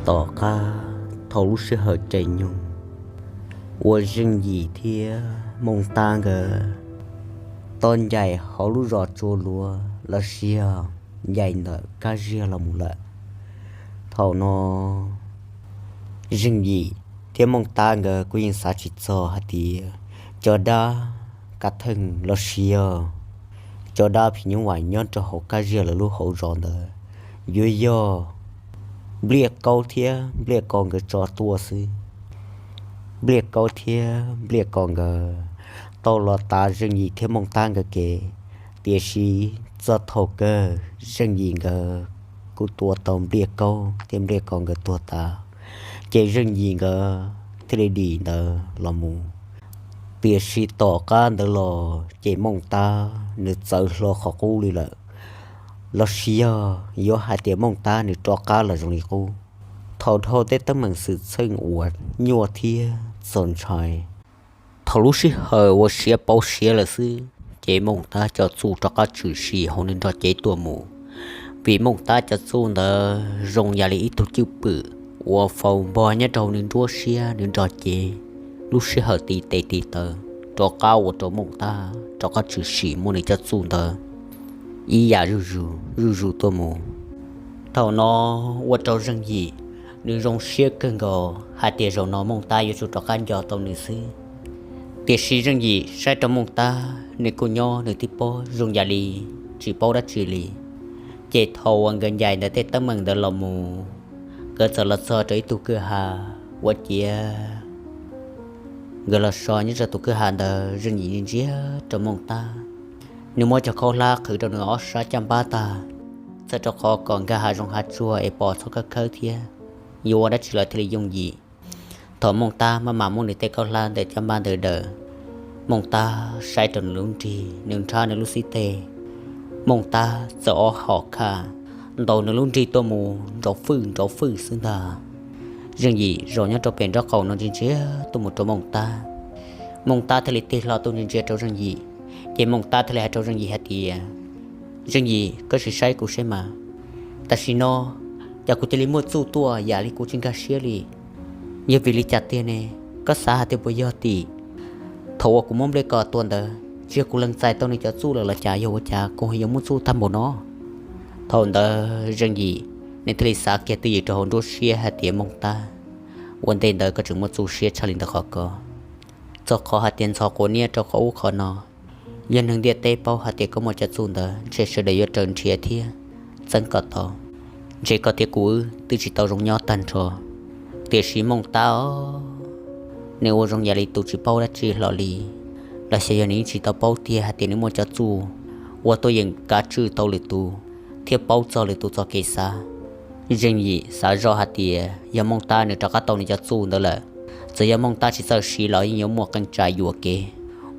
Tom qab thaum lub sij hawm tseem nyoog uas Zeej Yim thiab Mooj Tab nkawd tau ncaim hauv lub zos Tsua Luav los sis yog ncaim ntawm Kab Ziag los mus lawm, thaum no Zeej Yim thiab Mooj Tab nkawd kuj yeej xav tsis txog hais tias cov dab kav theej los sis yog cov dab phim nyuj vais nyob rau hauv Kab Ziag lawv lub hauv zos ntawd yuav yog Npliaj Kaub thiab Npliaj Ko nkawd tso tuaj xwb. Npliaj Kaub thiab Npliaj Ko nkawd tau los tav Zeej Yim thiab Mooj Tab nkawd kev, tiam sis txog thaum kawg Zeej Yim nkawd kuj tua tau Npliaj Kaub thiab Npliaj Ko nkawd tuag tas, ces Zeej Yim nkawd thiaj li dim ntawd los mus. Tiam sis tom qab ntawd los ces Mooj Tab nws txawv hlo qhov qub li lawm, los sis yog yuav hais tias Mooj Tab nws rov qab los zoo li qub. Thaum dhau tej teeb meem xwm txheej uas nyuaj thiab txaus ntshai, thaum lub sij hawm uas siav pauv siav lawm xwb, ces Mooj Tab cov txuj rov qab tshwm sim hauv nws nrog cev tuaj mus. Vim Mooj Tab cov txuj ntawd zoo yam li ib tug cwj pwm uas faus npog nyob rau hauv nws nruab siab nws nrog cev, lub sij hawm tiv tes tiv taw rov qab ua rau Mooj Tab rov qab tshwm sim muaj nws cov txuj ntawd ib yam zuj zus zuj zus tuaj mus. Thaum no ua rau Zeej Yim nws zoo siab kawg nkaus hais tias zaum no Mooj Tab yuav tsum rov qab nco tau nws xwb. Tiam sis Zeej Yim saib rau Mooj Tab nws kuj nyob nws tib pob zoo yam li tsis paub dab tsi li. Ces thaum uas nkawd ncaim ntawm tej teeb meem ntawd los mus, nkawd txawm los txog rau ib tug kwj ha ua ciav nkawd los so nyob rau tus kwj ha ntawd Zeej Yim ntsia rau Mooj Tab. Nws muab cov khaub hlab qhwv rau nws ob sab caj npab tag, txhawm rau qhov kom nkag hav zoov hav tsuag es pom txhob khawb khawb thiab, yuav ua dab tsi los thiaj li yooj yim. Thaum Mooj Tab maj mam muab nws tej khaub hlab ntawm caj npab ntawd daws, Mooj Tab saib rau nws lub nrig, nws nrhab nws lub xib teg, Mooj Tab txawm ob hom khaj ntaus nws lub nrig tuaj mus nrov fwj nrov fwj xwb ntag. Zeej Yim zaum nyob rau pem nraub qaum no ntsia ntsia tuaj mus rau Mooj Tab. Mooj Tab thiaj li tig hlo tuaj ntsia ntsia rau Zeej Yim, ces Mooj Tab thiaj li hais rau Zeej Yim hais tias, Zeej Yim, koj sim saib kuv seb mas, tam sim no cas kuv cia li muaj txuj tuaj yam li kuv tsis nkag siab li. Yog vim li cas tiag ne? Koj xav hais tias puas yog tim thaum uas kuv muab Npliaj Ko tua ntawd, tsis yog kuv lees txais tau nws cov txuj lawm los cas, yog ua cas kuv yuav muaj txuj tag npaum no? Thaum ntawd Zeej Yim nws thiaj li xav kiag twj ywm rau hauv nruab siab hais tias, Mooj Tab, ua ntej ntawd koj tseem muaj txuj siab tshaj li ntawd qhov ko, txog qhov hais tias ntxhov quav niab rau qhov ub qhov no, yog neeg ntiaj teb paub hais tias koj muaj cov txuj ntawd ntshe sawv daws yuav raws nrhiav thiab txeeb kom tau. Ntshe koj thiab kuv wb twb tsis tau zoo nyob tag nrho. Tiam sis Mooj Tab os, nws ua zoo yam li tus tsis paub dab tsi hlo li, los xyov yog nws yeej tsis tau paub tiag hais tias nws muaj cov txuj uas tuaj yeem kav tswj tau lwm tus thiab paub txog lwm tus txoj kev xav. Zeej Yim xav zoj hais tias yog Mooj Tab nws rov qab tau nws cov txuj ntawd lawm, txawm yog Mooj Tab tsis txawj siv los yeej yuav muaj qee tsam yuam kev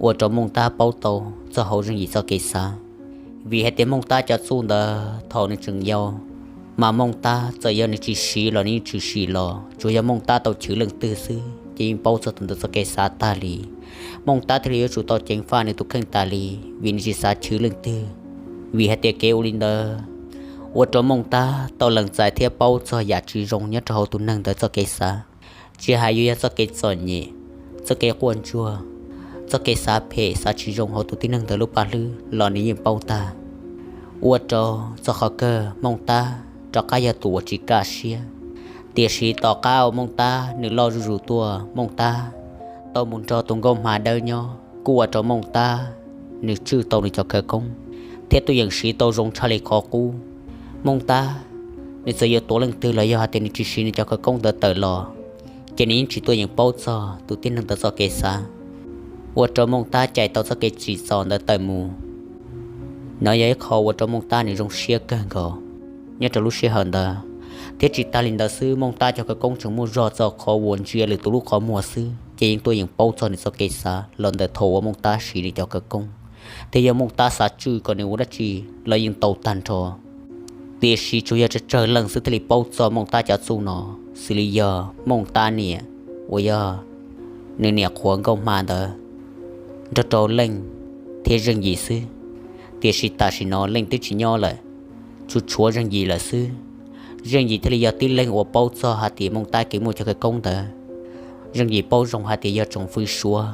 ua rau Mooj Tab paub tau txog hauv Zeej Yim txoj kev xav. Vim hais tias Mooj Tab cov txuj ntawd thaum nws tseem yau, mas Mooj Tab txawm yog nws tsis siv los nws yeej tshwm sim los tsuas yog Mooj Tab tau chwv leej twg xwb ces yeej paub txog tus ntawd txoj kev xav tag li. Mooj Tab thiaj li yuav tsum tau ceev faj nws tus kheej tas li, vim nws tsis xav chwv leej twg. Vim hais tias kev ua li ntawd ua rau Mooj Tab tau lees txais thiab paub txog yam tsis zoo nyob rau hauv tus neeg ntawd txoj kev xav. Tsis hais yuav yog txoj kev txom nyem, txoj kev quaj ntsuag, txoj kev xav phem xav tsis zoo hauv tus tib neeg ntawd lub paj hlwb los nws yeej paub tag. Ua rau txog qhov kawg Mooj Tab rov qab yog tus uas tsis kaj siab. Tiam sis tom qab uas Mooj Tab nws loj zuj zus tuaj, Mooj Tab tau mus nrog tus nkauj hma dawb nyob kuj ua rau Mooj Tab nws tswj tau nws cov khawv koob thiab tuaj yeem siv tau zoo tshaj li qhov qub. Mooj Tab nws txawm yuav tuav leej twg los yog hais tias nws tsis siv nws cov khawv koob ntawd tawm los, ces nws yeej tsis tuaj yeem paub txog tus tib neeg ntawd txoj kev xav. Ua rau Mooj Tab cais tau txoj kev tsim txom ntawd tawm mus. Nov yog ib qho ua rau Mooj Tab nws zoo siab kawg nkaus nyob rau lub sij hawm ntawd. Thiab tsis tas li ntawd xwb, Mooj Tab cov khawv koob tseem muaj zog txog qhov uas ntsia lwm tus lub qhov muag xwb ces yeej tuaj yeem paub txog nws txoj kev xav los ntawm thaum uas Mooj Tab siv nws cov khawv koob. Thiab yog Mooj Tab xav tswj kom nws ua dab tsi los yeej tau tag nrho. Tiam sis tsuas yog tsawg tsawg leej xwb thiaj li paub txog Mooj Tab cov txuj no, xws li yog Mooj Tab niam uas yog nws niam qhuav nkauj hma ntawd nrog rau Leej thiab Zeej Yim xwb. Tiam sis tam sim no Leej twb tsis nyob lawm, tsuas tshuav Zeej Yim lawm xwb. Zeej Yim thiaj li yog tib leeg uas paub txog hais tias Mooj Tab kev muaj cov khawv koob ntawd. Zeej Yim paub zoo hais tias yog tsoom fwv Suav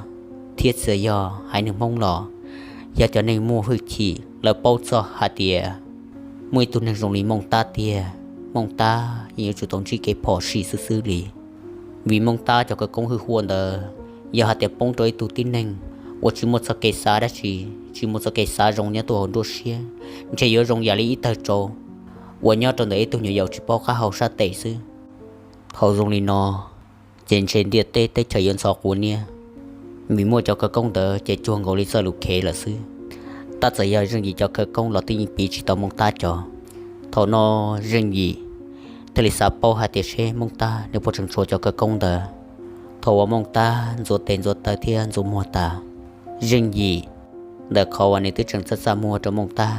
thiab txawm yog haiv neeg Hmoob los yog cov neeg muaj hwj chim, lawv paub txog hais tias muaj ib tug neeg zoo li Mooj Tab tiag, Mooj Tab yeej yuav tsum tau ntsib kev phom sij xwb xwb li. Vim Mooj Tab cov khawv koob hwj huam ntawd, yog hais tias poob rau ib tug tib neeg uas tsis muaj txoj kev xav dab tsi, tsis muaj txoj kev xav zoo nyob tuaj hauv nruab siab, ntshe yuav zoo yam li ib tawg tsau uas nyob rau ntawm ib tug nyuam yaus tsis paub qab hau sab tes xwb. Thaum zoo li no, ces ntshe ntiaj teb teb chaws yuav ntxhov quav niab, vim muaj cov khawv koob ntawd ces cuag nkaus li txoj lus khev lawm xwb. Tab txawm yog Zeej Yim cov khawv koob los twb yeej piv tsis tau Mooj Tab cov. Thaum no Zeej Yim thiaj li xav paub hais tias seb Mooj Tab nws puas tseem tshuav cov khawv koob ntawd. Thaum uas Mooj Tab ntxuav tes ntxuav taw thiab ntxuav muag tas, Zeej Yim ntawm qhov uas nws twb tseem txaj txaj muag rau Mooj Tab,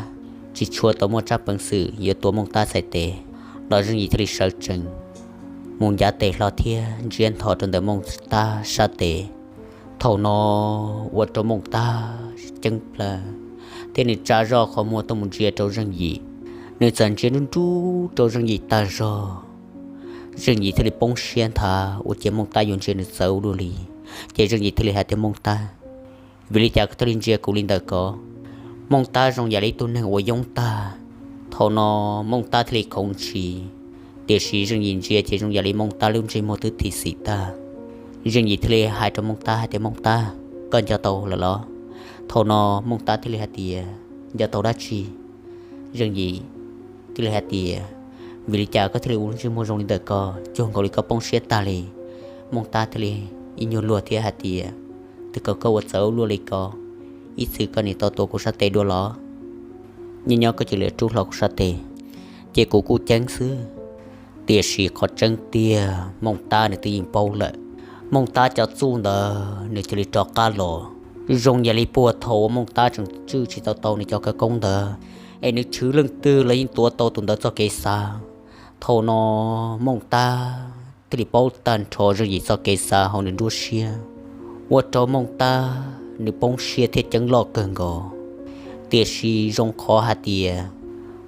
tsis tshua tau muaj tsab peev xwm yuav tua Mooj Tab txhais tes, los Zeej Yim thiaj li sawv tsees mus ncav tes hlo thiab ntsiab ntho rau ntawm Mooj Tab sab tes. Thaum no ua rau Mooj Tab ceeb plawg thiab nws tsa zoj qhov muag tuaj mus ntsia rau Zeej Yim. Nws txawm ntsia nruj nruj rau Zeej Yim tag zog. Zeej Yim thiaj li poob siab nthav ua cia Mooj Tab yuav ntsia nws txawv ua luaj li. Ces Zeej Yim thiaj li hais tias, Mooj Tab, vim li cas koj thiaj li ntsia kuv li ntawm ko? Mooj Tab zoo yam li ib tug neeg uas yoob tag. Thaum no Mooj Tab thiaj li khoov ntshis, tiam sis Zeej Yim ntsia ces zoo yam li Mooj Tab lub ntsej muag twb tiv xim tag. Zeej Yim thiaj li hais rau Mooj Tab hais tias, Mooj Tab, koj nco tau lawm los? Thaum no Mooj Tab thiaj li hais tias, Nco tau dab tsi? Zeej Yim thiaj li hais tias, Vim li cas koj thiaj li ua lub ntsej muag zoo li ntawm ko, cuag nkaus li koj poob siab tag li? Mooj Tab thiaj li ib nyuag luag thiab hais tias, Twb kom koj ua txawv ua luaj li ko, ib txwm koj niam tau tua kuv sab tes dua los? Nyob nyob koj cia li rub hlo kuv sab tes, ces kuv kuj ceeb xwb. Tiam sis qhov tseeb tiag Mooj Tab nws twb yeej paub lawm. Mooj Tab cov txuj ntawd nws cia li rov qab los, zoo yam li puag thaum uas Mooj Tab tseem tswj tsis tau tau nws cov khawv koob ntawd, es nws tshwv leej twg los yeej tuav tau tus ntawd txoj kev xav. Thaum no Mooj Tab thiaj li paub tag nrho Zeej Yim txoj kev xav hauv nws nruab siab, ua rau Mooj Tab nws poob siab thiab ceeb loj kawg nkaus. Tiam sis zoo qhov hais tias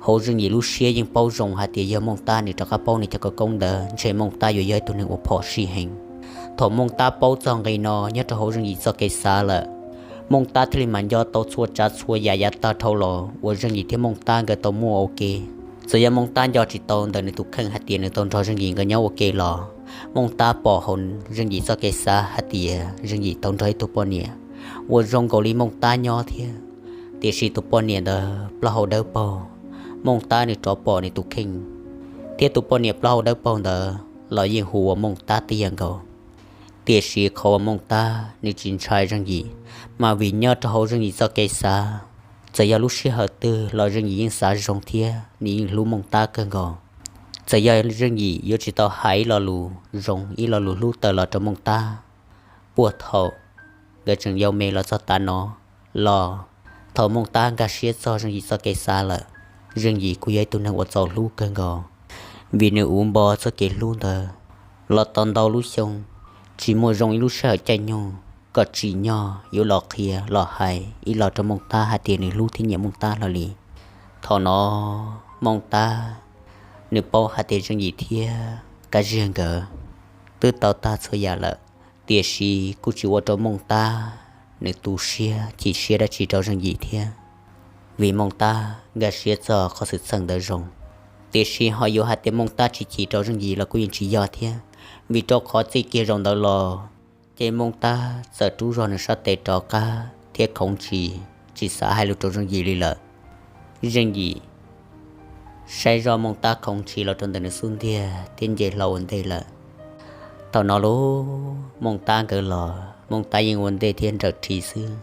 hauv Zeej Yim lub siab yeej paub zoo hais tias yog Mooj Tab nws rov qab paub nws cov khawv koob ntawd ntshe Mooj Tab yuav yog ib tug neeg uas phom sij heev. Thaum Mooj Tab paub txog nqe no nyob rau hauv Zeej Yim txoj kev xav lawm, Mooj Tab thiaj li mam nco tau txhua tsav txhua yam yav tag dhau los uas Zeej Yim thiab Mooj Tab nkawd tau muaj ua ke. Txawm yog Mooj Tab nco tsis tau ntawm nws tus kheej hais tias nws tau nrog Zeej Yim nkawd nyob ua ke los, Mooj Tab pom hauv Zeej Yim txoj kev xav hais tias Zeej Yim tau nrog ib tug poj niam uas zoo nkaus li Mooj Tab nyob thiab. Tiam sis tus poj niam ntawd plaub hau dawb paug, Mooj Tab nws rov pom nws tus kheej thiab tus poj niam plaub hau dawb paug ntawd los yeej hu ua Mooj Tab tiag nkaus. Tiam sis qhov uas Mooj Tab nws tsis ntshai Zeej Yim, mas vim nyob rau hauv Zeej Yim txoj kev xav, txawm yog lub sij hawm twg los Zeej Yim yeej xav zoo thiab nws yeej hlub Mooj Tab kawg nkaus. Txawm yog Zeej Yim yuav tsis tau hais ib lo lus zoo ib lo lus hlub tawm los rau Mooj Tab, puag thaum nkawd tseem yau me los txog tav no los, thaum Mooj Tab nkag siab txog Zeej Yim txoj kev xav lawm, Zeej Yim kuj yog ib tug neeg uas txaus hlub kawg nkaus. Vim nws uv npo txoj kev hlub ntawd los tau ntau lub xyoo, tsis muaj zoo ib lub sij hawm caij nyoog kom tsim nyog yuav los qhia los hais ib los rau Mooj Tab hais tias nws hlub thiab nyiam Mooj Tab hlo li. Thaum no Mooj Tab nws paub hais tias Zeej Yim thiab Kab Ziag nkawd twb tau tag txhua yam lawm, tiam sis kuj tsis ua rau Mooj Tab nws tu siab chim siab dab tsi rau Zeej Yim thiab. Vim Mooj Tab nkag siab txog qhov xwm txheej ntawd zoo, tiam sis ho yuav hais tias Mooj Tab tsis chim rau Zeej Yim los kuj yeej tsis yog thiab, vim rau qhov txij kiag zaum ntawd los ces Mooj Tab txawm rub zog nws sab tes rov qab thiab khoov ntshis, tsis xav hais lus rau Zeej Yim li lawm. Zeej Yim saib zoj Mooj Tab khoov ntshis los rau ntawm nws xub ntiag thiab nce hlo ua ntej lawm. Thaum no los Mooj Tab nkawd los Mooj Tab yeej ua ntej thiab nrawm rhi xwb.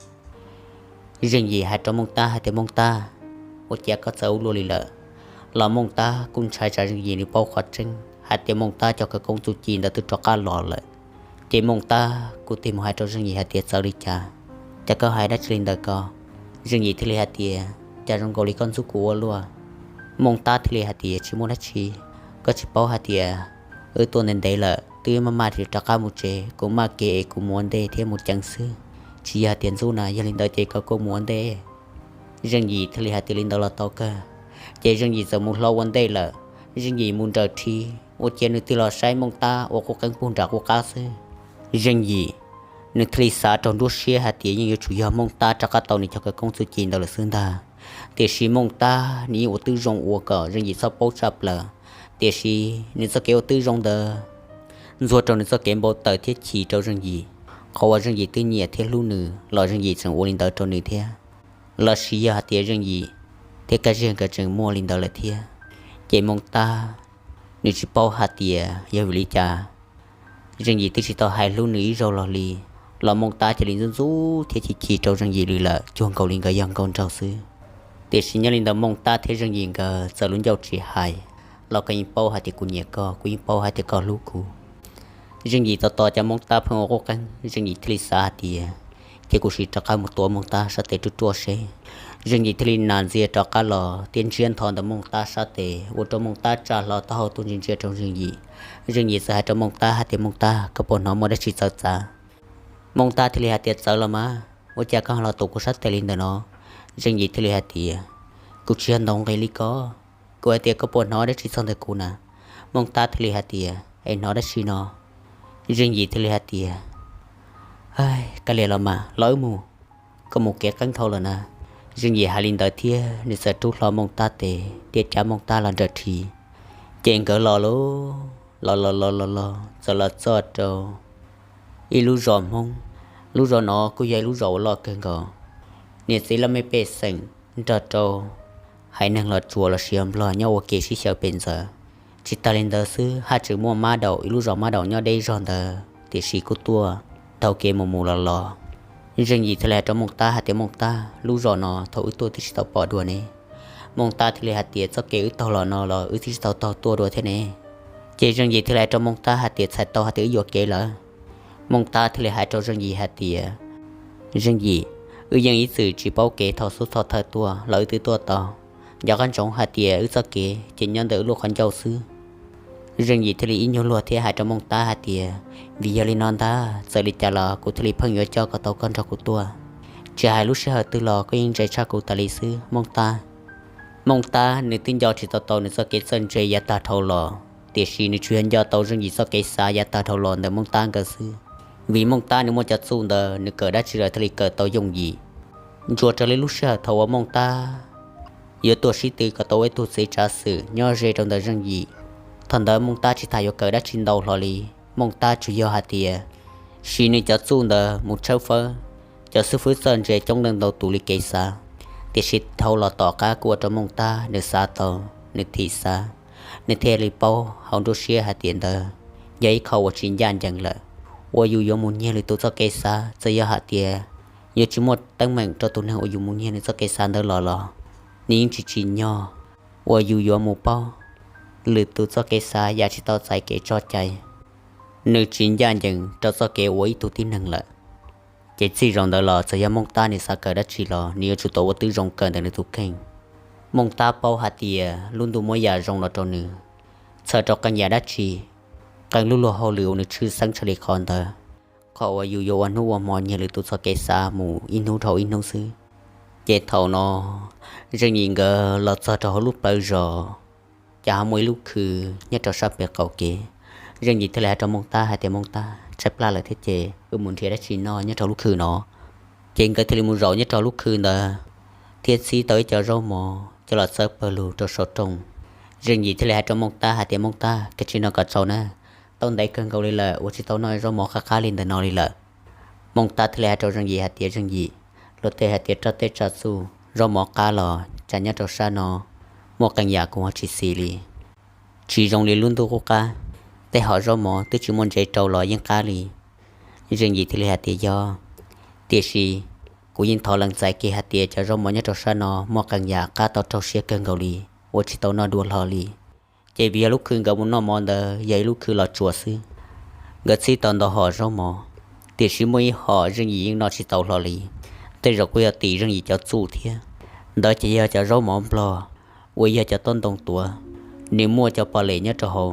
Zeej Yim hais rau Mooj Tab hais tias, Mooj Tab, ua cas koj txawv ua luaj li lawm? Los Mooj Tab kuj ntshai tsam Zeej Yim nws paub qhov tseeb hais tias Mooj Tab cov khawv koob txuj ci ntawd twb rov qab los lawm. Ces Mooj Tab kuj tig mus hais rau Zeej Yim hais tias, Txawv li cas? Cas koj hais dab tsi li ntawm ko? Zeej Yim thiaj li hais tias, Cas zoo nkaus li koj ntxub kuv ua luaj? Mooj Tab thiaj li hais tias, Tsis muaj dab tsi, koj tsis paub hais tias wb tuaj ntev ntev lawm, twb maj maj rov qab mus tsev, kuv maj kev es kuv mus ua ntej thiab mus ceev xwb, tsis yog tias ntxub na, yog li ntawd ces koj kuj mus ua ntej. Zeej Yim thiaj li hais tias, Li ntawd los tau kawg. Ces Zeej Yim txawm mus hlo ua ntej lawm. Zeej Yim mus nrawm rhi, ua ciav nws tig los saib Mooj Tab ua qub qeeb puag nram qub qab xwb. Zeej Yim nws thiaj li xav rau nruab siab hais tias yeej yuav tsum yog Mooj Tab rov qab tau nws cov khawv koob txuj ci ntawd lawm xwb ntag. Tiam sis Mooj Tab nws yeej ua tib zoo ua kom Zeej Yim txhob paub tshaj plaws, tiam sis nws txoj kev ua tib zoo ntawd ntxuag rau nws txoj kev npau taws thiab chim rau Zeej Yim. Qhov uas Zeej Yim twb nyiam thiab hlub nws los Zeej Yim tseem ua li ntawd rau nws thiab, los sis yog hais tias Zeej Yim thiab Kab Ziag nkawd tseem muaj li ntawd lawm thiab. Ces Mooj Tab nws tsis paub hais tias yog vim li cas Zeej Yim twb tsis tau hais hlub nws ib zaug los li, los Mooj Tab cia li ntxub ntxub thiab chim chim rau Zeej Yim li lawm, cuag nkaus li nkawd yog nkauj nraug xwb. Tiam sis nyob li ntawd Mooj Tab thiab Zeej Yim nkawd txawm lub ncauj tsis hais, los koj yeej paub hais tias kuv nyiam koj, kuv yeej paub hais tias koj hlub kuv. Zeej Yim tos tos cov Mooj Tab pheej ua qub qeeb, Zeej Yim thiaj li xav hais tias, ces kuv sim rov qab mus tua Mooj Tab sab tes ruaj ruaj seb. Zeej Yim thiaj li nas ntxias rov qab los thiab ntsiab ntho ntawm Mooj Tab sab tes, ua rau Mooj Tab tsa hlo taub hau tuaj ntsia ntsia rau Zeej Yim. Zeej Yim txawm hais rau Mooj Tab hais tias, Mooj Tab, koj puas hnov muaj dab tsi txawv txav? Mooj Tab thiaj li hais tias, Txawv los mas, ua cas koj ho los tus kuv sab tes li ntawm no? Zeej Yim thiaj li hais tias, Kuv tsis yog ntaus nqi li ko, kuv hais tias koj puas hnov dab tsi txog ntawm kuv na? Mooj Tab thiaj li hais tias, Es hnov dab tsi no? Zeej Yim thiaj li hais tias, Koj liam los mas, los wb mus, koj mus kev qeeb dhau lawm na. Zeej Yim hais li ntawd thiab nws txawm rub hlo Mooj Tab tes thiab cab Mooj Tab los nrawm rhi. Ces nkawd los lauj, los los los los los txawm los txog rau ib lub zos Hmoob. Lub zos no kuj yog ib lub zos uas loj kawg nkaus. Niam txiv laj mej pej xeem nrog rau haiv neeg Los Tsuas los sis Nplog nyob ua ke sib xyaw pem ntxawm. Tsis tas li ntawd xwb, haj tseem muaj mab daum, ib lub zos mab daum nyob deb zog ntawd tiam sis kuj tuaj taug kev mus mus los los. Zeej Yim thiaj li hais rau Mooj Tab hais tias, Mooj Tab, lub zos no thaum wb tuaj twb tsis tau pom dua ne. Mooj Tab thiaj li hais tias, Txoj kev wb taug los no los wb twb tsis tau taug tuaj dua thiab ne. Ces Zeej Yim thiaj li hais rau Mooj Tab hais tias, Txhais tau hais tias wb yuam kev lawm. Mooj Tab thiaj li hais rau Zeej Yim hais tias, Zeej Yim, wb yeej ib txwm tsis paub kev thaum xub thawj tuaj los wb twb tuaj tau. Nco qab ntsoov hais tias wb txoj kev ces nyob ntawm wb lub qhov ncauj xwb. Zeej Yim thiaj li ib nyuag luag thiab hais rau Mooj Tab hais tias, Vim yog li no ntag, txawm li cas los kuv thiaj li pheej yuav coj kom tau koj nrog kuv tuaj. Tsis hais lub sij hawm twg los koj yeej ntse tshaj kuv tas li xwb Mooj Tab. Mooj Tab nws twb nco tsis tau tau nws txoj kev txawj ntse yav tag dhau los, tiam sis nws tsuas yog nco tau Zeej Yim txoj kev xav yav tag dhau los ntawm Mooj Tab nkawd xwb. Vim Mooj Tab nws muaj cov txuj ntawd nws kawm dab tsi lawm thiaj li kawm tau yooj yim. Ntsuas raws li lub sij hawm thaum uas Mooj Tab yuav tuaj sib tw kom tau ua ib tug txiv tsav xwm nyob ze rau ntawm Zeej Yim, thaum ntawd Mooj Tab tsis tas yuav kawm dab tsi ntau hlo li. Mooj Tab tsuas yog hais tias, siv nws cov txuj ntawd mus tshawb fawb cov xib fwb txawj ntse coob leej ntau tus li kev xav. Tiam sis dhau los tom qab kuj ua rau Mooj Tab nws xav tau, nws thim xav, nws thiaj li paub hauv nruab siab hais tias ntawd yog ib qho uas tsis ncaj ncees lawm, uas yus yuav mus nyiag lwm tus txoj kev xav. Txawm yog hais tias yuav tsis muaj teeb meem rau tus neeg uas yus mus nyiag nws txoj kev xav ntawd los los, nws yeej tsis tsim nyog uas yus yuav mus paub lwm tus txoj kev xav yam tsis tau txais kev tso cai. Nws tsis ncaj ncees rau txoj kev ua ib tug tib neeg lawm. Ces txij zaum ntawd los txawm yog Mooj Tab nws xav kawm dab tsi los nws yuav tsum tau ua tib zoo kawm ntawm nws tus kheej. Mooj Tab paub hais tias lub ntuj muab yam zoo los rau nws, txhawm rau qee yam dab tsi, qee lub luag hauj lwm uas nws tshwj xeeb tshaj li qhov ntawd, qhov uas yus yuav ua hnub ua hmo nyiag lwm tus txoj kev xav mus ib hnub dhau ib hnub xwb. Ces thaum no Zeej Yim nkawd los txog rau hauv lub plawv zos, ces ho muaj ib lub khw nyob rau sab pem qaum kev. Zeej Yim thiaj li hais rau Mooj Tab hais tias, Mooj Tab, tshaib plab lawm thiab ces wb mus nrhiav dab tsi noj nyob rau lub khw no. Ces nkawd thiaj li mus zaum nyob rau lub khw ntawd thiab txhib tau ib co zaub mov coj los txawb pawg lug rau saum rooj. Zeej Yim thiaj li hais rau Mooj Tab hais tias, Mooj Tab, kav tsij noj kom tsau na, tau ntev kawg nkaus li lawm uas tsis tau noj zaub mov qab qab li ntawm no li lawm. Mooj Tab thiaj li hais rau Zeej Yim hais tias, Zeej Yim, luag tej hais tias roj tej tsa txuj, zaub mov qab los tsam nyob rau sab no muaj qee yam kuv ho tsis xis li. Tsis zoo li lub ntuj qub qab, tej hom zaub mov twb tsis muaj ntsev rau los yeej qab li. Zeej Yim thiaj li hais tias, Yog, tiam sis kuv yeej thov lees txais kiag hais tias cov zaub mov nyob rau sab no muaj qee yam qab tau raug siab kawg nkaus li uas tsis tau noj dua hlo li. Ces vim yog lub khw nkawd mus noj mov ntawd yog ib lub khw los tsuas xwb, nkawd txhib tau ntau hom zaub mov, tiam sis muaj ib hom Zeej Yim yeej noj tsis tau hlo li. Tej zaum kuj yog tim Zeej Yim cov txuj thiab. Ntawd ces yog cov zaub mov nplog uas yog cov tob ntoo tuav, nws muaj cov pos lem nyob rau hauv.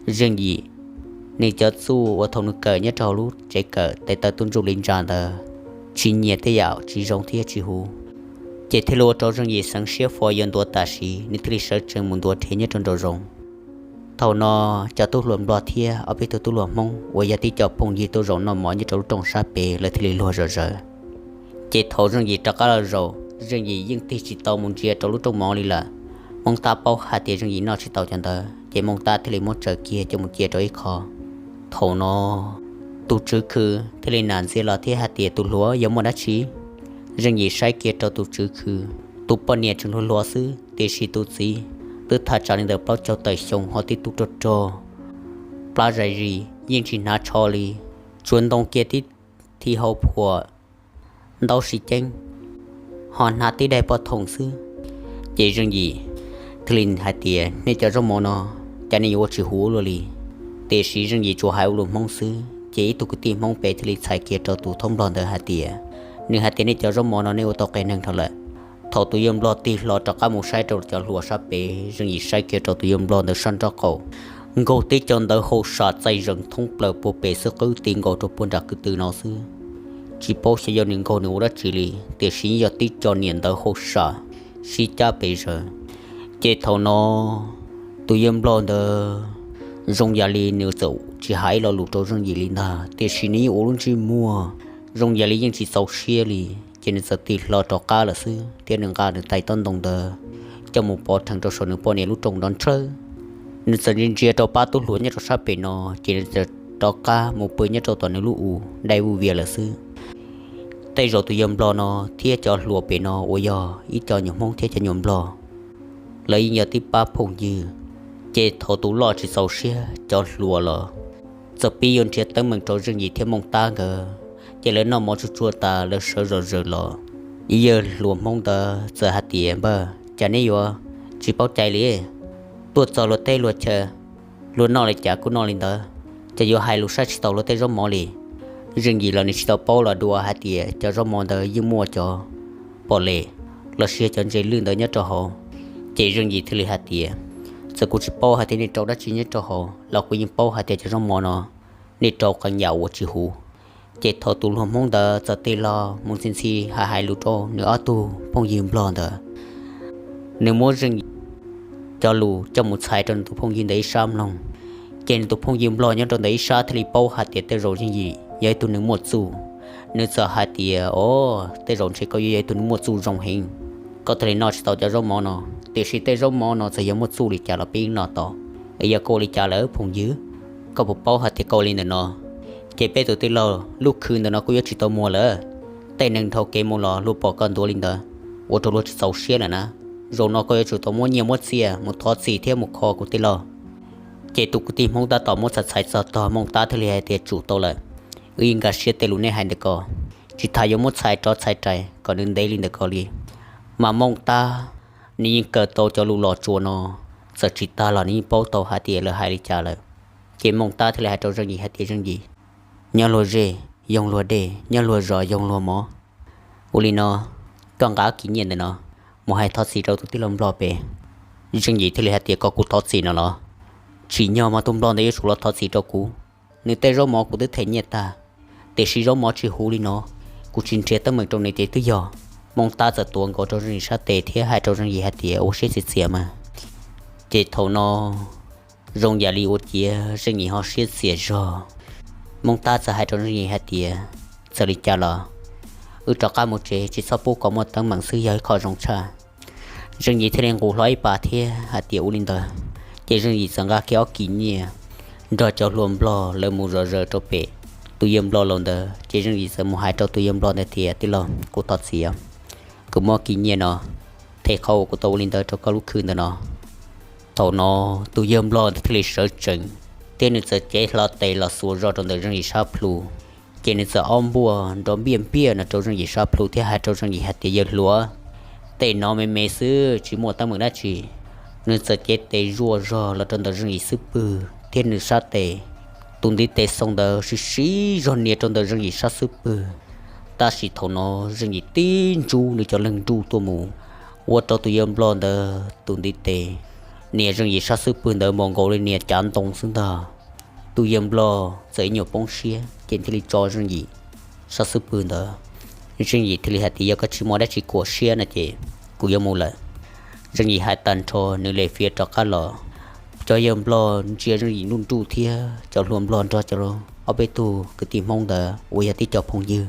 Zeej Yim nws cov txuj uas thaum nws kawm nyob rau hauv lub tsev kawm tes taw tub ntsuj li ntsa ntawd tsis nyiam tej yam tsis zoo thiab tsis huv. Ces thiaj li ua rau Zeej Yim xeev siab fo yuav ntuav tam sim, nws thiaj li sawv tsees mus ntuav rhe nyob rau nraum zoov. Thaum no cov tub hluas nplog thiab ob peb tug tub hluas hmoob uas yog tib co phooj ywg tuaj zaum noj mov nyob rau lub rooj sab pem lawv thiaj li luag zom zaws. Ces thaum Zeej Yim rov qab los zaum, Zeej Yim yeej tig tsis tau mus ntsia rau lub rooj mov li lawm. Hmoob Tab paub hais tias Zeej Yim noj tsis tau cov ntawd ces Hmoob Tab thiaj li muab tsaws kiag coj mus cia rau ib qho. Thaum no tus tswv khw thiaj li nam ntxias los thiab hais tias, tus hluas, yog muaj dab tsi? Zeej Yim saib kiag rau tus tswv khw, tus poj niam tseem hluas hluas xwb tiam sis tus txiv twb thaj tsam li ntawm plaub caug tawm xyoo ho tib tug rog rog, plab zais zis yeej tsis hnav tsho li, tsuas ntoo kiag tib thi hau phuam, ntaub si ceeb, ho hnav tib daim poj thoom xwb. Ces Zeej Yim thiaj li hais tias, nej cov zaub mov no cas nej yuav ua tsis huv ua luaj li? Tiam sis Zeej Yim tsuas hais ua lus Hmoob xwb ces ib tug kwv tij Hmoob pem thiaj li txhais kiag rau tus thoob nplog ntawd hais tias, nws hais tias nej cov zaub mov no nej ua tau qias neeg dhau lawm. Thaum tus yawg nplog tig hlo rov qab mus saib rau cov hluas sab pem, Zeej Yim saib kiag rau tus yawg nplog ntawd sab nraub qaum, nkaug tib co ntawv hauj sam txaij zees thoob plaws puag pem xwb qwb ti nkaus rau puag nram kwv tw no xwb. Tsis paub xyov yog nws nkaug nws ua dab tsi li, tiam sis yog tib co niam ntawv hauj sam sib cab pes zaws. Ces thaum no tus yawg nplog ntawd zoo yam li nws txawm tsis hais ib lo lus rau Zeej Yim li ntag, tiam sis nws yeej ua lub ntsej muag zoo yam li yeej tsis txaus siab li. Ces nws txawm tig hlo rov qab lawm xwb thiab nws nqa nws tais tob ntoo ntawd coj mus pov rhees rau saum nws poj niam lub rooj nrov nrhawv. Nws txawm ntsia ntsia rau pab tub hluas nyob rau sab pem no, ces nws txawm rov qab mus pw nyob rau tom nws lub u dai vuj vias lawm xwb. Tej zaum tus yawg nplog no thiab cov hluas pem no uas yog ib co nyuam Hmoob thiab cov nyuam nplog, lawv yeej yog tib pab phooj ywg. Ces thaum tus loj tsis txaus siab, cov hluas los txawm pib yuav nrhiav teeb meem rau Zeej Yim thiab Mooj Tab nkawd. Ces lawv noj mov tsuag tsuag tas lawv sawv zom zaws los, ib yawg hluas Hmoob ntawd txawm hais tias, npawg, cas neb yuav tsis paub cai li? Tuaj txog luag teb luag chaw, luag noj li cas kuj noj li ntawd, cas yuav hais lus saib tsis taus luag tej zaub mov li? Zeej Yim los nws tsis tau paub los dua hais tias cov zaub mov ntawd yeej muaj cov pom les los sis cov ntses lwj ntawd nyob rau hauv. Ces Zeej Yim thiaj li hais tias, txawm kuv tsis paub hais tias nej rau dab tsi nyob rau hauv los kuv yeej paub hais tias cov zaub mov no nej rau qee yam uas tsis huv. Ces thaum tus hluas Hmoob ntawd txawm tig los mus ntxhi ntxhi hais hais lus rau nws ob tug phooj ywg nplog ntawd, nws muab Zeej Yim cov lus coj mus txhais rau nws tus phooj ywg ntawd ib sab mloog. Ces nws tus phooj ywg nplog nyob rau ntawm ib sab thiaj li paub hais tias tej zaum Zeej Yim yog ib tug neeg muaj txuj. Nws txawm hais tias, o, tej zaum ntshe koj yuav yog ib tug neeg muaj txuj zoo heev. Koj thiaj li noj tsis tau cov zaub mov no. Tiam sis tej zaub mov no txawm yog muaj txuj li cas los peb yeej noj tau. Es yog koj ua li cas lawm phooj ywg? Koj puas paub hais tias koj ua li ntawm no, ces peb tus tij laug lub khw ntawm no kuj yuav tsis tau muag lawm. Tej neeg dhau kev mus los luag pom koj ntuav li ntawd, ua rau luag tsis txaus siab lawm na. Zaum no koj yuav tsum tau muab nyiaj muab txiaj mus thov txim thiab mus kho kuv tij laug. Ces tus kwv tij Hmoob tab tom muab txhais txhais txog tog Mooj Tab thiaj li hais tias, tsum tau lawm, wb yeej nkag siab tej lus nej hais ntawm ko, tsis tas yuav muab txhais rov txhais rais kom nws ntev li ntawm ko li. Mas Mooj Tab nws yeej kawm tau cov lus los tsuas no, txawm tsis tag los nws yeej paub tau hais tias lawv hais li cas lawm. Ces Mooj Tab thiaj li hais rau Zeej Yim hais tias, Zeej Yim, nyob luag zej, yoog luag dej, nyob luag zos, yoog luag mov. Ua li no, koj nqa kis nyiaj ntawm no mus hais thov txim rau tus tij laug nplog pem. Zeej Yim thiaj li hais tias, koj kuv thov txim no los? Tsim nyog mas tus nplog ntawd yuav tsum los thov txim rau kuv. Nws tej zaub mov kuv twb them nyiaj tag, tiam sis zaub mov tsis huv li no, kuv tsis nrhiav teeb meem rau nws ces twb yog. Mooj Tab txawm tuav nkaus rau Zeej Yim sab tes thiab hais rau Zeej Yim hais tias, ua siab txias txias mas. Ces thaum no zoo yam li ua ciav Zeej Yim ho siab txias zog. Mooj Tab txawm hais rau Zeej Yim hais tias, txawm li cas los wb rov qab mus tsev, tsis txhob pub kom muaj teeb meem xwb yog ib qho zoo tshaj. Zeej Yim thiaj li nqus hlo ib pas thiab hais tias, ua li ntawd. Ces Zeej Yim txawm nqa kiag ob kis nyiaj nrog cov hluas nplog lawv mus zom zaws rau pem tus yawg nplog laus ntawd. Ces Zeej Yim txawm mus hais rau tus yawg nplog ntawd tias, tij laug, kuv thov txim, kuv muab kis nyiaj no them qhov uas kuv tau ua li ntawd rau koj lub khw ntawm no. Thaum no tus yawg nplog ntawd thiaj li sawv tsees thiab nws txawm cev hlo tes los xuas zog rau ntawm Zeej Yim sab plhu. Ces nws txawm ob npuaj nrov npiaj npiaj no rau Zeej Yim sab plhu thiab hais rau Zeej Yim hais tias, yawg hluas, tej no me me xwb tsis muaj teeb meem dab tsi. Nws txawm cev tes zuaj zog los rau ntawm Zeej Yim xub pwg thiab nws sab tes, tus ntiv tes xoo ntawd sib sib zog nias rau ntawm Zeej Yim sab xub pwg. Tab sis thaum no Zeej Yim tib ntsub nws cov leeg nruj tuaj mus, ua rau tus yawg nplog ntawd tus ntiv tes nias Zeej Yim sab xub pwg ntawd npaum nkaus li nias cav ntoo xwb ntag. Tus yawg nplog txawm ib nyuag poob siab ces thiaj li tso Zeej Yim sab xub pwg ntawd. Zeej Yim thiaj li hais tias, yog koj tsis muaj dab tsi kuam siab no ces kuv yuav mus lawm. Zeej Yim hais tag nrho nws li fiav rov qab los, Cov yawg nplog ntsia Zeej Yim nruj nruj thiab cov hluas nplog nrog cov ob peb tug kwv tij Hmoob ntawd uas yog tib co phooj ywg,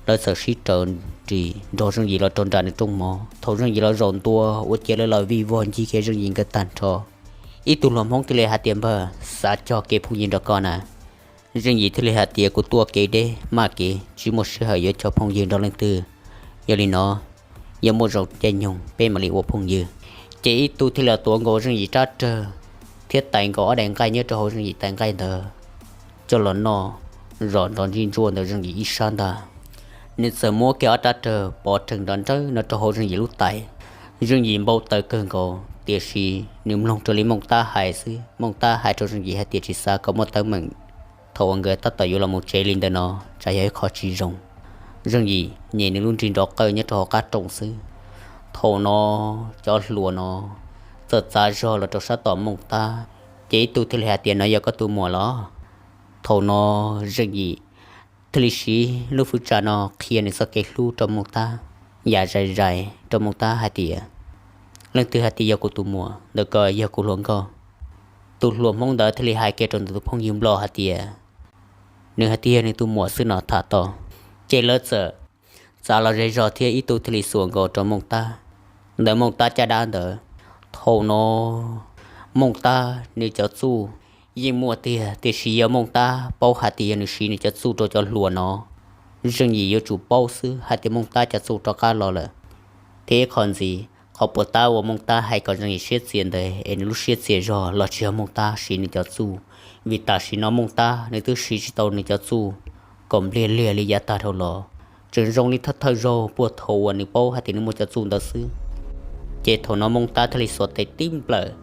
lawv txawm sib raws nris nrog Zeej Yim los rau nram nws rooj mov. Thaum Zeej Yim los zaum ntua ua ciav lawv los vij vog ncig kiag Zeej Yim nkawd tag nrho. Ib tug hluas Hmoob thiaj li hais tias, Npawg, xav cog kev phooj ywg nrog koj na. Zeej Yim thiaj li hais tias, Kuv tuaj kev deb maj kev tsis muaj sij hawm yuav cog phooj ywg nrog leej twg. Yog li no, yog muaj zoo caij nyoog peb mam li ua phooj ywg. Ces ib tug thiaj li tuav nkaus Zeej Yim rab rawg thiab tais nkaus ob daim nqaij nyob rau hauv Zeej Yim tais nqaij ntawd coj los noj zom nrov ntsig ntsuaj ntawm Zeej Yim ib sab ntag. Nws txawm muab kiag ob rab rawg pov rhees nrov nrawg no rau hauv Zeej Yim lub tais. Zeej Yim npau taws kawg nkaus, tiam sis nws mloog raws li Mooj Tab hais xwb. Mooj Tab hais rau Zeej Yim hais tias, Tsis xav kom muaj teeb meem. Thaum uas nkawd tab tom yuav los mus tsev li ntawm no, tsam yog ib qho tsis zoo. Zeej Yim nyem nws lub nrig nrov qawj nyob rau hauv qab rooj xwb. Thaum no cov hluas no txawm txav zog los rau sab tom Mooj Tab, ces ib tug thiaj li hais tias, No yog koj tus muam los? Thaum no Zeej Yim thiaj li siv lub fwv tsa no qhia nws txoj kev hlub rau Mooj Tab, yam zais zais rau Mooj Tab hais tias, Leej twg hais tias yog kuv tus muam? Ntawm ko yog kuv hluas nkauj. Tus hluas Hmoob ntawd thiaj li hais kiag rau ntawm tus phooj ywg nplog hais tias, Nws hais tias yog nws tus muam xwb no tham tau. Ces lawv txawm txav los ze zog thiab ib tug thiaj li xuas nkaus rau Mooj Tab ntawm Mooj Tab caj dab ntawd. Thaum no Mooj Tab nws cov txuj yeej muaj tiag, tiam sis yog Mooj Tab paub hais tias yog nws siv nws cov txuj rau cov hluas no, Zeej Yim yuav tsum paub xwb hais tias Mooj Tab cov txuj rov qab los lawm. Thiab ib qho ntxiv, qhov puas tab uas Mooj Tab hais kom Zeej Yim siab txias ntawd es nws lub siab txias zog los tsis yog Mooj Tab siv nws cov txuj, vim tam sim no Mooj Tab nws twb siv tsis tau nws cov txuj kom npliag liag li yav tag dhau los, tseem zoo li thawj thawj zaug puag thaum uas nws paub hais tias nws muaj cov txuj ntawd xwb. Ces thaum no Mooj Tab thiaj li xuas tes tib nplawm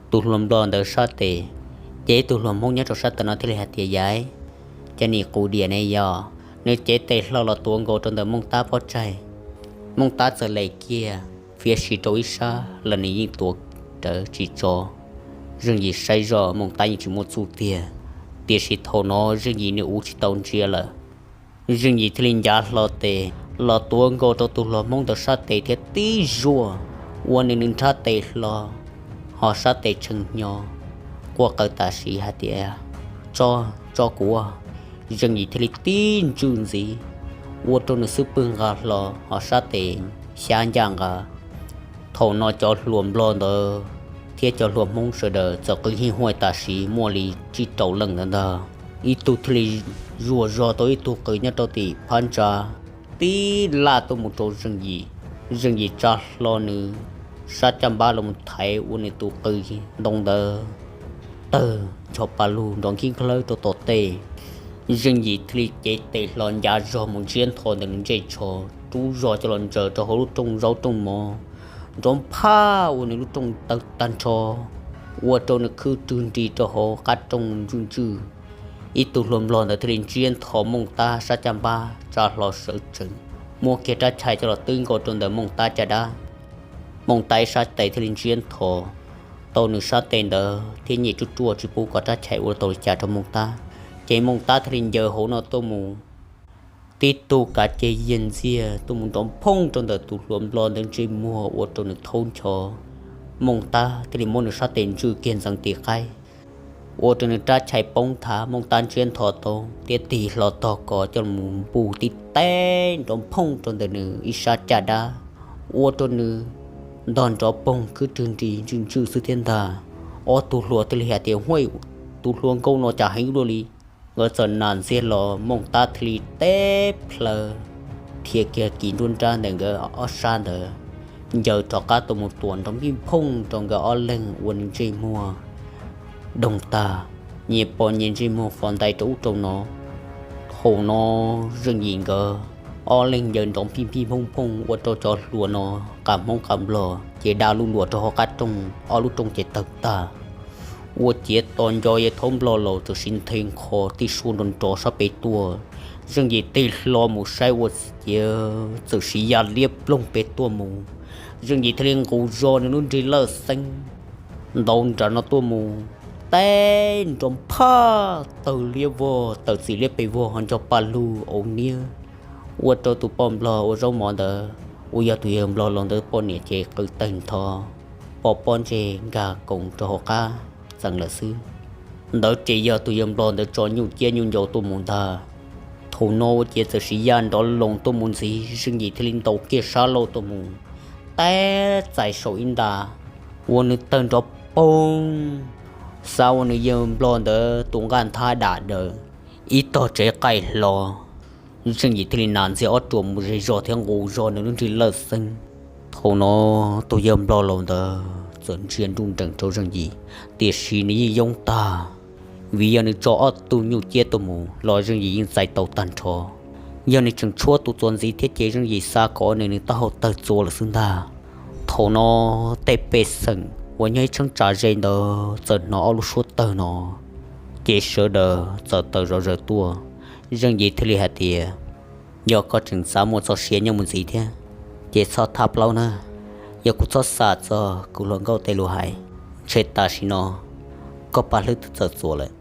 tus hluas nplog ntawd sab tes, ces ib tug hluas Hmoob nyob rau sab ntawm no thiaj li hais tias, Yaiv, cov nim qus diam ne yog? Nws cev tes hlo los tuav nkaus rau ntawm Mooj Tab pob tsaig. Mooj Tab txawm lem kiag fiav sis rau ib sab los nws yeej tuav rawv tsis tso. Zeej Yim saib zoj Mooj Tab yeej tsis muaj txuj tiag, tiam sis thaum no Zeej Yim nws uv tsis tau ntsia lawm. Zeej Yim thiaj li ncav hlo tes los tuav nkaus rau tus hluas Hmoob ntawd sab tes thiab tib zuaj ua nws nws nrhab tes hlo, ho sab tes tshee hnyo quaj qw tam sim hais tias, Tso, tso kuv. Zeej Yim thiaj li tib ntswj ntxiv ua rau nws xub pwg nqa hlo ho sab tes xyab ncaj nqa. Thaum no cov hluas nplog ntawd thiab cov hluas Hmoob sawv daws txawm qw hij huaj tam sim muaj li tsib rau leej ntawd ntag. Ib tug thiaj li zuaj zog tau ib tug qws nyob rau tim phab ntsa, tib laj tuaj mus rau Zeej Yim. Zeej Yim tsa hlo nws sab caj npab los thaiv ua nws tus qws ntoo ntawd tawg ncho pa lug nrov nkib nkhawb rau tom tej. Zeej Yim thiaj li cev tes hlo ncav zog mus ntsiab ntho ntawm nws ntsej tsho, rub zog coj los ntsaws rau hauv lub rooj zaub rooj mov, nrov phaj ua nws lub rooj tawg tag nrho, ua rau nws khwb rwg nris rau hauv qab rooj ntswj ntswj. Ib tug hluas nplog ntawd thiaj li ntsiab ntho Mooj Tab sab caj npab tsa hlo sawv tsees, muab kiag rab chais coj los twb nkaus rau ntawm Mooj Tab caj dab. Mooj Tab ib sab tes thiaj li ntsiab ntho tau nws sab tes ntawd thiab nyem ruaj ruaj tsis pub kom rab chais ua tau li cas rau Mooj Tab. Ces Mooj Tab thiaj li ncaws hauv no tuaj mus, tib tug kav ceg yiag ntxiag tuaj mus nrov phooj rau ntawm tus hluas nplog ntawd ntsej muag ua rau nws thaub ncho. Mooj Tab thiaj li muab nws sab tes ntswj kiag ntxeev tim qaib, ua rau nws rab chais poob thav. Mooj Tab ntsiab ntho tau thiab tig hlo tog kos coj mus npuj tib teg nrov phooj rau ntawm nws ib sab caj dab, ua rau nws ntog nrov poog khwb rwg nris ntswj ntswj xwb thiab ntag. Ob tug hluas thiaj li hais tias, Huaj, tus hluas nkauj no cas heev luaj li. Nkawd txawm nam ntxiag los Mooj Tab thiaj li teb plhaw, dhia kiag kis nruab nrab ntawm nkawd ob sab ntawd, ncaws rov qab tuaj mus tuam nrov npij nphooj rau nkawd ob leeg ua nws ntsej muag doog tag, nyias pom nyias ntsej muag fov ntais rau ub rau no. Thaum no Zeej Yim nkawd ob leeg ncaws nrov npij npij nphooj nphooj ua rau cov hluas no qas Hmoob qas Nplog ces da lub luam rau hauv qab rooj, ob lub rooj ces tawg tag. Ua ciav tos nco yawg Thaub Nplog laus txawm siv nthe nkho tib suab nrov nrov sab pem tuaj. Zeej Yim tig hlo mus saib ua ciav txawm siv ya liab ploog pem tuaj mus. Zeej Yim thiaj li nqus zog nws lub nrig lawj xeeb ntaus nram no tuaj mus, teb nrov phaj tawg liab vog tawm txim liab pes vog ho nco pa lug au niab, ua rau tus poj nplog ua zaub mov ntawd uas yog tus yawg nplog laus ntawd poj niam ces qw tawg ntho. pov pob ntseg nkag koos rau hauv qab txees lawm xwb. Ntawd ces yog tus yawg nplog ntawd tso nyuj ciab nyuj ncaus tuaj mus ntag. Thaum no ua ciav txawm siv yaj nrov loos tuaj mus ntxiv, Zeej Yim thiaj li ntaus kiag sab laug tuaj mus tab txais saum ib nta, ua nws tawg nrov poob, xav ua nws yawg nplog ntawd tus nqaj nthab dam daws ib tog tsev qaij hlo. Zeej Yim thiaj li nas ntxiag ob ruam mus zej zog thiab nqus zog nws lub nrig lawj xeeb. Thaum no tus yawg nplog laus ntawd txawm ntsia nruj nreem rau Zeej Yim, tiam sis nws yeej yoob tag, vim yog nws tso ob tug nyuj ciab tuaj mus los Zeej Yim yeej txais tau tag nrho. Yog nws tseem tshuab tus txuas ntxiv thiab ces Zeej Yim xav kom nws nws taub hau tawg txua lawm xwb ntag. Thaum no tej pej xeem uas nyob ib tsheb tsav ze ntawd txawm hnov ob lub suab tawg no, ces sawv daws txawm tawm zom zaws tuaj. Zeej Yim thiaj li hais tias, yog koj tseem xav muaj txoj sia nyob mus ntxiv thiab, ces txhob thab plaub na. Yog kuv txhob xam txog kuv hluas nkauj tej lus hais, ntshe tam sim no koj paj hlwb twb txawm txuas lawm.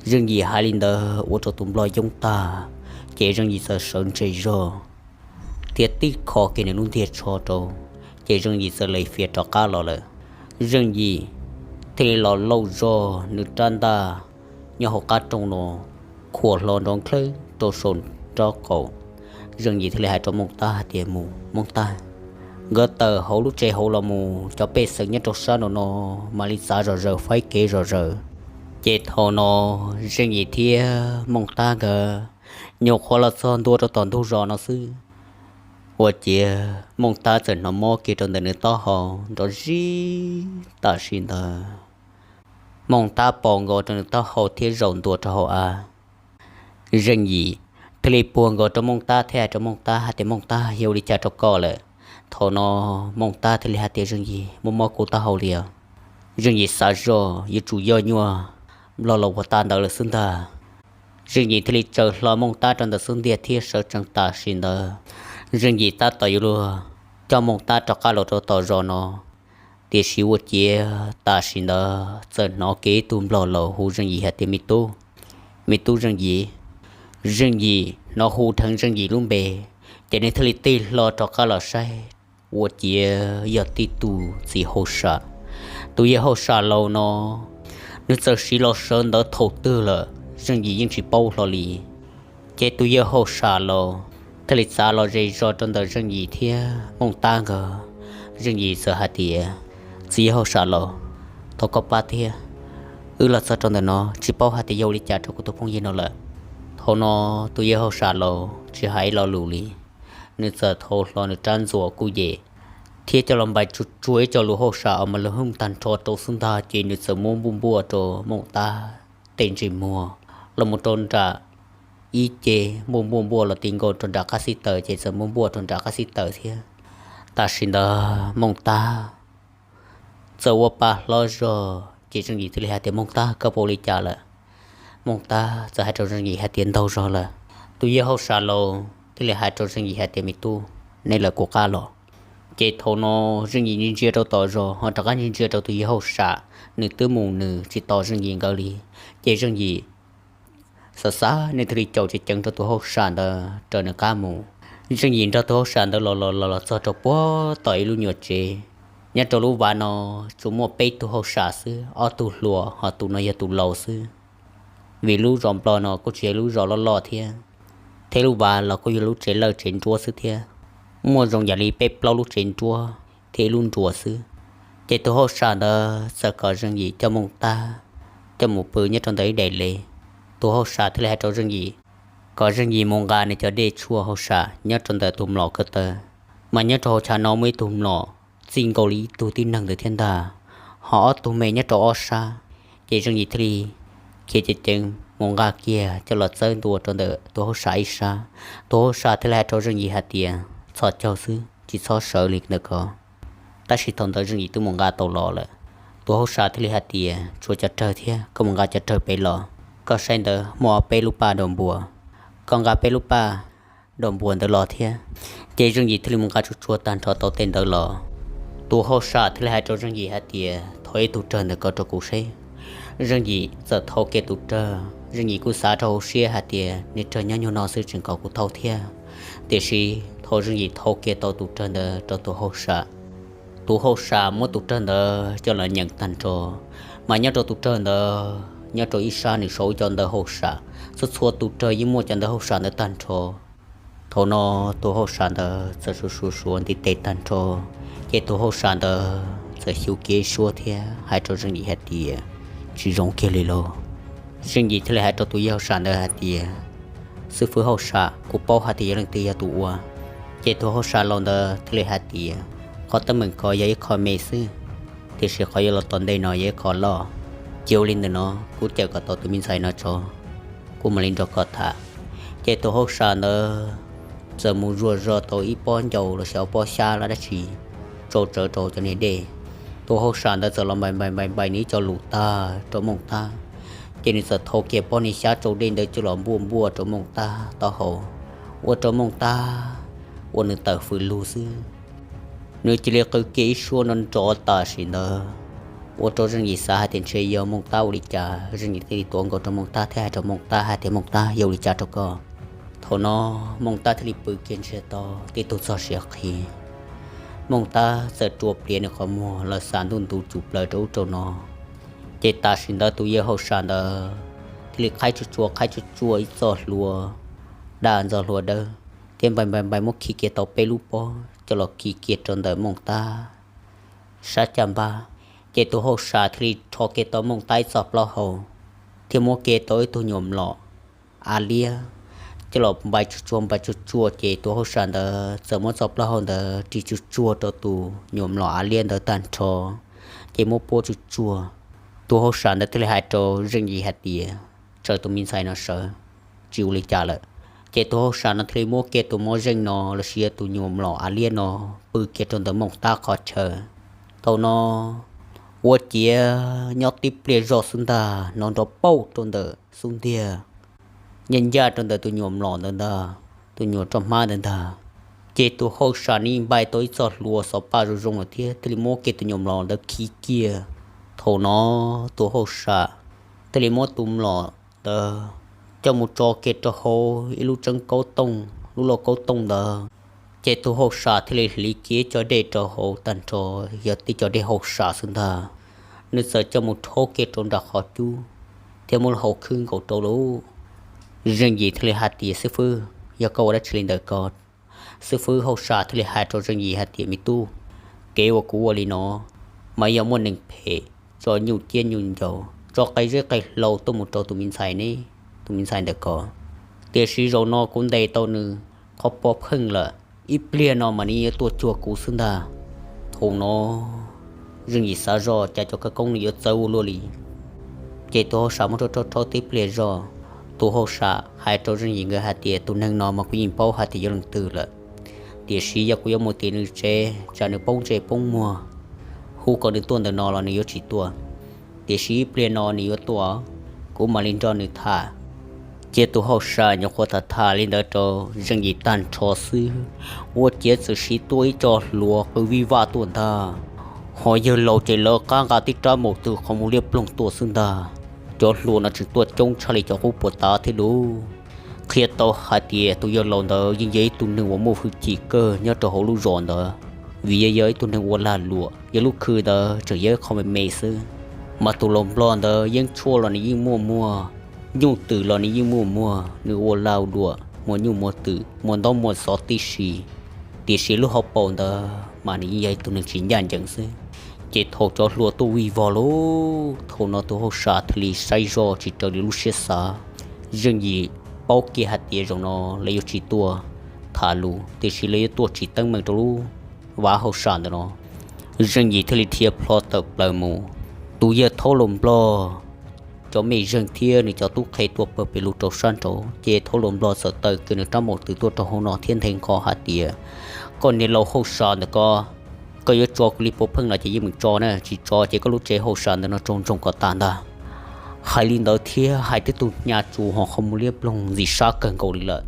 Zeej Yim hais li ntawd ua rau tus nplog yoob tag, ces Zeej Yim txawm sawv ntseg zog thiab tib kho kiag nws lub ntiag tsho rau, ces Zeej Yim txawm li fiav rov qab los lawm. Zeej Yim thiaj li los lauj zog nws rab ntaj nyob hauv qab rooj no, khuam hlo nrov nklawb rau saum nraub qaum. Zeej Yim thiaj li hais rau Mooj Tab hais tias, mus Mooj Tab, nkawd tawm hauv lub tsev hauv los mus, cov pej xeem nyob rau sab nraum no mam li txav zom zaws faib kev zom zaws. Ces thaum no Zeej Yim thiab Mooj Tab nkawd nyuam qhuav los txog ntua rau tom ntug zos no xwb, ua ciav Mooj Tab txawm hnov mob kiag rau ntawm nws taub hau nrov zib tam sim ntawd. Mooj Tab pos nkaus rau nws taub hau thiab zaum ntua rau hauv av. Zeej Yim thiaj li puag nkaus rau Mooj Tab thiab hais rau Mooj Tab hais tias, Mooj Tab, yog ua li cas rau koj lawm? Thaum no Mooj Tab thiaj li hais tias, Zeej Yim, muaj mob kuv taub hau li os. Zeej Yim xav zoj yuav tsum yog nyuag nplog los ua tag ntawd lawm xwb ntag. Zeej Yim thiaj li tsaws hlo Mooj Tab rau ntawm xub ntiag thiab sawv tsees tam sim ntawd. Zeej Yim tab tom yuav luag coj Mooj Tab rov qab los rau tom zos no, tiam sis ua ciav tam sim ntawd txawm hnov kiag ib tug nplog laus hu Zeej Yim hais tias, Me tub, me tub Zeej Yim. Zeej Yim hnov hu dheev Zeej Yim lub npe, ces nws thiaj li tig hlo rov qab los saib, ua ciav yog tib tug txiv hauj sam. Tus yawg hauj sam laus no nws txawm siv los sawv ntawd thaum twg lawm Zeej Yim yeej tsis paub hlo li. Ces tus yawg hauj sam laus thiaj li txav los ze zog rau ntawm Zeej Yim thiab Mooj Tab nkawd. Zeej Yim txawm hais tias, Txiv yawg hauj sam laus, thov koj pab thiab, wb los txog rau ntawm no tsis paub hais tias yog ua li cas rau kuv tus phooj ywg no lawm. Thaum no tus yawg hauj sam laus tsis hais ib lo lus li, nws txawm thau hlo nws rab ntxuas kuj yem thiab coj los npais tsuag tsuag ib co lus hauj sam uas mas lawv hooj tag nrho rau xwb ntag, ces nws txawm muab npuaj npuaj rau Mooj Tab tej ntsej muag los mus rau nram ib ce, npuaj npuaj npuaj los ti nkaus rau nram qab xib taws, ces txawm muab npuaj rau nram qab xib taws thiab. Tam sim ntawd Mooj Tab txawm ua pa hlob zog, ces Zeej Yim thiaj li hais tias, Mooj Tab, koj puas ua li cas lawm? Mooj Tab txawm hais rau Zeej Yim hais tias, Ntaug zog lawm. Tus yawg hauj sam laus thiaj li hais rau Zeej Yim hais tias, Me tub, neb lawv kuv qab los. Ces thaum no Zeej Yim ntsia ntsia rau tom zos, ho rov qab ntsia ntsia rau tus yawg hauj sam, nws twb mus nws tsis tos Zeej Yim nkawd li. Ces Zeej Yim xav xav nws thiaj li caum ceev ceev rau tus hauj sam ntawd raws nws qab mus. Zeej Yim nrog tus hauj sam ntawd los los los los txog rau puag tom ib lub nyuam tsev. Nyob rau lub vaj no tsuas muaj peb tug hauj sam xwb, ob tug hluas ho tus no yog tus laus xwb. Vim lub zos Nplog no kuj tsis yog lub zos loj loj thiab, thiab lub vaj los kuj yog lub tsev lawj tsev nruab xwb thiab, muaj zoo yam li peb plaub lub tsev nruab thiab ib lub nruas xwb. Ces tus hauj sam ntawd txawm kom Zeej Yim coj Mooj Tab coj mus pw nyob rau ntawm ib daim le. Tus hauj sam thiaj li hais rau Zeej Yim kom Zeej Yim mus nqa nws cov dej tshuaj hauj sam nyob rau ntawm tus mlom ko taw, mas nyob rau hauv chav no muaj ib tug mlom txij nkaus li ib tug tib neeg ntawd thiab ntag, ho ob tug me nyob rau ob sab. Ces Zeej Yim thiaj li khiav ceev ceev mus nqa kiag coj los txawb ntua rau ntawm tus hauj sam ib sab. Tus hauj sam thiaj li hais rau Zeej Yim hais tias, Txhos caug xwb, tsis txhob sawv li ntawm ko. Tab sis thaum ntawd Zeej Yim twb mus nqa tau los lawm. Tus hauj sam thiaj li hais tias, Tshuav cov rawg thiab, koj mus nqa cov rawg pem los. Koj saib ntawd muaj ob peb lub paj daus npua, koj nqa peb lub paj daus npua ntawd los thiab. Ces Zeej Yim thiaj li mus nqa tsuag tsuag tag nrho tau tej ntawd los. Tus hauj sam thiaj li hais rau Zeej Yim hais tias, Thauj ib tug rawg ntawm ko rau kuv seb. Zeej Yim txawm thau kiag tus rawg, Zeej Yim kuj xav rau hauv siab hais tias, Niag rawg nyob nyuag no xwb tseem kom kuv thauj thiab. Tiam sis thaum Zeej Yim thau kiag tau tus rawg ntawd rau tus hauj sam, Tus hauj sam muab tus rawg ntawd coj los nyeem tag nrho, mas nyob rau tus rawg ntawd nyob rau ib sab nws sau cov ntawv hauj sam, txhua txhua tus rawg yeej muaj cov ntawv hauj sam ntawd tag nrho. Thaum no tus hauj sam ntawd txawm suav suav suav ntiv tes tag nrho, ces tus hauj sam ntawd txawm xyu kiag ib suab thiab hais rau Zeej Yim hais tias, Tsis zoo kiag li lauj. Zeej Yim thiaj li hais rau tus yawg hauj sam ntawd hais tias, Xib fwb hauj sam, kuv paub hais tias yog leej twg yog tus ua. Ces tus hauj sam laus ntawd thiaj li hais tias, Qhov teeb meem ko yog ib qho me xwb, tiam sis qhov yuav los tom ntej no yog ib qho loj. Cia ua li ntawm no, kuv cawm kom tau tus me ntxhais no tso, kuv mam li nrog koj tham. Ces tus hauj sam ntawd txawm mus zuaj zog tau ib pob ncau los sis ob pob xyab los dab tsi, tsau tsawv rau cov niag dej. Tus hauj sam ntawd txawm los npai npai npai npai nws ib co lus tag rau Mooj Tab, ces nws txawm thau kiag pob niag xyab tsau dej ntawd coj los npuaj npuaj rau Mooj Tab taub hau, ua rau Mooj Tab ua nws tawm fws lug xwb. Nws cia li qw kiag ib suab nrov nrov tam sim ntawd, ua rau Zeej Yim xav hais tias ntshe yog Mooj Tab ua li cas. Zeej Yim thiaj li tuav nkaus rau Mooj Tab thiab hais rau Mooj Tab hais tias, Mooj Tab, yog ua li cas rau koj? Thaum no Mooj Tab thiaj li pw kiag ntsiag to, tib tug txog siav qhi. Mooj Tab txawm rua pliav nws qhov muag los xav ntuj ntu cuj plaws rau ub rau no. Ces tam sim ntawd tus yawg hauj sam ntawd thiaj li qhaib tsuag tsuag qhaib tsuag tsuag ib txoj hlua daj ntxog hlua dawb, thiab npai npai npai muab khi kiag tau peb lub pob coj los khi kiag rau ntawm Mooj Tab sab caj npab. Ces tus hauj sam thiaj li rho kiag tau Mooj Tab ib txoj plaub hau, thiab muab kiag tau ib tug nyuam mlom av liab coj los npai tsuag tsuag npai tsuag tsuag, ces tus hauj sam ntawd txawm muab txoj plaub hau ntawd ris tsuag tsuag rau tus nyuam mlom av liab ntawd tag nrho, ces muab puab tsuag tsuag. Tus hauj sam ntawd thiaj li hais rau Zeej Yim hais tias, Tsaws tus me ntxhais no sawv, tsis ua li cas lawm. Ces tus hauj sam no thiaj li muab kiag tus moj zeej no los sis yog tus nyuam mlom av liab no pw kiag rau ntawm Mooj Tab qhov chaw. Thaum no ua ciav nyob tib pliag zog xwb ntag, hnov nrov pauj rau ntawm xub ntiag, ncaj ncaj rau ntawm tus nyuam mlom ntawd ntag, tus nyuam roj hmab ntawd ntag. Ces tus hauj sam ne npai tau ib txoj hlua xov paj zoo zoo lawm thiab thiaj li muab kiag tus nyuam mlom ntawd khi kiag. Thaum no tus hauj sam thiaj li muab tus mlom ntawd coj mus tso kiag rau hauv ib lub tseeb kaub tooj, lub lauj kaub tooj ntawd. Ces tus hauj sam thiaj li hliv kiag cov dej rau hauv tag nrho, yog tib cov dej hauj sam xwb ntag. Nws txawm coj mus rhaub kiag rau nram qhov cub thiab muab lub hau khwb nkaus rau lawm. Zeej Yim thiaj li hais tias, Xib fwb, yog koj ua dab tsi li ntawm ko? Xib fwb hauj sam thiaj li hais rau Zeej Yim hais tias, Me tub, kev uas kuv ua li no mas yog muaj neeg phem tso nyuj ciab nyuj ncaus, tso qe zeb qe hlau tuaj mus rau tus me ntxhais ne, tus me ntxhais ntawm ko. Tiam sis zaum no kuv ntes tau nws qhov pov pheej lawm, ib pliag no mas nws yuav tuaj cuag kuv xwb ntag. Thaum no Zeej Yim xav zoj cas cov khawv koob nws yuav txawv ua luaj li. Ces tus hauj sam muab rhaub rhaub rhaub tib pliag zog, tus hauj sam hais rau Zeej Yim nkawd hais tias, Tus neeg no mas kuv yeej paub hais tias yog leej twg lawm, tiam sis yog kuv yuav mus tim nws tsev tsam nws poob ntsej poob muag, hu kom nws tuaj ntawm no los nws yuav tsis tuaj. Tiam sis ib pliag no nws yuav tuaj, kuv mam li nrog nws tham. Ces tus hauj sam nyuam qhuav tham tham li ntawd rau Zeej Yim tag nrho xwb, ua ciav txawm siv tuaj ib co hluas qw vij vaj tuaj ntag. Ho yawg laus ces lawv qab nqa tib rab maum tw qhov muag liab ploog tuaj xwb ntag. Cov hluas no tseem tuaj coob tshaj li cov qub puas tav thiab lauj. Qhia tau hais tias tus yawg laus ntawd yeej yog ib tug neeg uas muaj hwj chim kawg nyob rau hauv lub zos ntawd, vim yog yog ib tug neeg ua lag luam, yog lub khw ntawd tseem yog ib qho me me xwb. Mas tus laus nplog ntawd yeeb tshuaj los nws yeej muaj muag, nyuj twm los nws yeej muaj muag, nws ua lag luam muaj nyuj muaj twm muaj ntaub muaj xov tib si, tiam sis lub hauv paus ntawd mas nws yeej yog ib tug neeg tsis ncaj ncees xwb. Ces thaum cov hluas tuaj vij vog lauj, thaum no tus hauj sam thiaj li saib zoj tsis raws li lub siab xav. Zeej Yim paub kiag hais tias zaum no lawv yuav tsis tuaj tham lus, tiam sis lawv yuav tuaj tsim teeb meem rau lub vaj hauj sam ntawm no. Zeej Yim thiaj li dhia plho tawm plaws mus. Tus yawg Thaub Laus Nplog cov mej zeeg thiab nws cov tub qhe tuaj pawg pes lug rau sab nraud, ces Thaub Laus Nplog txawm taw kiag nws rab maum tw tuaj rau hauv no thiab nthe nqho hais tias, Koj niag laus hauj sam ntawm ko, koj yuav tso kuv li puav pheej los ces yeej meem tso na, tsis tso ces koj lub tsev hauj sam ntawm no tsaug ntsoog kom tas ntag. Hais li ntawd thiab hais tib tug hnyav tsuas ho qhov muag liab ploog ntxim sab kawg nkaus li lawm.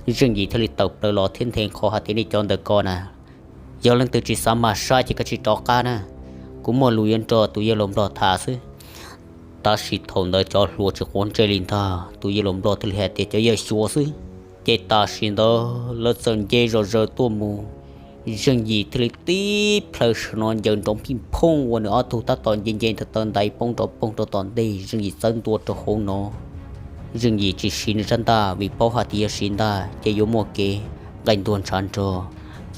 Zeej Yim thiaj li tawm plaws los thiab nthe nqho hais tias, Nej cov ntawm ko na, yog leej twg tsis xav mag sab ces koj tsis rov qab na, kuv muaj lus yuav nrog tus yawg Laus Nplog tham xwb. Tab sis thaum ntawd cov hluas tsis quav ntsej li ntag, tus yawg Laus Nplog thiaj li hais tias, Cov yawg xyuas xwb. Ces tam sim ntawd lawv txawm nce zom zaws tuaj mus, Zeej Yim thiaj li tib plhaw saum no ncaws nrov phij phooj ua nws ob tug tab tom nce nce ntawm taw ntaiv poob nrov poog rau tom ntej. Zeej Yim txawb ntua rau hauv no, Zeej Yim tsis siv nws rab ntaj vim paub hais tias yog siv ntaj ces yuav muaj kev nqaij ntuag ntshav nrog.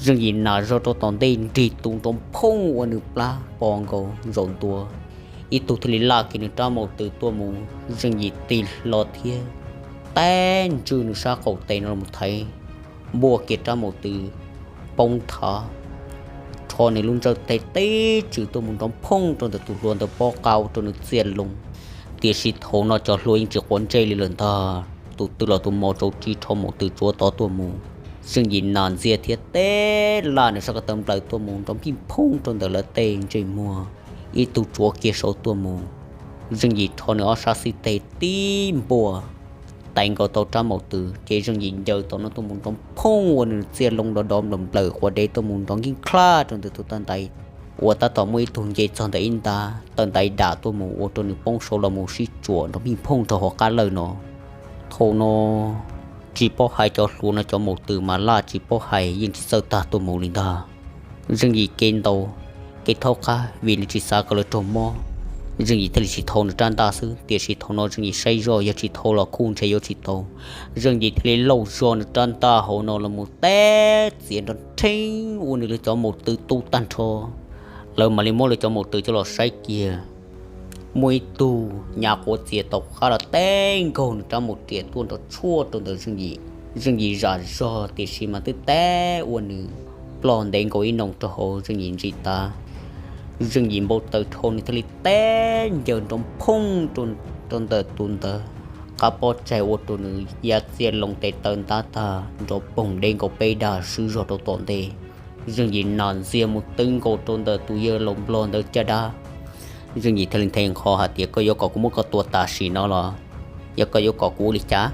Zeej Yim nas zog rau tom ntej nrig tus nrov phooj ua nws plab po nkaus zaum ntua. Ib tug thiaj li laj kiag nws rab maum tws tuaj mus, Zeej Yim tig hlo thiab tab ntswj nws sab qaum tes no los thaiv npuaj kiag rab maum tws poob thav, rho nws lub ntsawj teg tib tswm tuaj mus nrov phooj rau ntawm tus hlua ntawd pob qa ua rau nws txiaj loo. Tiam sis thaum no cov hlua yeej tsis quav ntsej li lawm ntag, tus twg los tus mos tsaus ris rho maum tws tsuav tod tuaj mus. Zeej Yim nas ntxiag thiab teb laj nws sab ko taw nplawm tuaj mus nrov phij phooj rau ntawm lawv tej ntsej muag, ib tug tsuav kiag saud tuaj mus. Zeej Yim rho nws ob sab xib teg tib npuaj tais nkaus tau rab maum tws ces Zeej Yim ncaws tom no tuaj mus nrov phooj ua nws txiaj loo dov dov nplawm nplawm quav dev tuaj mus nrov nkij khlaj rau ntawm tus taw ntaiv uas tab tom muaj ib tug nce txog ntawm ib nta taw ntaiv dam tuaj mus ua rau nws poob saud los mus sib tsuam nrov phij phooj rau hauv qab lawj no. Thaum no tsis paub hais cov hlua no cov maum tws mas laj tsis paub hais yeej tsis txawj tag tuaj mus li ntag. Zeej Yim kev ntaus kev thaub qab vim nws tsis xav kom lawv raug mob, Zeej Yim thiaj li tsis thau nws rab ntaj xwb. Tiam sis thaum no Zeej Yim saib zoj yog tsis thau los kuj ntshe yuav tsis tau. Zeej Yim thiaj li lauj zog nws rab ntaj hauv no los mus teb txiav nrov rheeb ua nws lawv cov maum tws tu tag nrho. Lawv mam li muab lawv cov maum tws coj los saib kiag, muaj ib tug nyav quav txias tau qab los teb nkaug nws rab maum riam tuaj nrov tshuaj rau ntawm Zeej Yim. Zeej Yim zam zog tiam sis mas twb teb ua nws ploj ntev nkaus ib noo rau hauv Zeej Yim ntsis tav. Zeej Yim npau taws dhau nws thiaj li teb ncaws nrov phooj rau ntawm tus ntawd qab pob tsaig ua rau nws ya txiaj loo tes taw ntab tag nrov poog deb nkaus peb dag swb zog rau tom ntej. Zeej Yim nas ntxiag mus twb nkaus rau ntawm tus yawg laus nplog ntawd caj dab. Zeej Yim thiaj li nthe nqho hais tias, koj yuav kom kuv muab koj tua tam sim no los yog koj yuav kom kuv ua li cas?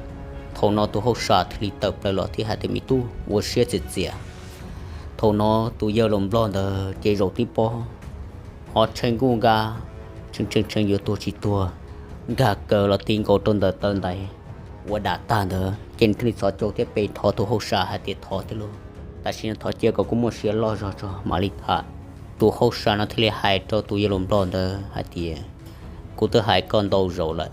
Thaum no tus hauj sam thiaj li tawm plaws los thiab hais tias, me tub, ua siab txias txias. Thaum no tus yawg laus nplog ntawd ces zaum tib pob ho tsheej nkuj nkag, tshee tshee tshee yuav tuag tsis tuag, nkag kaws los ti nkaus rau ntawm taw ntaiv uas dam tag ntawd ces nws thiaj li txhos caug thiab pe thov tus hauj sam hais tias, thov thiab lauj, tam sim no thov cia kom kuv muaj sia loj zog tso mam li tham. Tus hauj sam no thiaj li hais rau tus yawg laus nplog ntawd hais tias, kuv twb hais koj ntau zaus lawm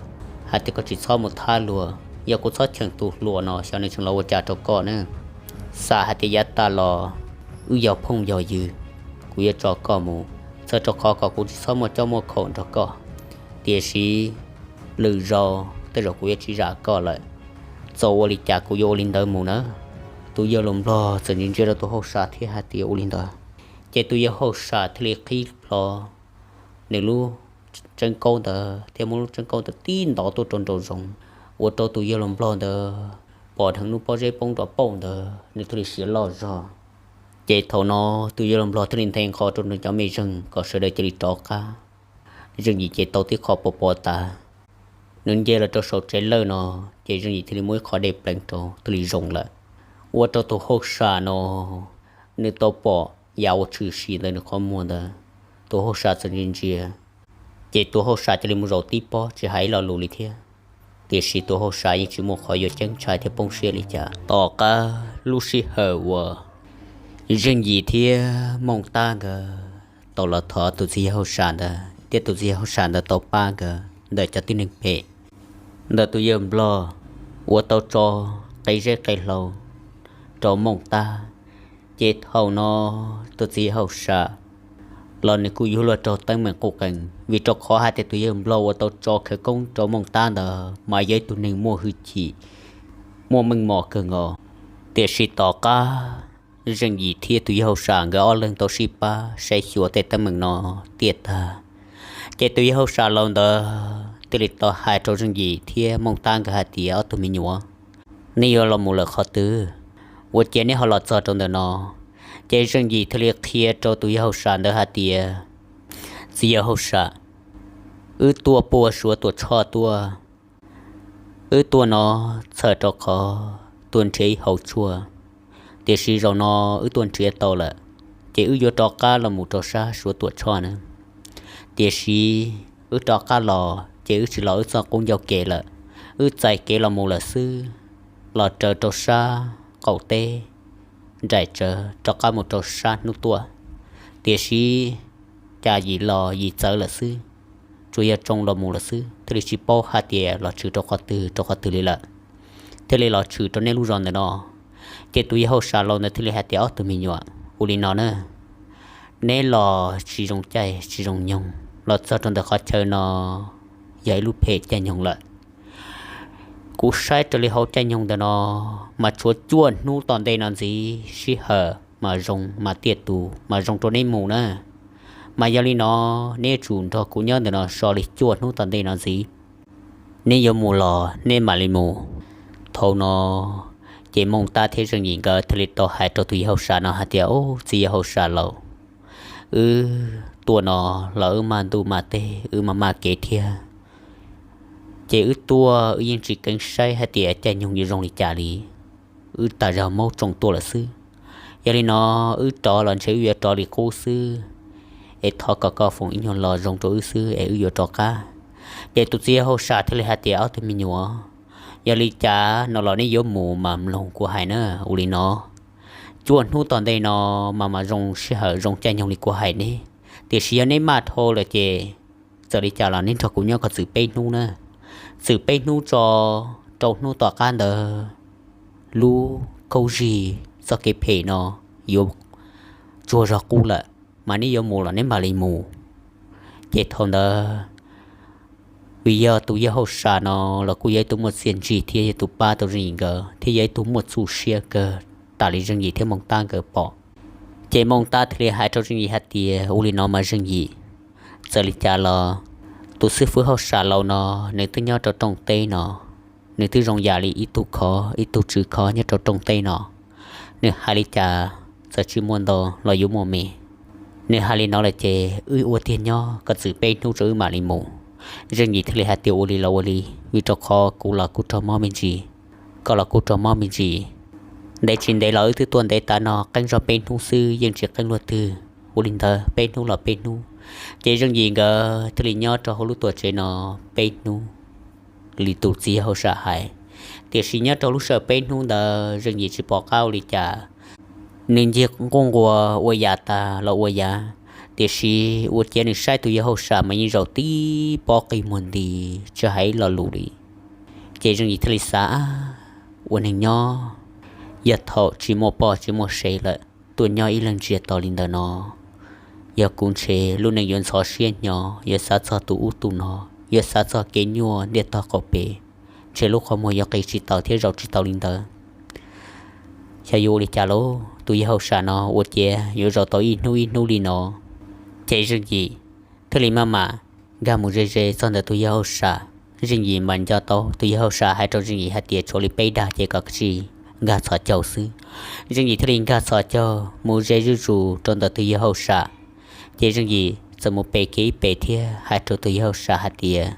hais tias koj tsis txhob mus thab luag, yog kuv txhob cheem tus hluas no xyov nws tseem los ua cas rau koj ne. Xam hais tias yav tas los wb yog phooj yog ywg, kuv yuav tso koj mus, txhawm rau qhov kom kuv tsis txhob muaj coj muaj khaum nrog koj. Tiam sis lwm zaus tej zaum kuv yuav tsis zam koj lawm, txawm ua li cas kuv yuav ua li ntawd mus na. Tus yawg laus nplog txawm ntsia ntsia rau tus hauj sam thiab hais tias, ua li ntawd. Ces tus yawg hauj sam thiaj li qhib plho nws lub tseeb kaub ntawd thiab muab lub tseeb kaub ntawd tib ntov tuaj rau nraum zoov, ua rau tus yawg laus nplog ntawd pom dheev lub pob zeb poob nrov pauj ntawd nws thiaj li siav loj zog. Ces thaum no tus yawg laus nplog thiaj li nthe nqho rau nws cov me zeeg kom sawv daws cia li rov qab. Zeej Yim ces tau tib qho pos pos tas, nws nce los rau saum tsev lawj no, ces Zeej Yim thiaj li muab ib qho dej pleev rau thiaj li zoo lawm. Ua rau tus hauj sam no nws tau pom yav uas tshwm sim ntawm nws qhov muag ntawd. Tus hauj sam txawm ntsia ntsia, ces tus hauj sam cia li mus zaum tib pob tsis hais ib lo lus li thiab. Tiam sis tus hauj sam yeej tsis muaj qhov yuav ceeb tsheej thiab poob siab li cas. Tom qab lub sij hawm uas Zeej Yim thiab Mooj Tab nkawd tau los thov tus txiv yawg hauj sam ntawd thiab tus txiv yawg hauj sam ntawd tau pab nkawd ntawm cov tib neeg phem, ntawm tus yawg nplog uas tau tso qe zeb qe hlau rau Mooj Tab. Ces thaum no tus txiv yawg hauj sam los nws kuj yuav luag raug teeb meem quj qees, vim rau qhov hais tias tus yawg nplog uas tau tso khawv koob rau Mooj Tab ntawd mas yog ib tug neeg muaj hwj chim, muaj meej mom kawg nkaus. Tiam sis tom qab Zeej Yim thiab tus yawg hauj sam nkawd ob leeg tau sib pab saib xyuas tej teeb meem no tiaj tag, ces tus yawg hauj sam laus ntawd thiaj li tau hais rau Zeej Yim thiab Mooj Tab nkawd hais tias, ob tug me nyuam, neb yuav los mus lawm qhov twg? Ua cas neb ho los txog rau ntawm no? Ces Zeej Yim thiaj li qhia rau tus yawg hauj sam ntawd hais tias, txiv yawg hauj sam, wb tuaj puag Suav Tuam Tshoj tuaj. Wb tuaj no txhawm rau qhov tuaj nrhiav ib hauv tshuaj, tiam sis zaum no wb tuaj nrhiav tau lawm, ces wb yuav rov qab los mus rau sab Suav Tuam Tshoj na. Tiam sis wb rov qab los ces wb tsis los wb txoj qub ncauj kev lawm, wb txais kev los mus lawm xwb, los raws rau sab qaum teb nraim tsawv rov qab mus rau sab hnub tuaj. Tiam sis cas yim los yim txawv lawm xwb, tsuas yog tsoo los mus lawm xwb, thiaj li tsis paub hais tias los tshwm rau qhov twg rau qhov twg li lawm, thiaj li los tshwm rau neb lub zos ntawm no. Ces tus yawg hauj sam laus ntawd thiaj li hais tias, Ob tug me nyuam, ua li no na, neb los tsis zoo caij tsis zoo nyoog los txog rau ntawm qhov chaw no yog ib lub phem caij nyoog lawm. Kuv saib raws li hauv caij nyoog ntawm no mas tshuav cuaj hnub tom ntej no ntxiv sij hawm mas zoo mas tiaj tus mas zoo rau neb mus na. Mas yog li no, neb yuav tsum nrog kuv nyob ntawm no so li cuaj hnub tom ntej no ntxiv. Neb yuav mus los neb mam li mus. Thaum no ces Mooj Tab thiab Zeej Yim nkawd thiaj li tau hais rau tus yawg hauj sam no hais tias, Ub, txiv yawg hauj sam laus, wb tuaj no los wb maj ntuj maj teb, wb maj maj kev thiab. Ces wb tuaj wb yeej tsis keev saib hais tias caij nyoog yuav zoo li cas li. Wb tas zog maub tsoo tuaj lawm xwb. Yog li no, wb rov los ntshe wb yuav rov li qub xwb, es thov kom koj foom ib nyuag lo zoo rau wb xwb es wb yuav rov qab. Ces tus txiv yawg hauj sam thiaj li hais tias, Ob tug me nyuam, yog li cas no los neb yuav mus mas mloog kuv hais na. Ua li no, cuaj hnub tom ntej no mas mas zoo sij hawm zoo caij nyoog li kuv hais neb, tiam sis yog neb maj dhau lawm ces txawm li cas los neb nrog kuv nyob kom txwm peb hnub na. Txwm peb hnub tso, rau hnub tom qab ntawd lub kauj zig txoj kev phem no yuav tsuag zog qub lawm, mas neb yuav mus los neb mam li mus. Ces thaum ntawd, vim yog tus yawg hauj sam no los kuj yog ib tug muaj txiaj ntsig thiab yog tus pab tau Zeej Yim nkawd thiab yog ib tug muaj txuj siab kawg tas li Zeej Yim thiab Mooj Tab nkawd pom. Ces Mooj Tab thiaj li hais rau Zeej Yim hais tias, Ua li no mas Zeej Yim, txawm li cas los tus xib fwb hauj sam laus no nws twb nyob rau rooj teb no, nws twb zoo yam li ib tug khov ib tug tswv khov nyob rau rooj teb no. Nws hais li cas txawm tsis muaj ntau los yuav muaj me. Nws hais li no lawm ces wb ua tiag nyob kom txwm peb hnub rau wb mam li mus. Zeej Yim thiaj li hais tias, Ua li los ua li, vim rau qhov kuv los kuj raug mob me ntsis, koj los kuj raug mob me ntsis. Ntev tsis ntev los wb twb tuaj ntev tas no, qee zog peb hnub xwb yeej tsis qeeb luaj twg. Ua li ntawd peb hnub los peb hnub. Ces Zeej Yim nkawd thiaj li nyob rau hauv lub tuam tsev no peb hnub li tus txiv yawg hauj sam hais. Tiam sis nyob rau lub sij hawm peb hnub ntawd Zeej Yim tsis pom qab ua li cas, nws ncig nquj nquas ua yam tas los ua yam, tiam sis ua ciav nws saib tus yawg hauj sam mas yeej zaum tib pob qi muag nti, tsis hais ib lo lus li. Ces Zeej Yim thiaj li xav, Ua neeg nyob, yog thaum tsis muaj poj tsis muaj sev lawm, tuaj nyob ib leeg tsiaj to li ntawm no, yog kuv ntshe lub neej yuav ntxhov siab hnyo, yuav xav txog tus ub tus no, yuav xav txog kev nyuaj ntiaj tog qaum pem, ntshe lub qhov muag yuav qi tsis tau thiab zaum tsis tau li ntawd. Xyov yuav ua li cas lauj, tus yawg hauj sam no ua ciav yuav zaum tau ib hnub ib hnub li no. Ces Zeej Yim thiaj li maj mam nkag mus ze ze txog ntawm tus yawg hauj sam. Zeej Yim mas nco tau tus yawg hauj sam hais rau Zeej Yim hais tias tshuav li peb dag ces kom tsis nkag txhos caug xwb. Zeej Yim thiaj li nkag txhos caug mus ze zuj zus rau ntawm tus yawg hauj sam. Ces Zeej Yim txawm mus pe kiag ib pe thiab hais rau tus yawg hauj sam hais tias,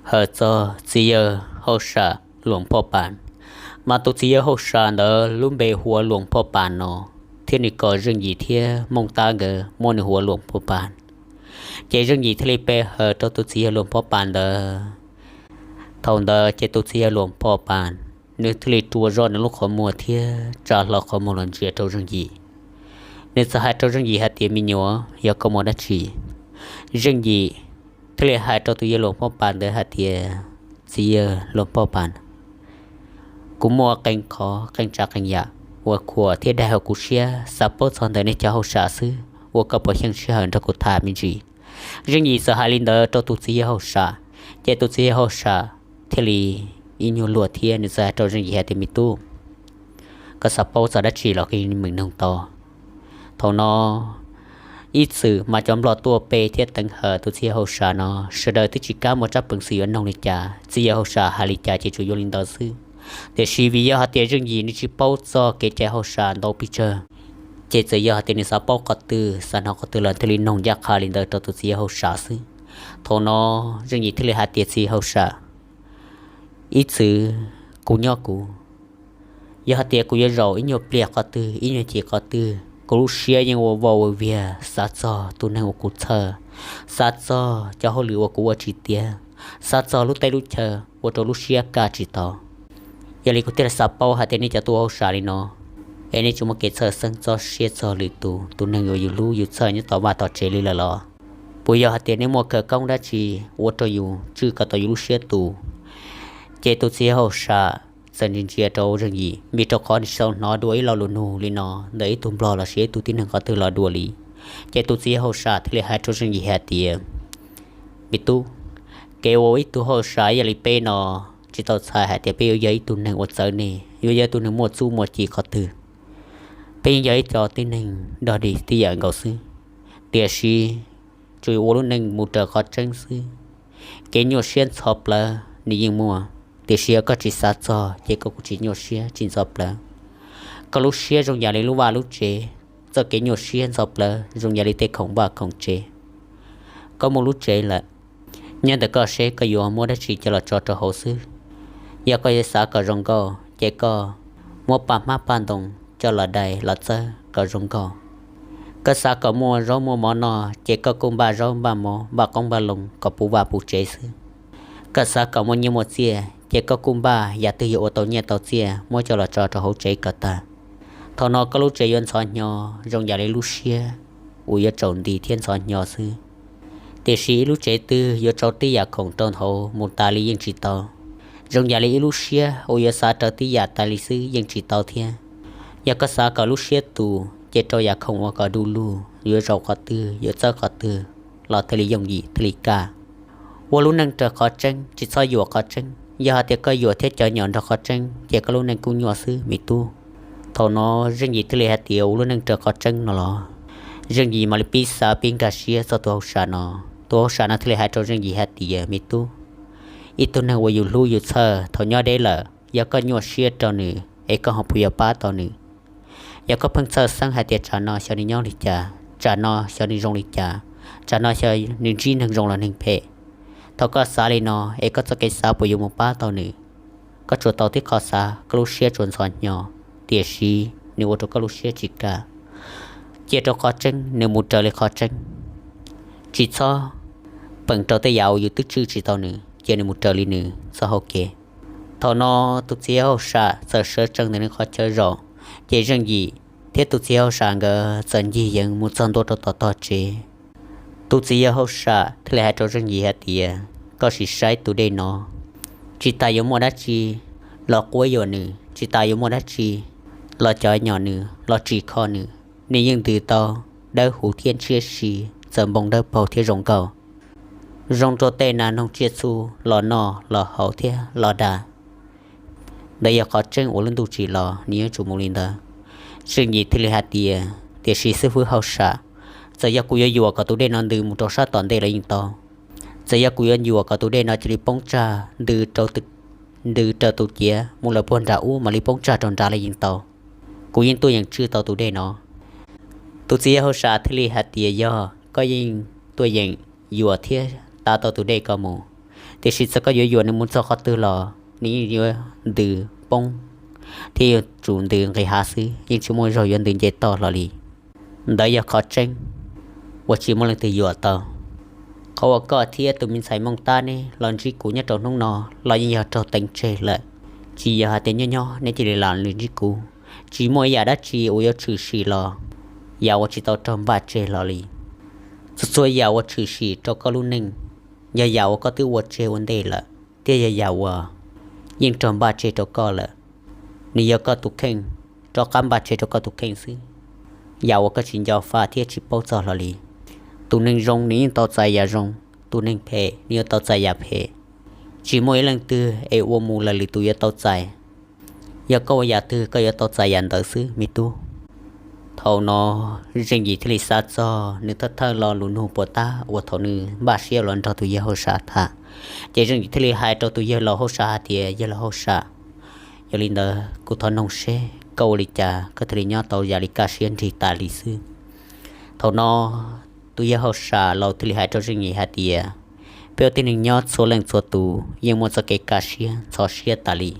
Hawm txog txiv yawg hauj sam Luam Phoj Pas. Mas tus txiv yawg hauj sam ntawd lub npe hu ua Luam Phoj Pas no, thiab nws kom Zeej Yim thiab Mooj Tab nkawd muab nws hu ua Luam Phoj Pas. Ces Zeej Yim thiaj li pe hawm rau tus txiv yawg Luam Phoj Pas ntawd. Thaum ntawd ces tus txiv yawg Luam Phoj Pas nws thiaj li rua zoj nws lub qhov muag thiab tsa hlo qhov muag los ntsia rau Zeej Yim. Nws txawm hais rau Zeej Yim hais tias, Me nyuam, yog koj muaj dab tsi? Zeej Yim thiaj li hais rau tus yawg Luam Phoj Pas ntawd hais tias, Txiv yawg Luam Phoj Pas, kuv muaj qee qhov qee tsav qee yam uas khuam thiab daig hauv kuv siab, xav paub txog ntawm nej cov hauj sam xwb, ua koj puas xyeej sij hawm nrog kuv tham me ntsis? Zeej Yim txawm hais li ntawd rau tus txiv yawg hauj sam, ces tus txiv yawg hauj sam thiaj li ib nyuag luag thiab nws txawm hais rau Zeej Yim hais tias, Me tub, koj xav paub txog dab tsi los koj yeej meem noog tau. Thaum no ib txwm mas cov nplog tuaj pe thiab teev hawm tus txiv yawg hauj sam no, sawv daws twb tsis kam muaj tsab peev xwm yuav noog li cas, txiv yawg hauj sam hais li cas ces tsuas yuav li ntawd xwb. Tiam sis vim yog hais tias Zeej Yim nws tsis paub txog kev cai hauj sam ntau pes tsawg, ces txawm yog hais tias nws xav paub qhov twg xav hnov qhov twg los thiaj li noog ncaj qha li ntawd rau tus txiv yawg hauj sam xwb. Thaum no Zeej Yim thiaj li hais tias, Txiv yawg hauj sam, ib txwm kuv nyob kuv, yog hais tias kuv yuav zaum ib nyuag pliag qhov twg ib nyuag chim qhov twg, kuv lub siab yeej ua vau ua viag xav txog tus neeg uas kuv txhawj, xav txog cov hauj lwm uas kuv ua tsis tiav, xav txog lub teb lub chaw ua rau lub siab kaj tsis tau. Yog li kuv thiaj li xav paub hais tias nej cov tub hauj sam li no, es nej tsis muaj kev txhawj xeeb txob siab txog lwm tus, tus neeg uas yus hlub yus txhawj nyob tom vaj tom tsev li lawm los? Puas yog hais tias nej muaj khawv koob dab tsi ua rau yus tswj kom tau yus lub siab tus? Ces tus txiv yawg hauj sam txawm ntsia ntsia rau Zeej Yim, vim rau qhov nws tsis tau hnov dua ib lo lus nug li no ntawm ib tug nplog los sis ib tug tib neeg qhov twg los dua li. Ces tus txiv yawg hauj sam thiaj li hais rau Zeej Yim hais tias, me tub, kev ua ib tug hauj sam ib yam li peb no tsis tau txhais hais tias peb yuav yog ib tug neeg uas txawv ne, yuav yog ib tug neeg muaj txuj muaj ci qhov twg. Peb yeej yog ib co tib neeg dog dig tib yam nkaus xwb, tiam sis tsuas yog ua lub neej mus raws qhov tseeb xwb. Kev nyuaj siab ntxhov plawv nws yeej muaj, tiam sis yog koj tsis xav txog ces koj kuj tsis nyuaj siab tsis ntxhov plawv. Koj lub siab zoo yam li lub vaj lub tsev, txoj kev nyuaj siab ntxhov plawv zoo yam li tej khoom vaj khoom tsev. Koj muaj lub tsev lawm, nyob ntawm koj seb koj yuav muab dab tsi coj los tso rau hauv xwb. Yog koj yuav xav kom zoo nkauj ces koj muab paj hmab paj ntoo coj los dai los txawb kom zoo nkauj. Koj xav kom muaj zaub muaj mov noj ces koj kuj npaj zaub npaj mov npaj qoob npaj loo kom puv vaj puv tsev xwb. Koj xav kom muaj nyiaj muaj txiaj ces koj kuj npaj yam twg yuav ua tau nyiaj tau txiaj muab coj los tso rau hauv tsev kom tag. Thaum no koj lub tsev yuav ntxhov hnyo zoo yam li lub siab uas yuav tsaus nti thiab ntxhov hnyo xwb. Tiam sis ib lub tsev twg yuav tsau tib yam khoom rau hauv mus tas li yeej tsis tau, zoo yam li ib lub siab uas yuav xav raws tib yam tas li xwb yeej tsis tau thiab. Yog koj xav kom lub siab tus ces rau yam khoom ua kom du lug, yuav zaum qhov twg yuav txawb qhov twg los thiaj li yooj yim thiaj li kaj. Ua lub neej raws qhov tseeb, tsis txhob yuam qhov tseeb. Yog hais tias koj yuam thiab cov nyom nrog qhov tseeb ces koj lub neej kuj nyuaj xwb me tub. Thaum no Zeej Yim thiaj li hais tias ua lub neej raws qhov tseeb no los? Zeej Yim mam li pib xav pib nkag siab txog tus hauj sam no. Tus hauj sam no thiaj li hais rau Zeej Yim hais tias me tub, ib tug neeg uas yus hlub yus txhawj thaum nyob deb lawm, yog koj nyuaj siab rau nws es koj ho puas yuav pab tau nws? Yog koj pheej txhawj xeeb hais tias tsam no xyov nws nyob li cas, tsam no xyov nws zoo li cas, tsam no xyov nws ntsib neeg zoo los neeg phem, thaum koj xav li no es koj txoj kev xav puas yuav mus pab tau nws? Koj tsuas tau tib qho xav, koj lub siab tsuas ntxhov hnyo, tiam sis nws ua rau koj lub siab tsis kaj. Cia rau qhov tseeb nws mus raws li qhov tseeb. Tsis txhob peem rau tej yam uas yus twb tswj tsis tau nws, cia nws mus raws li nws txoj hau kev. Thaum no tus txiv yawg hauj sam txawm sawv tsees ntawm nws qhov chaw zaum, ces Zeej Yim thiab tus txiv yawg hauj sam nkawd txawm ncig yees mus txog ntua rau tom tog tsev. Tus txiv yawg hauj sam thiaj li hais rau Zeej Yim hais tias, koj sim saib tus dej no, tsis tas yuav muaj dab tsi los quab yuam nws, tsis tas yuav muaj dab tsi los cov nyom nws los tsim kho nws, nws yeej ntws tau dawb huv thiab ntshiab si, txawm npoo dawb paug thiab zoo nkauj, zoo rau tej nas noog tsiaj txhu los noj los haus thiab los da. Ntawd yog qhov tseeb uas lub ntuj tsim los nws yeej tsuas mus li ntawd. Zeej Yim thiaj li hais tias, tiam sis xib fwb hauj sam, txawm yog kuv yuav yuam kom tus dej no ntws mus rau sab tom ntej los yeej tau, txawm yog kuv yuav yuam kom tus dej no cia li poob tsag ntws rau tus ciav mus lawm puag nram ub mam li poob tsag rau nrad los yeej tau, kuv yeej tuaj yeem tswj tau tus dej no. Tus txiv yawg hauj sam thiaj li hais tias yog koj yeej tuaj yeem yuam thiab tav tau tus dej ko mus, tiam sis txawm koj yuav yuam nws mus txog qhov twg los nws yeej yuav ntws poob thiab yuav tsum ntws nqis hav xwb, yeej tsis muaj zaug yuav ntws nce toj hlo li. Ntawd yog qhov tseeb uas tsis muaj leej twg yuam tau. Qhov uas koj thiab tus me ntxhais Mooj Tab neb los ntsib kuv nyob rau hnub no los yeej yog raug teev tseg lawm, tsis yog hais tias nyob nyob neb cia li los ntsib kuv. Tsis muaj ib yam dab tsi uas yuav tshwm sim los yam uas tsis tau raug npaj tseg los li. Txhua txhua yam uas tshwm sim rau koj lub neej yog yam uas koj twb ua tseg ua ntej lawm, thiab yog yam uas yeej raug npaj tseg rau koj lawm. Nws yog koj tus kheej, rov qab npaj tseg rau koj tus kheej xwb, yam uas koj tsis nco faj thiab tsis paub txog hlo li. Tus neeg zoo nws yeej tau txais yam zoo, tus neeg phem nws yuav tau txais yam phem. Tsis muaj ib leej twg es ua mus lawm lwm tus yuav tau txais. Yog koj ua yam twg koj yuav tau txais yam ntawd xwb me tub. Thaum no Zeej Yim thiaj li xav txog nws thawj thawj lo lus nug puas tab uas thaum nws npaj siab los nrog tus yawg hauj sam tham. Ces Zeej Yim thiaj li hais rau tus yawg laus hauj sam hais tias, yawg laus hauj sam, yog li ntawd kuv thov noog seb koj ua li cas koj thiaj li nyob tau yam li kaj siab nrig tas li xwb. Thaum no tus yawg hauj sam laus thiaj li hais rau Zeej Yim hais tias, peb ua tib neeg nyob txhua leej txhua tus yeej muaj txoj kev kaj siab ntxhov siab tas li.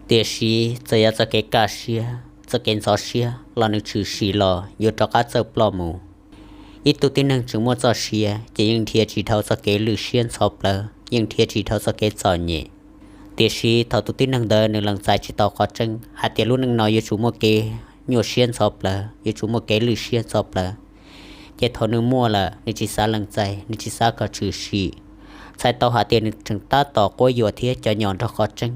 Tiam sis txawm yog txoj kev kaj siab, txoj kev ntxhov siab los nws tshwm sim los yuav rov qab txawj ploj mus. Ib tug tib neeg tseem muaj txoj sia ces yeej nrhiav tsis dhau txoj kev lwj siab ntxhov plawv, yeej nrhiav tsis dhau txoj kev txom nyem. Tiam sis thaum tus tib neeg ntawd nws lees txais tsis tau qhov tseeb hais tias lub neej no yuav tsum muaj kev nyuaj siab ntxhov plawv, yuav tsum muaj kev lwj siab ntxhov plawv, ces thaum nws muaj lawm nws tsis xav lees txais, nws tsis xav kom tshwm sim, txhais tau hais tias nws tseem tab tom quab yuam thiab cov nyom nrog qhov tseeb.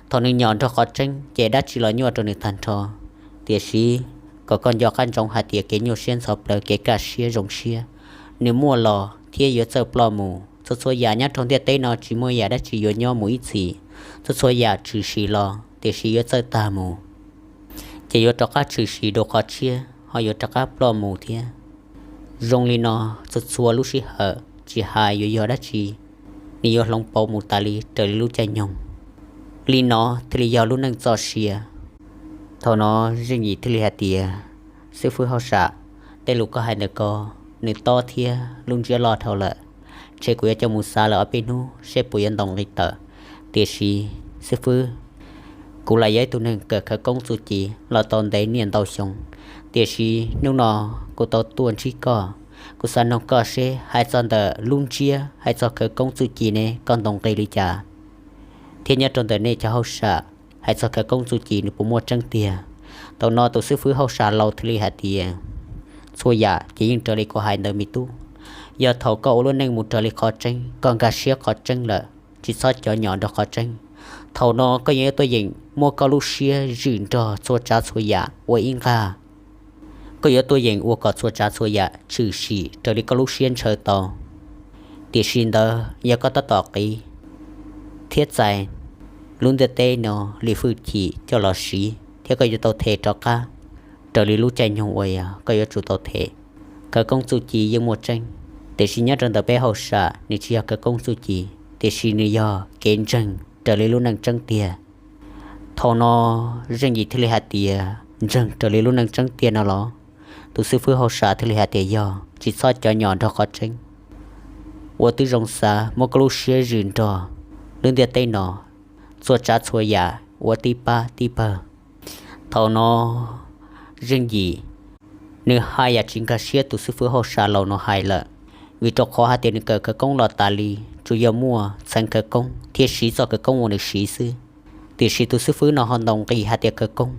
Thaum nws nyom nrog qhov tseeb ces dab tsi los nyuaj rau nws tag nrho. Tiam sis kom koj nco qab ntsoov hais tias kev nyuaj siab ntxhov plawv, kev kaj siab zoo siab, nws muaj los thiab yuav txawj ploj mus. Txhua txhua yam nyob rau ntiaj teb no tsis muaj yam dab tsi yuav nyob mus ib txhis. Txhua txhua yam tshwm sim los tiam sis yuav txawj tag mus, ces yuav rov qab tshwm sim dua qhov tshiab ho yuav rov qab ploj mus thiab. Zoo li no txhua txhua lub sij hawm, tsis hais yuav yog dab tsi, nws yuav hloov pauv mus tas li raws li lub caij nyoog. Li no thiaj li yog lub neej txoj sia. Thaum no Zeej Yim thiaj li hais tias, xib fwb hauj sam, tej lus koj hais ntawm ko nws tob thiab lub ntsiab loj dhau lawm, ces kuv yuav coj mus xav lawm ob peb hnub seb puas yuav ntaus nqi tawm. Tiam sis xib fwb, kuv lam yog ib tug neeg kawm khawv koob txuj ci los tau ntev niaj ntau xyoo, tiam sis hnub no kuv tau tuaj ntsib koj, kuv xav noog koj seb hais txog ntawm lub ntsiab hais txog khawv koob txuj ci ne koj ntaus nqi li cas, thiab nyob rau ntawm nej cov hauj sam hais txog khawv koob txuj ci nws puas muaj tseeb tiag. Thaum no tus xib fwb hauj sam laus thiaj li hais tias, txhua yam ces yeej raws li kuv hais ntawd me tub. Yog thaum koj ua lub neej mus raws li qhov tseeb, koj nkag siab qhov tseeb lawm, tsis txhob cov nyom nrog qhov tseeb, thaum no koj yeej yuav tuaj yeem muab koj lub siab zwm nrog txhua tsav txhua yam ua ib nqag. Koj yuav tuaj yeem ua kom txhua tsav txhua yam tshwm sim raws li koj lub siab ntshaw tau. Tiam sis ntawd yog koj tab tom qiv thiab txais lub ntiaj teb no li hwj chim coj los siv, thiab koj yuav tau them rov qab raws li lub caij nyoog uas yog koj yuav tsum tau them. Khawv koob txuj ci yeej muaj tseeb, tiam sis nyob rau ntawm peb hauj sam nws tsis yog khawv koob txuj ci, tiam sis nws yog kev ntseeg raws li lub neej tseeb tiag. Thaum no Zeej Yim thiaj li hais tias, ntseeg raws li lub neej tseeb tiag no los? Tus xib fwb hauj sam thiaj li hais tias, yog, tsis txhob cov nyom nrog qhov tseeb, ua tib zoo xav muab koj lub siab zwm nrog lub ntiaj teb no txhua tsav txhua yam ua tib pab tib pawg. Thaum no Zeej Yim nws haj yam tsis nkag siab tus xib fwb hauj sam laus no hais lawm, vim rau qhov hais tias nws kawm khawv koob los tas li, tsuas yog muaj txheev khawv koob thiab siv txoj khawv koob uas nws siv xwb. Tiam sis tus xib fwb no ho ntaus nqi hais tias khawv koob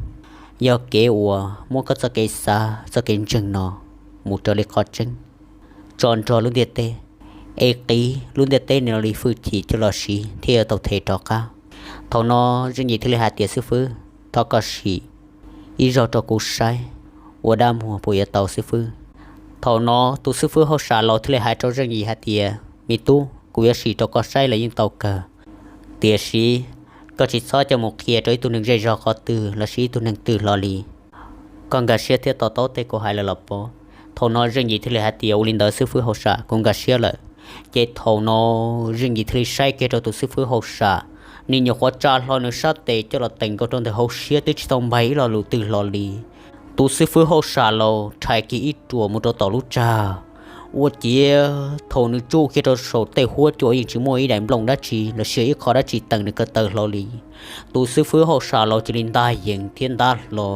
yog kev uas muab koj txoj kev xav txoj kev ntseeg no mus raws li qhov tseeb, tso nrog lub ntiaj teb, es qiv lub ntiaj teb no li hwj chim coj los siv thiab yuav tau them rov qab. Thaum no Zeej Yim thiaj li hais tias, xib fwb, thov koj sim ib zaug rau kuv saib ua dab muag puas yuav tau xib fwb. Thaum no tus xib fwb hauj sam laus thiaj li hais rau Zeej Yim hais tias, me tub, kuv yuav sim rau koj saib los yeej tau kawg, tiam sis koj tsis txhob coj mus qhia rau ib tug neeg zej zog qhov twg lossis ib tug neeg twg hlo li. Koj nkag siab thiab to taub tej kuv hais lawm los pob? Thaum no Zeej Yim thiaj li hais tias, ua li ntawd xib fwb hauj sam, kuv nkag siab lawm. Ces thaum no Zeej Yim thiaj li saib kiag rau tus xib fwb hauj sam, nws nyuam qhuav tsa hlo nws sab tes coj los teem nkaus rau ntawm hauv siab twb tsis tau npag ib lo lus twg hlo li. Tus xib fwb hauj sam laus rhais kiag ib ruam mus rau tom lub tsag, ua ciav thaum nws tsuj kiag rau saum tej huab cua yeej tsis muaj ib daim nplooj dab tsi lossis ib qho dab tsi teem nws ko taw hlo li. Tus xib fwb hauj sam laus cia li ntag yees thiab ntab hlo,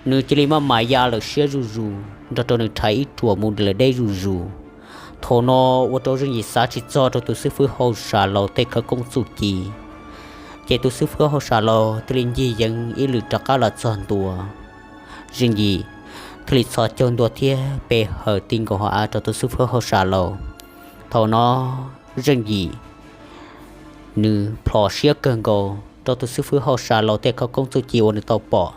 nws cia li maj mam ya lawm siab zuj zus nrog rau nws rhais ib ruam mus lawm deb zuj zus. Thaum no ua rau Zeej Yim xav tsis txog rau tus xib fwb hauj sam laus tej khawv koob txuj ci, ces tus xib fwb hauj sam laus thiaj li ncig yees ib lwm rov qab los txog ntua. Zeej Yim thiaj li txhos caug ntua thiab pe hawm ti nkaus hauv av rau tus xib fwb hauj sam laus. Thaum no Zeej Yim nws plhom siab kawg nkaus rau tus xib fwb hauj sam laus tej khawv koob txuj ci uas nws tau pom.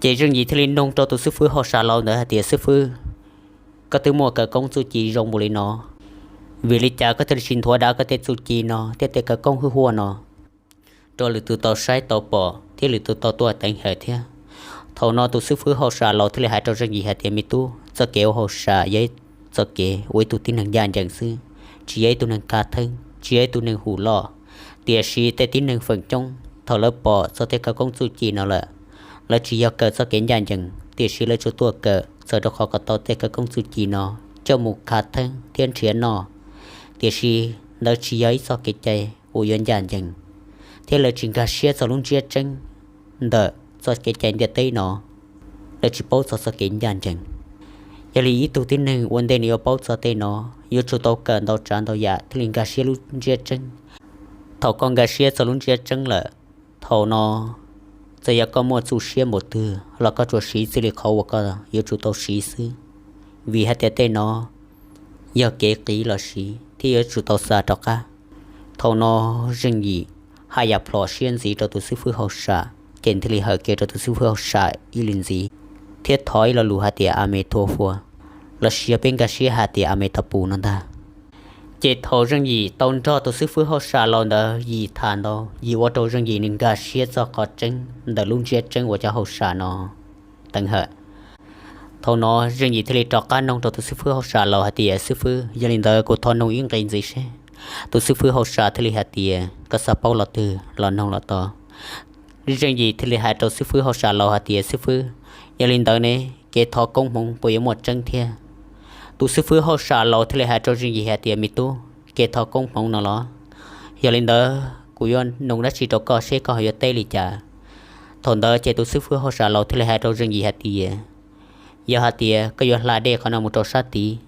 Ces Zeej Yim thiaj li nug rau tus xib fwb hauj sam laus ntawd hais tias, xib fwb, koj twb muaj khawv koob txuj ci zoo npaum li no, vim li cas koj thiaj li tsis nthuav dav koj tej txuj ci no thiab tej khawv koob hwj huaj no rau lwm tus tau saib tau pom thiab lwm tus tau tuaj teev hawm thiab? Thaum no tus xib fwb hauj sam laus thiaj li hais rau Zeej Yim hais tias, me tub, txoj kev ua hauj sam yog txoj kev ua ib tug tib neeg ncaj ncees xwb, tsis yog ib tug neeg khav theeb, tsis yog ib tug neeg hum loj. Tiam sis tej tib neeg feem coob thaum lawv pom txog tej khawv koob txuj ci no lawm, lawv tsis yog kawm txoj kev ncaj ncees, tiam sis lawv tsuas tuaj kawm txawm rau qhov kom tau tej khawv koob txuj ci no coj mus khav theeb thiab nrhiav noj. Tiam sis ntawd tsis yog ib txoj kev cai uas yuav ncaj ncees, thiab lawv tsis nkag siab txog lub ntsiab tseeb ntawm txoj kev cai ntiaj teb no. Lawv tsis paub txog txoj kev ncaj ncees. Yog li ib tug tib neeg ua ntej nws yuav paub txog tej no, yuav tsum tau kawm ntau tsav ntau yam thiaj li nkag siab lub ntsiab tseeb. Thaum koj nkag siab txog lub ntsiab tseeb lawm, thaum no txawm yog koj muaj txuj siab npaum twg los koj tsuas siv txij li qhov uas koj yuav tsum tau siv xwb, vim hais tias tej no yog kev qiv los siv thiab yuav tsum tau xa rov qab. Thaum no Zeej Yim haj yam plhom siab ntxiv rau tus xib fwb hauj sam, ces thiaj li hais kiag rau tus xib fwb hauj sam ib li ntxiv, thiab thov ib lo lus hais tias a me thua fua, los sis yog peb nkag siab hais tias a me tau pus no ntag. Ces thaum Zeej Yim tau nrog tus xib fwb hauj sam laus ntawd Yim tham ntau, Yim ua rau Zeej Yim nws nkag siab txog qhov tseeb ntawm lub ntsiab tseeb uas cov hauj sam no teev hawm. Thaum no Zeej Yim thiaj li rov qab noog rau tus xib fwb hauj sam laus hais tias, Xib fwb, yog li ntawd kuv thov noog ib nqe ntxiv seb. Tus xib fwb hauj sam thiaj li hais tias, Koj xav paub lo twg los noog los tau. Zeej Yim thiaj li hais rau xib fwb hauj sam laus hais tias, Xib fwb, yog li ntawd ne, kev thov koob hmoov puas yuav muaj tseeb thiab? Tus xib fwb hauj sam laus thiaj li hais rau Zeej Yim hais tias, Me tub, kev thov koob hmoov no los, yog li ntawd kuv yuav noog dab tsi rau koj seb koj ho yuav teb li cas? Thaum ntawd ces tus xib fwb hauj sam laus thiaj li hais rau Zeej Yim hais tias, Yog hais tias koj yuav hla dej qhov no mus rau sab tid,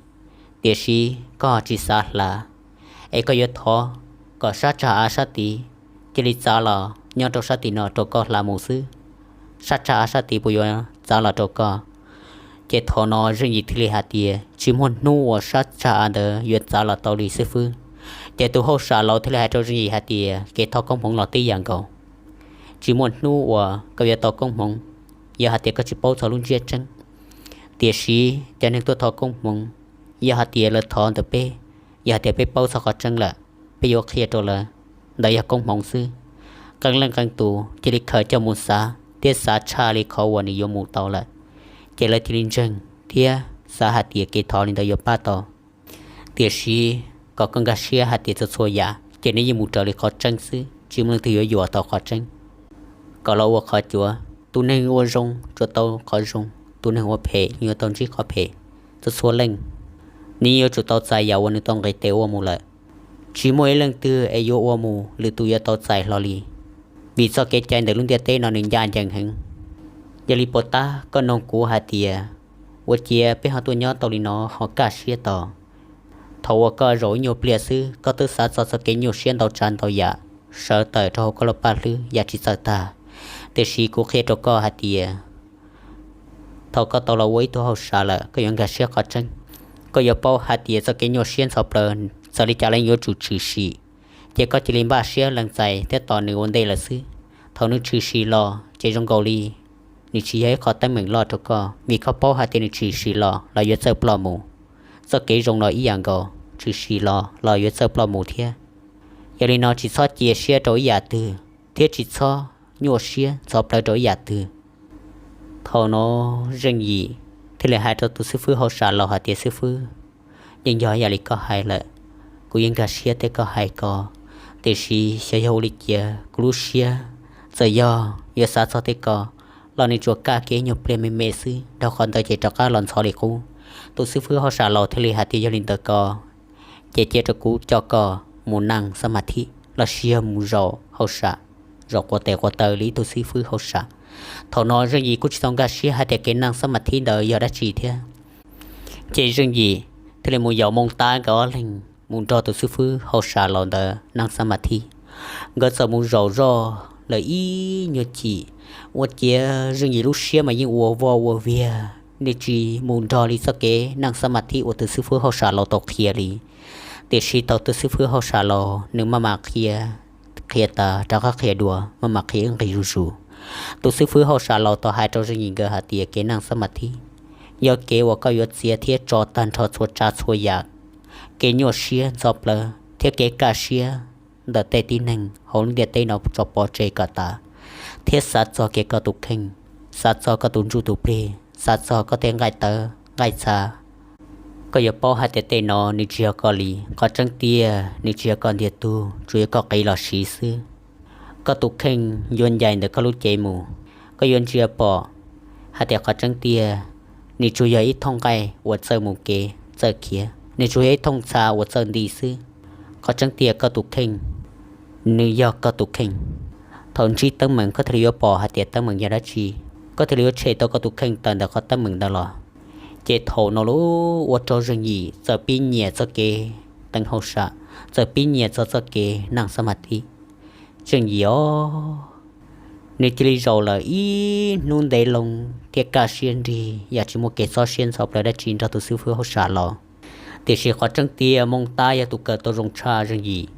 tiam sis koj tsis xav hla, es koj yuav thov kom sab tsag av sab tid cia li txav los nyob rau sab tim no rau koj hla mus xwb, sab tsag av sab tid puas yuav txav los rau koj? Ces thaum no Zeej Yim thiaj li hais tias, Tsis muaj hnub uas sab tsag av ntawd yuav txav los tau li xib fwb. Ces tus hauj sam laus thiaj li hais rau Zeej Yim hais tias, Kev thov koob hmoov los tib yam nkaus, tsis muaj hnub uas koj yuav tau koob hmoov yog hais tias koj tsis paub txog lub ntsiab tseeb. Tiam sis cov neeg tuaj thov koob hmoov, yog hais tias lawv thov ntawm peb, yog hais tias peb paub txog qhov tseeb lawm, peb yuav qhia rau lawv, ntawd yog koob hmoov xwb. Qee leej qee tus cia li khaws coj mus xav thiab xav tshaj li qhov uas nws yuav mus tau lawm, ces lawv cia li ntseeg thiab xav hais tias kev thov li ntawd yuav pab tau. Tiam sis kom koj nkag siab hais tias txhua txhua yam ces nws yeej mus raws li qhov tseeb xwb, tsis muaj leej twg yuav yuam tau qhov tseeb kom los ua qhov cuav. Tus neeg ua zoo tsuas tau qhov zoo, tus neeg ua phem yuav tau ntsib qhov phem. Txhua txhua leej, nws yeej yuav tsum tau txais yam uas nws tau nqis tes ua mus lawm. Tsis muaj ib leej twg es yuav ua mus lwm tus yuav tau txais hlo li, vim txoj kev cai ntawm lub ntiaj teb no nws ncaj ncees heev. Yog li puas tab koj noog kuv hais tias, ua ciav peb ho tuaj nyob tau li no ho kaj siab tau? Thaum uas koj zaum ib nyuag pliag xwb koj twb xav txog txoj kev nyuaj siab ntau tsav ntau yam sawv tawm rau hauv koj lub paj hlwb yam tsis txawj tag. Tiam sis kuv qhia rau koj hais tias, thaum koj tau los ua ib tug hauj sam lawm koj yuav nkag siab qhov tseeb. Koj yuav paub hais tias txoj kev nyuaj siab ntxhov plaws txawm li cas los yuav tsum tshwm sim, ces koj cia li npaj siab lees txais thiab tos nws ua ntej lawm xwb. Thaum nws tshwm sim los ces zoo nkaus li nws tsis yog ib qho teeb meem loj rau koj, vim koj paub hais tias nws tshwm sim los los yuav txawj ploj mus. Txoj kev zoo los ib yam nkaus, tshwm sim los los yuav txawj ploj mus thiab. Yog li no tsis txhob cia siab rau ib yam twg thiab tsis txhob nyuaj siab ntxhov plaws rau ib yam twg. Thaum no Zeej Yim thiaj li hais rau tus xib fwb hauj sam laus hais tias, Xib fwb, yeej yog ib yam li koj hais lawm, kuv yeej nkag siab tej koj hais ko, tiam sis xyov yog ua li cas kuv lub siab txawm yog yuav xav txog tej ko los nws tsuas kaj kiag ib nyuag pliag me me xwb, dhau qhov ntawd ces rov qab los ntxhov li qub. Tus xib fwb hauj sam laus thiaj li hais tias, Yog li ntawd ko ces cia rau kuv coj koj mus naj xab mas thib los sis yog mus zaum hauj sam, zaum quav tes quav taw li ib tug xib fwb hauj sam. Thaum no Zeej Yim kuj tsis tau nkag siab hais tias kev naj xab mas thib ntawd yog dab tsi thiab. Ces Zeej Yim thiaj li mus yaum Moos Tab nkawd ob leeg mus nrog tus xib fwb hauj sam laus ntawd naj xab mas thib. Nkawd txawm mus zaum zoj lawm ib nyuag chim, ua ciav Zeej Yim lub siab mas yeej ua voj ua viag, nws tsis mus nrog li txoj kev naj xab mas thib uas tus xib fwb hauj sam laus tau qhia li. Tiam sis thaum tus xib fwb hauj sam laus nws maj mam qhia, qhia tas rov qab qhia dua, maj mam qhia ib nqis zuj zus. Tus xib fwb hauj sam laus tau hais rau Zeej Yim nkawd hais tias kev naj xab mas thib yog kev uas koj yuav txiav thiab tso tag nrho txhua tsav txhua yam, kev nyuaj siab ntxhov plawv thiab kev kaj siab ntawm tej tib neeg hauv lub ntiaj teb no tso pov tseg kom tas, thiab xav txog kiag koj tus kheej, xav txog koj tus ntsuj tus plig, xav txog koj tej nqaij tawv nqaij txha. Koj yuav paub hais tias tej no nws tsis yog koj li. Qhov tseeb tiag nws tsis yog koj ntiag tug, tsuas yog koj qiv los siv xwb. Koj tus kheej yuav ncaim ntawm koj lub cev mus, koj yuav ntsia pom hais tias qhov tseeb tiag nws tsuas yog ib thooj nqaij uas txawj mus kev txawj khiav, nws tsuas yog ib thooj txha uas txawj nti xwb. Qhov tseeb tiag koj tus kheej, nws yog koj tus kheej. Thaum ntsib teeb meem koj thiaj li yuav pom hais tias teeb meem yog dab tsi, koj thiaj li yuav tshem tau koj tus kheej tawm ntawm qhov teeb meem ntawd los. Ces thaum no los ua rau Zeej Yim txawm pib nyiam txoj kev teev hauj sam, txawm pib nyiam txog txoj kev naj xab mas thib. Zeej Yim os, nws cia li zaum lawm ib hnub ntev loo thiab kaj siab nrig yam tsis muaj kev txob siab ntxhov plaws dab tsi nrog tus xib fwb hauj sam los. Tiam sis qhov tseeb tiag Mooj Tab yog tus kawm tau zoo tshaj Zeej Yim.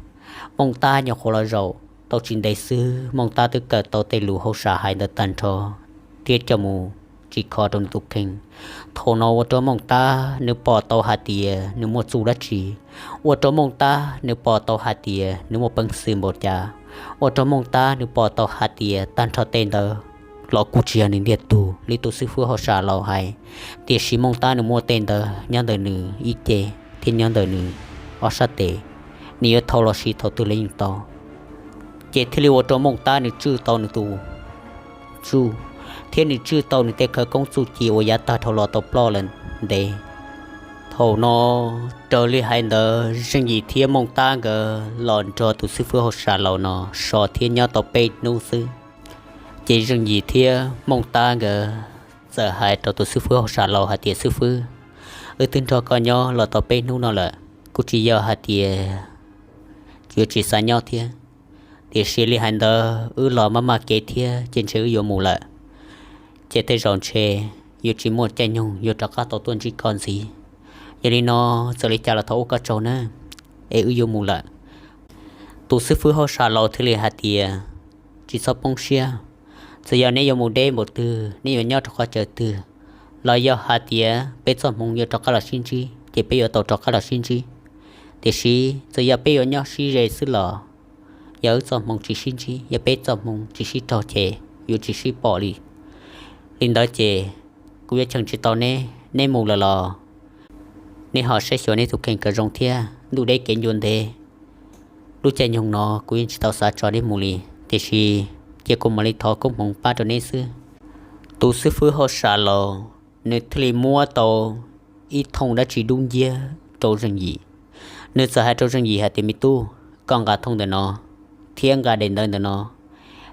Mooj Tab nyuam qhuav los zaum tau tsis ntev xwb, Mooj Tab twb kawm tau tej lus hauj sam hais ntawd tag nrho thiab coj mus tsim kho rau nws tus kheej. Thaum no ua rau Mooj Tab nws pom tau hais tias nws muaj txuj dab tsi, ua rau Mooj Tab nws pom tau hais tias nws muaj peev xwm npaum cas, ua rau Mooj Tab nws pom tau hais tias tag nrho tej ntawd los kuj tsis yog nws ntiag tug li tus xib fwb hauj sam los hais, tiam sis Mooj Tab nws muaj tej ntawd nyob ntawm nws ib ce thiab nyob ntawm nws ob sab tes, nws yuav thau los siv thaum twg los yeej tau. Ces thiaj li ua rau Mooj Tab nws tswj tau nws tus tsuj thiab nws tswj tau nws tej khawv koob txuj ci uas yav tag dhau los tau ploj lawm ntev. Thaum no raws li hais ntawd Zeej Yim thiab Mooj Tab nkawd los nrog tus xib fwb hauj sam laus no so thiab nyob tau peb hnub xwb. Ces Zeej Yim thiab Mooj Tab nkawd txawm hais rau tus xib fwb hauj sam laus hais tias, Xib fwb, wb twb nrog koj nyob los tau peb hnub no lawm, kuj tsis yog hais tias yuav tsis xav nyob thiab. Tiam sis li hais ntawd wb los maj maj kev thiab ces ntshe wb yuav mus lawm. Ces tej zaum ntshe yuav tsis muaj caij nyoog yuav rov qab tau tuaj ntsib koj ntxiv. Yog li no txawm li cas los thov ua koj tsaug nawb, es wb yuav mus lawm. Tus xib fwb hauj sam laus thiaj li hais tias, Tsis txhob poob siab, txawm yog neb yuav mus deb npaum twg, neb yuav nyob rau qhov chaw twg, los yog hais tias peb txoj hmoov yuav rov qab los sib ntsib ces peb yuav tau rov qab los sib ntsib. Tiam sis txawm yog peb yuav nyob sib ze xwb los yog wb txoj hmoov tsis sib ntsib, yog peb txoj hmoov tsis sib raug ces yuav tsis sib pom li. Li ntawd ces kuv yuav cheem tsis tau neb, neb mus lawm los neb ho saib xyuas neb tus kheej kom zoo thiab. Ntuj deb kev ncua ntev, lub caij nyoog no kuv yeej tsis tau xav tso neb mus li, tiam sis cia kuv mam li thov koob hmoov pab rau neb xwb. Tus xib fwb hauj sam laus nws thiaj li muab tau ib thooj dab tsi dub nciab rau Zeej Yim. Nws txawm hais rau Zeej Yim hais tias, Me tub, koj nqa thooj ntawm no thiab nqa daim ntawv ntawm no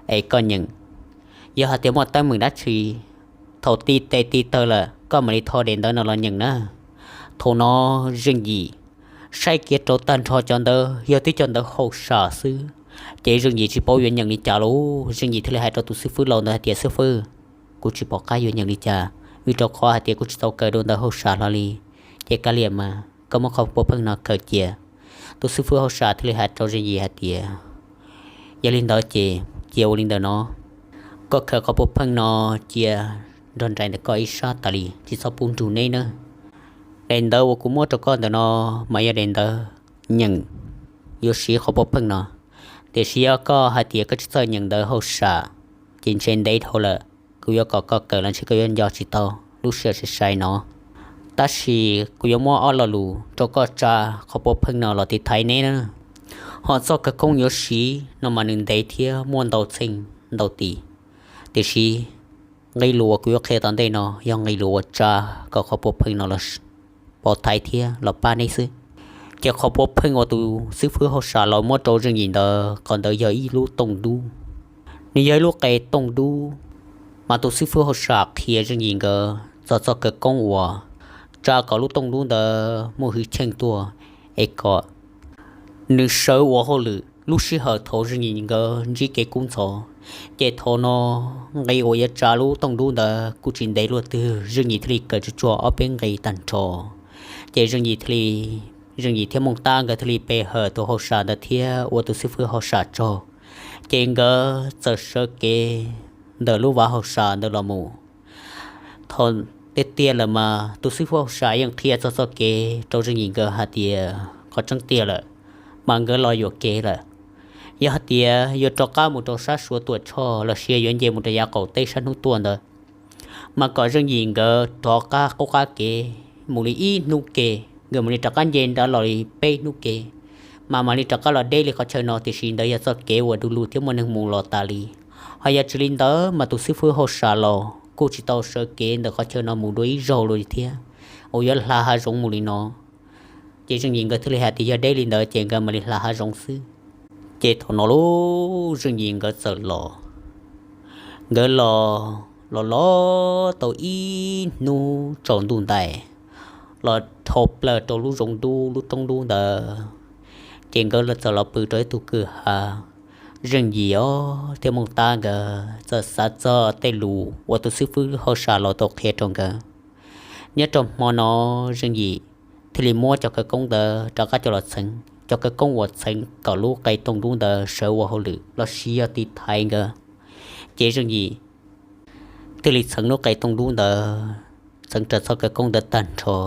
es koj nyeem. Yog hais tias muaj teeb meem dab tsi, thaum ti tes ti taw lawm koj mam li tho daim ntawv no los nyeem na. Thaum no Zeej Yim saib kiag rau tag nrho cov ntawv yog tib cov ntawv hauj sam xwb, ces Zeej Yim tsis paub yuav nyeem li cas lauj. Zeej Yim thiaj li hais rau tus xib fwb laus ntawd hais tias, Xib fwb, kuv tsis pom qab yuav nyeem li cas, vim rau qhov hais tias kuv tsis tau kawm dua ntawv hauj sam hlo li. Ces kav liam mas koj muab qhov puav pheej no khaws cia. Tus xib fwb hauj sam thiaj li hais rau Zeej Yim hais tias, Yog li ntawd ces cia ua li ntawm no, koj khaws qhov puav pheej no cia nrog nraim ntawm koj ib sab tas li, tsis txhob pub nrug neb nawb. Daim ntawv uas kuv muab rau koj ntawm no mas yog daim ntawv nyeem, yuav siv qhov puav pheej no. Tiam sis yog koj hais tias koj tsis txawj nyeem ntawv hauj sam, ces ntshe ntev dhau lawm kuv yuav kom koj kawm los ntshe koj yuav nco tsis tau lub sij hawm sai sai no. Tab sis kuv yuav muab ob lo lus rau koj tsa qhov puav pheej no los tiv thaiv neb na. Ho txoj khawv koob yuav siv no mas nws ntev thiab muaj ntau txheej ntau tis. Tiam sis nqe lus uas kuv yuav qhia tom ntej no yog nqe lus uas tsa kom qhov puav pheej no los pov thaiv thiab los pab neb xwb. Ces qhov puav pheej uas tus xib fwb hauj sam laus muab rau Zeej Yim ntawd, qhov ntawd yog ib lub tooj dub. Nws yog ib lub qe tooj dub, mas tus xib fwb hauj sam qhia Zeej Yim nkawd txog txoj khawv koob uas tsa kom lub tooj dub ntawd muaj hwj chim tuaj, es kom nws sawv ua hauj lwm lub sij hawm thaum Zeej Yim nkawd ntsib kev kub ntxhov. Ces thaum no nqe uas yuav tsa lub tooj dub ntawd kuj tsis ntev luaj twg, Zeej Yim thiaj li kawm tsuag tsuag ob peb nqe tag nrho. Ces Zeej Yim thiaj li, Zeej Yim thiab Mooj Tab nkawd thiaj li pe hawm tus hauj sam ntawd thiab ua tus xib fwb hauj sam tsaug. Ces nkawd txawm sawv kev ntawm lub vaj hauj sam ntawd los mus. Thaum tiag tiag lawm mas tus xib fwb hauj sam yeej qhia txog txoj kev rau Zeej Yim nkawd hais tias qhov tseeb tiag lawm, mas nkawd los yuam kev lawm. Yog hais tias yuav rov qab mus rau sab Suav Tuam Tshoj los sis yuav nce mus rau yav qaum teb sab hnub tuaj ntawd, mas kom Zeej Yim nkawd rov qab qub qab kev mus li ib hnub ke, nkawd mam li rov qab nce nrad los li peb hnub ke, mas mam li rov qab los deb li qhov chaw no, tiam sis ntawd yog txoj kev uas du lug thiab muaj neeg mus los tas li. Ho yog tsis li ntawd mas tus xib fwb hauj sam los kuj tsis tau sawv kev ntawm qhov chaw no mus dua ib zaug li thiab, uas yuav hla hav zoov mus li no. Ces Zeej Yim nkawd thiaj li hais tias yog deb li ntawd ces nkawd mam li hla hav zoov xwb. Ces thaum no lub Zeej Yim nkawd txawm los, nkawd los los los tau ib hnub tsaus ntuj ntais, los dhau plaws rau lub zoov dub lub roob dub ntawd. Ces nkawd txawm los pw rau ib tug kwj ha, Zeej Yim os thiab Mooj Tab nkawd txawm xav txog tej lus uas tus xib fwb hauj sam laus tau qhia rau nkawd. Nyob rau hmo no Zeej Yim thiaj li muab cov khawv koob ntawd rov qab coj los txheev, cov khawv koob uas txheev kom lub qe tooj dub ntawd sawv ua hauj lwm los sis yog tiv thaiv nkawd. Ces Zeej Yim thiaj li txheev lub qe tooj dub ntawd, txheev raws txoj khawv koob ntawd tag nrho.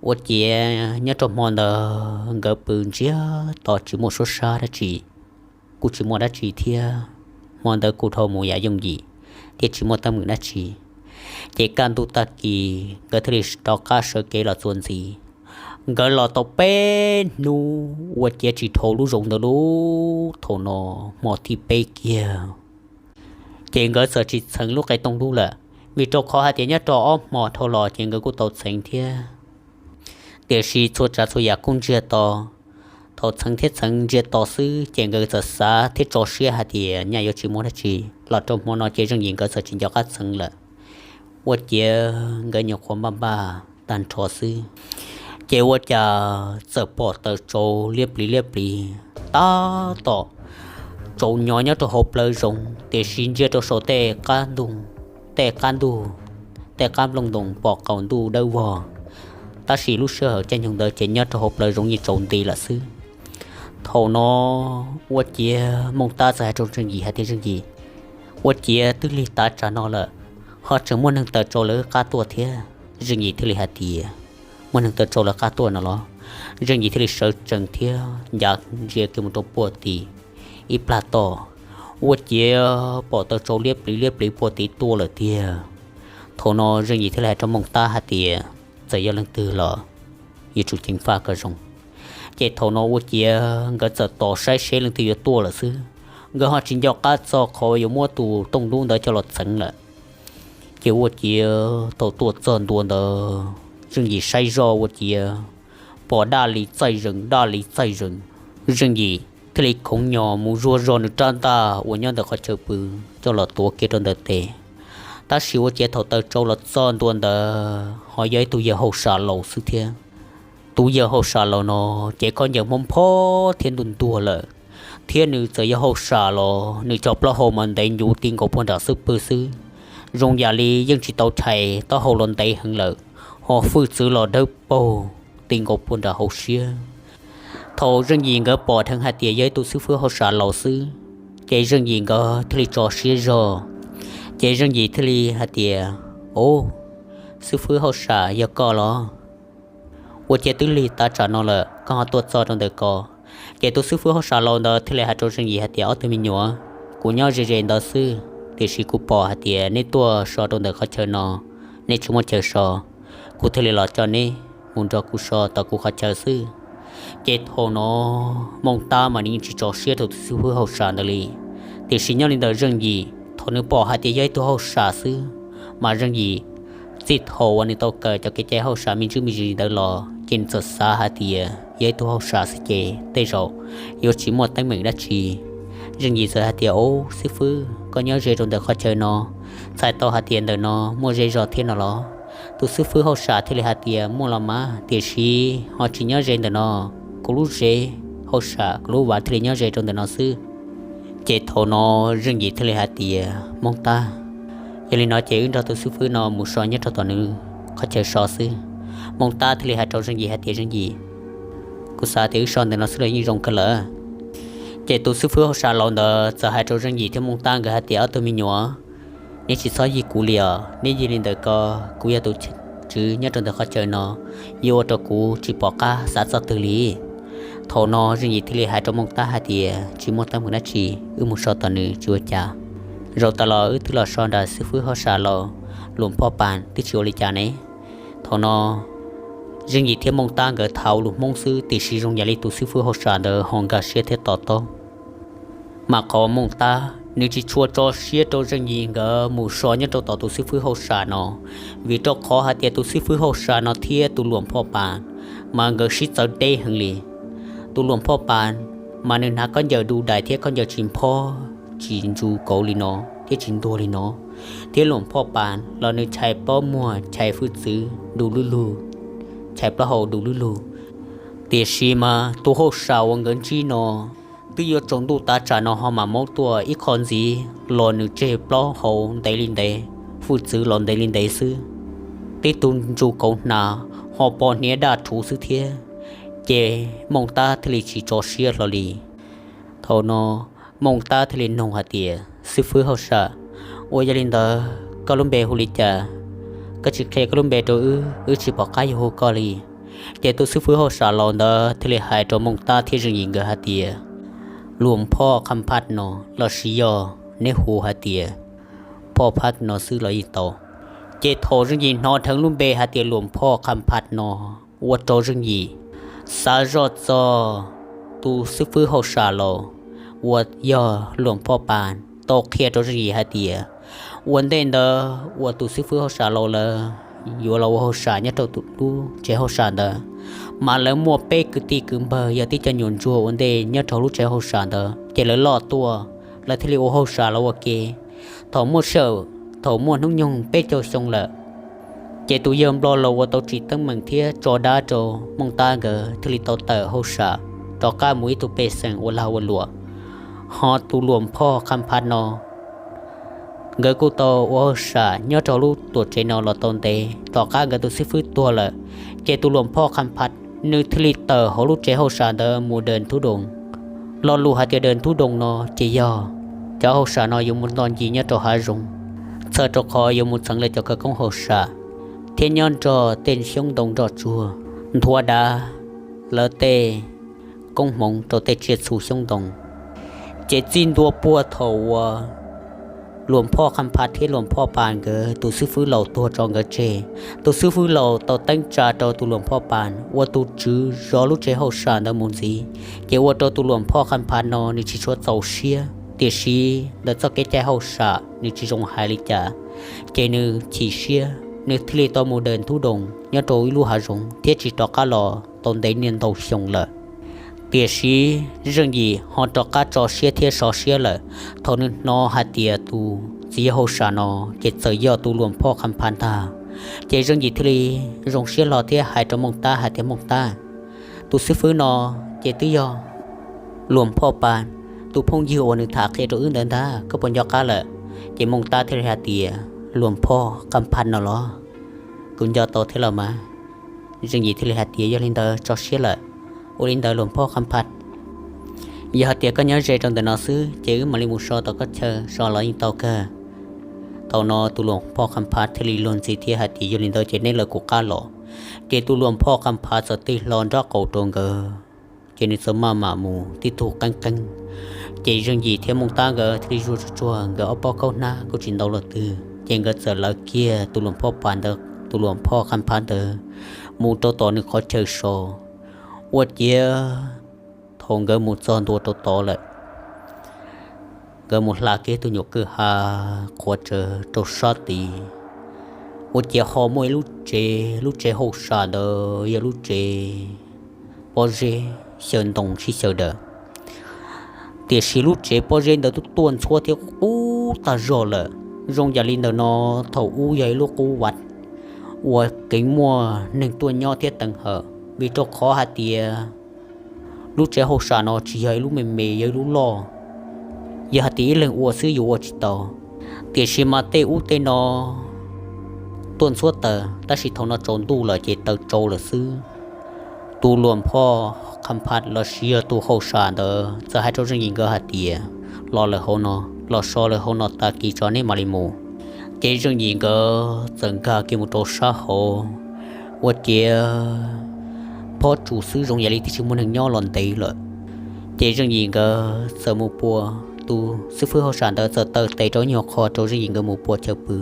Ua ciav nyob rau hmo ntawd nkawd pw ntsiag to tsis muaj suab sab dab tsi, kuj tsis muaj dab tsi thiab. Hmo ntawd kuj dhau mus yam yooj yim thiab tsis muaj teeb meem dab tsi. Ces kaj ntug tag kis nkawd thiaj li rov qab sawv kev los txuas ntxiv. Nkawd los tau peb hnub ua ciav tsis dhau lub zoov ntawd lauj. Thaum no hmo thib peb kiag ces nkawd txawm tsis txheev lub qe tooj dub lawm, vim rau qhov hais tias nyob rau ob hmo dhau los ces nkawd kuj tau txheev thiab. Tiam sis txhua tsav txhua yam kuj ntsiag to. Thaum txheev thiab txheev ntsiag to xwb ces nkawd txawm xav thiab tso siab hais tias nyaj yuav tsis muaj dab tsi. Los rau hmo no ces Zeej Yim nkawd txawm tsis nco qab txheev lawm, ua ciav nkawd nyuam qhuav npaj npaj tag nrho xwb. Ces ua cas txawm pom taws tsaus liab pliv liab pliv tab tom tsaus nyo nyob rau hauv plawv zoov, tiam sis ntsia rau saum tej qab ntug, tej qab ntug, tej qab nplooj ntoos pom qaus ntuj dawb vog. Tab sis lub sij hawm caij nyoog ntawd ces nyob rau hauv plawv zoov yeej tsaus nti lawm xwb. Thaum no ua ciav Mooj Tab txawm hais rau Zeej Yim hais tias, Zeej Yim, ua ciav twb lig tav tsam no lawm, ho tseem muaj neeg taws tsaus lawv qab tuaj thiab. Zeej Yim thiaj li hais tias, Muaj neeg taws tsaus lawv qab tuaj no los? Zeej Yim thiaj li sawv tsees thiab ncav ntsia kiag mus rau puag tim ib plag toj, ua ciav pom taws tsaus liab pliv liab pliv puag tim tuaj lawm tiag. Thaum no Zeej Yim thiaj li hais rau Mooj Tab hais tias, Txawm yog leej twg los yuav tsum ceev faj kom zoo. Ces thaum no ua ciav nkawd txawm tos saib seb leej twg yuav tuaj lawm xwb, nkawd ho tsis nco qab txog qhov yuav muab tus tooj dub ntawd coj los txheev lawm. Ces ua ciav thaum tuaj txog ntua ntawd Zeej Yim saib zoj ua ciav pom daj li txaij zees daj li txaij zees. Zeej Yim thiaj li khoov nyos mus zuag zog nws rab ntaj uas nyob ntawm qhov chaw pw coj los tuav kiag rau ntawm tes. Tab sis ua ciav thaum taws tsaus los txog ntua ntawd ho yog ib tug yawg hauj sam laus xwb thiab. Tus yawg hauj sam laus no ces khaub ncaws hmob phob thiab ntuag ntuag lawm, thiab nws txawm yog hauj sam los nws cov plaub hau mas ntev ncuv ti nkaus puag nram xub pwg xwb, zoo yam li yeej tsis tau chais taub hau los ntev heev lawm, ho hwj txwv los dawb paug ti nkaus puag nram hauv siab. Thaum Zeej Yim nkawd pom dheev hais tias yog ib tug xib fwb hauj sam laus xwb, ces Zeej Yim nkawd thiaj li tso siab zog. Ces Zeej Yim thiaj li hais tias, Au, xib fwb hauj sam, yog koj los? Ua ciav twb lig tav tsam no lawm koj ho tuaj txog rau ntawm ko? Ces tus xib fwb hauj sam laus ntawd thiaj li hais rau Zeej Yim hais tias, Ob tug me nyuam, kuv nyob ze ze ntawd xwb, tiam sis kuv pom hais tias neb tuaj so rau ntawm qhov chaw no, neb tsis muaj chaw so, kuv thiaj li los coj neb mus nrog kuv so tom kuv qhov chaw xwb. Ces thaum no Mooj Tab mas nws yeej tsis tso siab rau tus xib fwb hauj sam ntawd li, tiam sis nyob li ntawm Zeej Yim thaum nws pom hais tias yog ib tug hauj sam xwb, mas Zeej Yim txij thaum uas nws tau kawm cov kev cai hauj sam me ntsis me ntsis ntawd los ces nws txawm xav hais tias yog ib tug hauj sam xwb ces tej zaum yuav tsis muaj teeb meem dab tsi. Zeej Yim txawm hais tias, Au xib fwb, koj nyob ze rau ntawm qhov chaw no, txhais tau hais tias ntawm no muaj zej zos thiab no los? Tus xib fwb hauj sam thiaj li hais tias, Muaj los mas, tiam sis ho tsis nyob ze ntawm no, kuv lub zej hauj sam kuv lub vav thiaj li nyob ze rau ntawm no xwb. Ces thaum no Zeej Yim thiaj li hais tias, Mooj Tab, yog li no ces wb nrog tus xib fwb no mus so nyob rau tom nws qhov chaw so xwb. Mooj Tab thiaj li hais rau Zeej Yim hais tias, Zeej Yim, kuv xav tias wb so ntawm no xwb los yeej zoo kawg lawm. Ces tus xib fwb hauj sam laus ntawd txawm hais rau Zeej Yim thiab Mooj Tab nkawd hais tias, Ob tug me nyuam, neb tsis txhob yig kuv li os, neb yig li ntawm ko, kuv yog tus tswv nyob rau ntawm qhov chaw no, yuav ua rau kuv tsis pom qab xav txoj twg li. Thaum no Zeej Yim thiaj li hais rau Mooj Tab hais tias, Tsis muaj teeb meem dab tsi, wb mus so tom nws tsis ua cas. Zaum tas los wb twb los so nram xib fwb hauj sam laus Luam Phoj Pas twb tsis ua li cas ne. Thaum no Zeej Yim thiab Mooj Tab nkawd thaum lus Hmoob xwb, tiam sis zoo yam li tus xib fwb hauj sam ntawd ho nkag siab thiab to taub. Mas qhov Mooj Tab nws tsis tshua tso siab rau Zeej Yim nkawd mus so nyob rau tom tus xib fwb hauj sam no, vim rau qhov hais tias tus xib fwb hauj sam no thiab tus Luam Phoj Pas mas nkawd sib txawv deb heev li. Tus Luam Phoj Pas mas nws hnav khaub ncaws du dais thiab khaub ncaws tsis nphob tsis ntsu kauv li no thiab tsis ntuag li no, thiab Luam Phoj Pas los nws chais plaub muag, chais hwj txwv du lug lug, chais plaub hau du lug lug. Tiam sis mas tus hauj sam uas nkawd ntsib no twb yuav tsaus ntuj tav tsam no ho mam maub tuaj ib qho ntxiv los nws tseg plaub hau ntev li ntev, hwj txwv los ntev li ntev xwb. Tib tug ntsuj kauv hnav ho pos hniav daj rhuv xwb thiab, ces Mooj Tab thiaj li tsis tso siab hlo li. Thaum no Mooj Tab thiaj li nug hais tias, Xib fwb hauj sam, ua yog li ntawd koj lub npe hu li cas? Koj tsis qhia koj lub npe rau wb, wb tsis pom qab yuav hu koj li. Ces tus xib fwb hauj sam laus ntawd thiaj li hais rau Mooj Tab thiab Zeej Yim nkawd hais tias, Luam Phoj Qha Phaj no, los sis yog neb hu hais tias Phoj Phaj no xwb los yeej tau. Ces thaum Zeej Yim hnov dheev lub npe hais tias Luam Phoj Qha Phaj no, ua rau Zeej Yim xav zoj txog tus xib fwb hauj sam laus uas yog Luam Phoj Pas tau qhia rau Zeej Yim hais tias, ua ntej ntawd uas tus xib fwb hauj sam laus lawv yuav los ua hauj sam nyob rau tus lub tsev hauj sam ntawd, mas lawv muaj peb kwv tij kwv npawg yog tib co nyuam ntsuag ua ntej nyob rau lub tsev hauj sam ntawd, ces lawv loj tuaj, lawv thiaj li ua hauj sam los ua ke. Thaum muaj sij hawm, thaum muaj hnub nyoog peb caug xyoo lawm, ces tus yawg Nplog Laus uas tau tsim teeb meem thiab tso dab rau Mooj Tab nkawd thiaj li tau tawm hauj sam rov qab mus ib tug pej xeem ua lag ua luam. Ho tus Luam Phoj Qha Phaj no, nkawd kuj tau ua hauj sam nyob rau lub tuam tsev no los tau ntev, tom qab nkawd tus xib fwb tuag lawm, ces tus Luam Phoj Qha Phaj nws thiaj li tawm hauv lub tsev hauj sam ntawd mus daws thub doos. Lo lus hais tias daws thub doos no ces yog cov hauj sam no yuav mus nto ncig nyob rau hav zoov, txhawm rau qhov yuav mus txeev lawv cov khawv koob hauj sam thiab nyob nrog tej xyoob ntoo nroj tsuag, nthuav dav lawv tej koob hmoov rau tej tsiaj txhu xyoob ntoo. Ces txij ntua puag thaum uas Luam Phoj Qha Phaj thiab Luam Phoj Pas nkawd tus xib fwb laus tuag tso nkawd tseg, tus xib fwb laus tau teeb tsa rau tus Luam Phoj Pas ua tus tswv zov lub tsev hauj sam ntawd mus ntxiv, ces ua rau tus Luam Phoj Qha Phaj no nws tsis tshua txaus siab, tiam sis ntawm txoj kev cai hauj sam nws tsis zoo hais li cas, ces nws chim siab, nws thiaj li tau mus daws thub doos nyob rau ib lub hav zoov thiab tsis rov qab los tau ntev niaj ntau xyoo lawm. Tiam sis Zeej Yim ho rov qab tso siab thiab sov siab lawm thaum nws hnov hais tias tus txiv yawg hauj sam no ces txawm yog tus Luam Phoj Qha Phaj ntag. Ces Zeej Yim thiaj li zoo siab hlo thiab hais rau Mooj Tab hais tias, Mooj Tab, tus xib fwb no ces twb yog Luam Phoj Pas tus phooj ywg uas nws tham qhia rau wb ntawd ntag, koj puas nco qab lawm? Ces Mooj Tab thiaj li hais tias, Luam Phoj Qha Phaj no los? Kuv nco tau thiab los mas. Zeej Yim thiaj li hais tias, Yog li ntawd tso siab lawm. Ua li ntawd Luam Phoj Qha Phaj, yog hais tias koj nyob ze rau ntawm no xwb ces wb mam li mus so tom koj chaw so los yeej tau kawg. Thaum no tus Luam Phoj Qha Phaj thiaj li luag ntxhi thiab hais tias, Yog li ntawd ces neb lawv kuv qab los. Ces tus Luam Phoj Qha Phaj txawm tig hlo nraub qaum rau nkawd, ces nws txawm maj mam mus tib tug qeeb qeeb. Ces Zeej Yim thiab Mooj Tab nkawd thiaj li zuaj tsuag tsuag nkawd ob pob khaub hnab kuj tsis ntau los twg, ces nkawd txawm lawv kiag tus Luam Phoj Pas ntawd, tus Luam Phoj Qha Phaj ntawd mus rau tom nws qhov chaw so. Ua ciav thaum nkawd mus txog ntua rau tod lawm, nkawd mus hla kiag tug nyuam kwj ha qhuav tsawv rau sab tid, ua ciav ho muaj ib lub tsev, lub tsev hauj sam ntawd yog lub tsev pob zeb xyaw ntoo sib xyaw daws. Tiam sis lub tsev pob zeb ntawd twb tuaj ntxhuab thiab qub tag zog lawm. Zoo yam li ntawm no thaum ub yog ib lub qub vaj uas keev muaj neeg tuaj nyob thiab teev hawm, vim rau qhov hais tias lub tsev hauj sam no tsis yog ib lub me me, yog ib lub loj. Yog hais tias ib leeg ua xwb yuav ua tsis tau. Tiam sis mas tej ub tej no tuaj ntxhuab taws, tab sis thaum no tsaus ntuj lawm ces taws tsau lawm xwb. Tus Luam Phoj Qha Phaj los sis yog tus hauj sam ntawd txawm hais rau Zeej Yim nkawd hais tias, Los lawm hauv no, los so lawm hauv no tag kis tso neb mam li mus. Ces Zeej Yim nkawd txawm nkag kiag mus rau sab hauv, ua ciav pob tsuas xwb, zoo yam li twb tsis muaj neeg nyob los ntev lawm. Ces Zeej Yim nkawd txawm mus pua, tus xib fwb hauj sam ntawd txawm taw tes rau ib nyuag qho rau Zeej Yim nkawd mus pua chaw pw.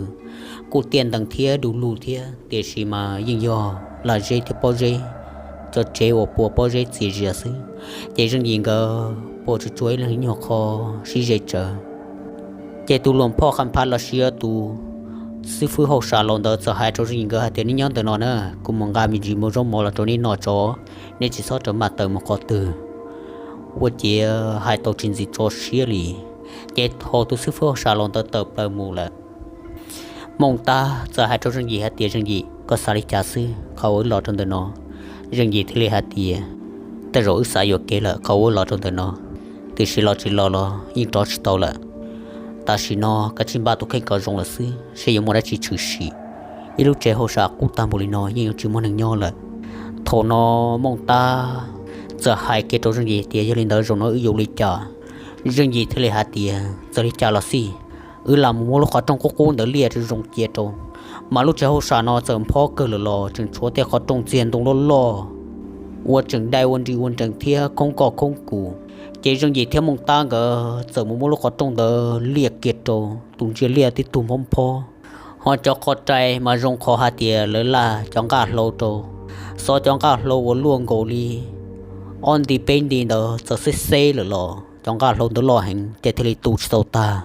Kuj tiaj ntees thiab du lug thiab, tiam sis mas yeej yog lag zeb thiab pob zeb, cov tsev uas pua pob zeb txias zias xwb. Ces Zeej Yim nkawd pua tsuag tsuag ib leeg ib nyuag qho sib ze tsawv. Ces tus Luam Phoj Qha Phaj los sis yog tus xib fwb hauj sam laus ntawd txawm hais rau Zeej Yim nkawd hais tias, Neb nyob ntawm no na, kuv mus nqa me ntsis npua zaub mov los rau neb noj tso, neb tsis txhob rau maj taws mus qhov twg. Ua ciav hais tau tsis ntxim tso siab li, ces thaum tus xib fwb hauj sam laus ntawd tawm plaws mus lawm, Mooj Tab txawm hais rau Zeej Yim hais tias, Zeej Yim, koj xav li cas xwb, qhov uas wb los rau ntawm no? Zeej Yim thiaj li hais tias, Tej zaum wb xav yuam kev lawm, qhov uas wb los rau ntawm no. tiam sis los tsis los los yeej rov tsis tau lawm. Tam sim no kav tsij npaj tus kheej kom zoo lawm xwb, seb yuav muaj dab tsi tshwm sim. Ib lub tsev hauj sam qub tag npaum li no yeej yuav tsis muaj neeg nyob lawm. Thaum no Mooj Tab txawm hais kiag rau Zeej Yim tias, Yog li ntawd zaum no wb yuav ua li cas? Zeej Yim thiaj li hais tias, Txawm li cas los xij, wb lam mus muab lub qhov rooj qub qub ntawd liaj zoo cia rau. Mas lub tsev hauj sam no txawm nphob kawg lawm los tseem tshuav tej qhov rooj txiag ntoo loj loj uas tseem dai ua nris ua nrees thiab khoob koj khoob kuv. Ces Zeej Yim thiab Mooj Tab nkawd txawm mus muab lub qhov rooj ntawd liaj kiag rau, tus ntsia liaj tib tug nphob nphob. Ho cov qhov rai mas zoo qhov hais tias lawv laj cov nqaj hlau rau, xov cov nqaj hlau uas luaj nkaus li ob nti peb nti ntawd txawm xeb xeb lawm los cov nqaj hlau ntawd loj heev ces thiaj li tu tsis tau tag.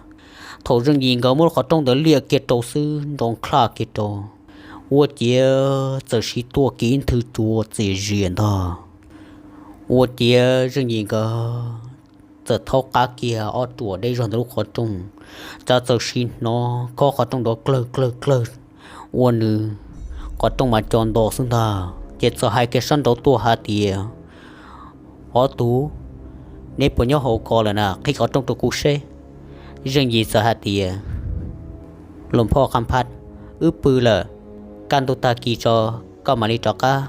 Thaum Zeej Yim nkawd muab lub qhov rooj ntawd liaj kiag rau xwb nrov nklaj kiag rau, ua ciav txawm siv tuaj kiag ib nthwv cua txias zias ntag. Ua ciav Zeej Yim nkawd txawm thaub qab kiag ob ruam deb zog ntawm lub qhov rooj, cas txawm siv hnov khob qhov rooj nrov klawg klawg klawg, ua nws qhov rooj mas co nto xwb ntag. Ces txawm hais kiag sab nraud tuaj hais tias, Ob tug, neb puas nyob hauv ko lawm na? Qhib qhov rooj rau kuv seb. Zeej Yim txawm hais tias, Luas Phoj Qha Phav, wb pw lawm, kaj ntug tag kis tso koj mam li rov qab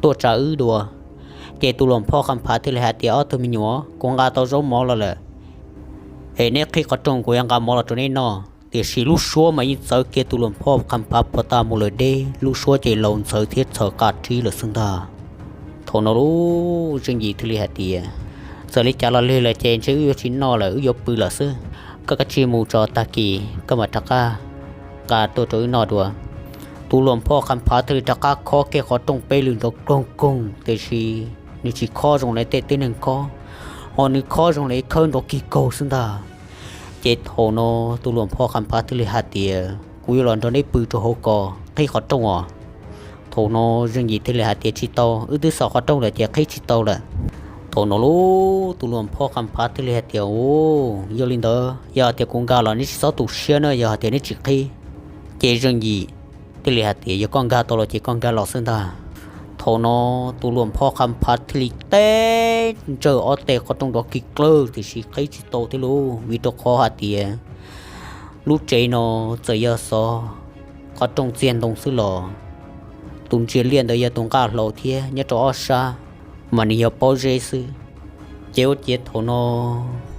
tuaj tsa wb dua. Ces tus Luas Phoj Qha Phav thiaj li hais tias, Ob tug me nyuam, kuv nqa tau zaub mov los lawm, es neb qhib qhov rooj kuv yuav nqa mov los rau neb noj. Tiam sis lub suab mas yeej txawv kiag tus Luas Phoj Qha Phav puag ta mus lawm deb, lub suab ces laus ntxhawv thiab txhawv qa rib lawm xwb ntag. Thaum no lub Zeej Yim thiaj li hais tias, Txawm li cas los lig lawm ces ntshe wb yuav tsis noj lawm, wb yuav pw lawm xwb. Koj kav tsij mus tso, tag kis koj mam rov qab nqa tuaj rau wb noj dua. Tus Luas Phoj Qha Phav thiaj li rov qab khob kiag qhov rooj peb lwm nrov koog koog, tiam sis nws tsis khob zoo li tej tib neeg khob, ho nws khob zoo li khawb nrov kig kaug xwb ntag. Ces thaum no tus Luas Phoj Qha Phav thiaj li hais tias, Kuv yuav los nrog neb pw rau hauv ko, qhib qhov rooj os. Thaum no Zeej Yim thiaj li hais tias, Tsis tau, wb twb xaws qhov rooj lawm ces qhib tsis tau lawm. Thaum no lub tus Luas Phoj Qha Phav thiaj li hais tias, Yog li ntawd yog hais tias kuv nkag los neb tsis txhob tu siab na, yog hais tias neb tsis qhib. Ces Zeej Yim thiaj li hais tias, Yog koj nkag tau los ces koj nkag los xwb ntag. Thaum no tus Luas Phoj Qha Phav thiaj li teb ntsawj ob teg qhov rooj nrov kig klawg, tiam sis qhib tsis tau thiab lauj, vim rau qhov hais tias lub tsev no txawm yog xov qhov rooj txiag ntoo xwb los tus ntsia liaj ntawd yog tus nqaj hlau thiab, nyob rau ob sab mas nws yog pob zeb xwb. Ces ua ciav thaum no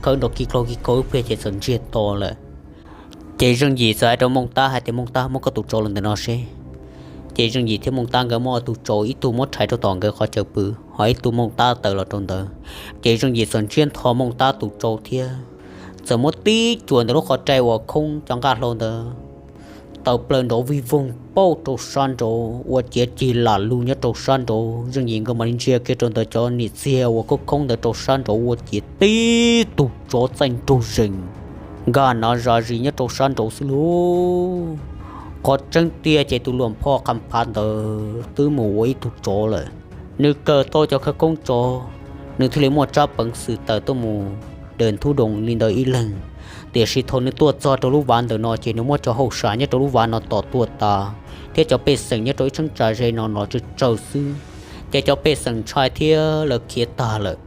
khawb nrov kig kaug kig kaug ib pliag ces txawm ntsiag to lawm. Ces Zeej Yim txawm hais rau Mooj Tab hais tias, Mooj Tab, muab koj tus tsov los ntawm no seb. Ces Zeej Yim thiab Mooj Tab nkawd muab tus tsov, ib tug muab rhais rau tom nkawd qhov chaw pw, ho ib tug Mooj Tab taws los rau ntawd. Ces Zeej Yim txawm ntsiab ntho Mooj Tab tus tsov thiab txawm muab tib cuam ntawm lub qhov rai uas khoob cov nqaj hlau ntawd taws plaws nrov vij voog pauj rau sab nraud, ua ciav cig lam lug nyob rau sab nraud. Zeej Yim nkawd mam li ntsia kiag rau ntawm cov niam txiag uas khoob khoob ntawd rau sab nraud, ua ciav tib tug tsov txaij nraug zees nkag nav zam zis nyob rau sab nraud xwb lauj. Qhov tseeb tiag ces tus Luas Phoj Qha Phav ntawd twb mus ua ib tug tsov lawm. Nws kawm tau cov khawv koob tsov, nws thiaj li muaj tsab peev xwm tawm tuaj mus dawm ntub doos li ntawd ib leeg. Tiam sis thaum nws tuaj txog rau lub vaj ntawm no ces nws muab cov hauj sam nyob rau lub vaj no tom tuaj tas, thiab cov pej xeem nyob rau ib cheeb tsam ze no los tsawg tsawg xwb, ces cov pej xeem ntshai thiab lawv khiav tag lawm.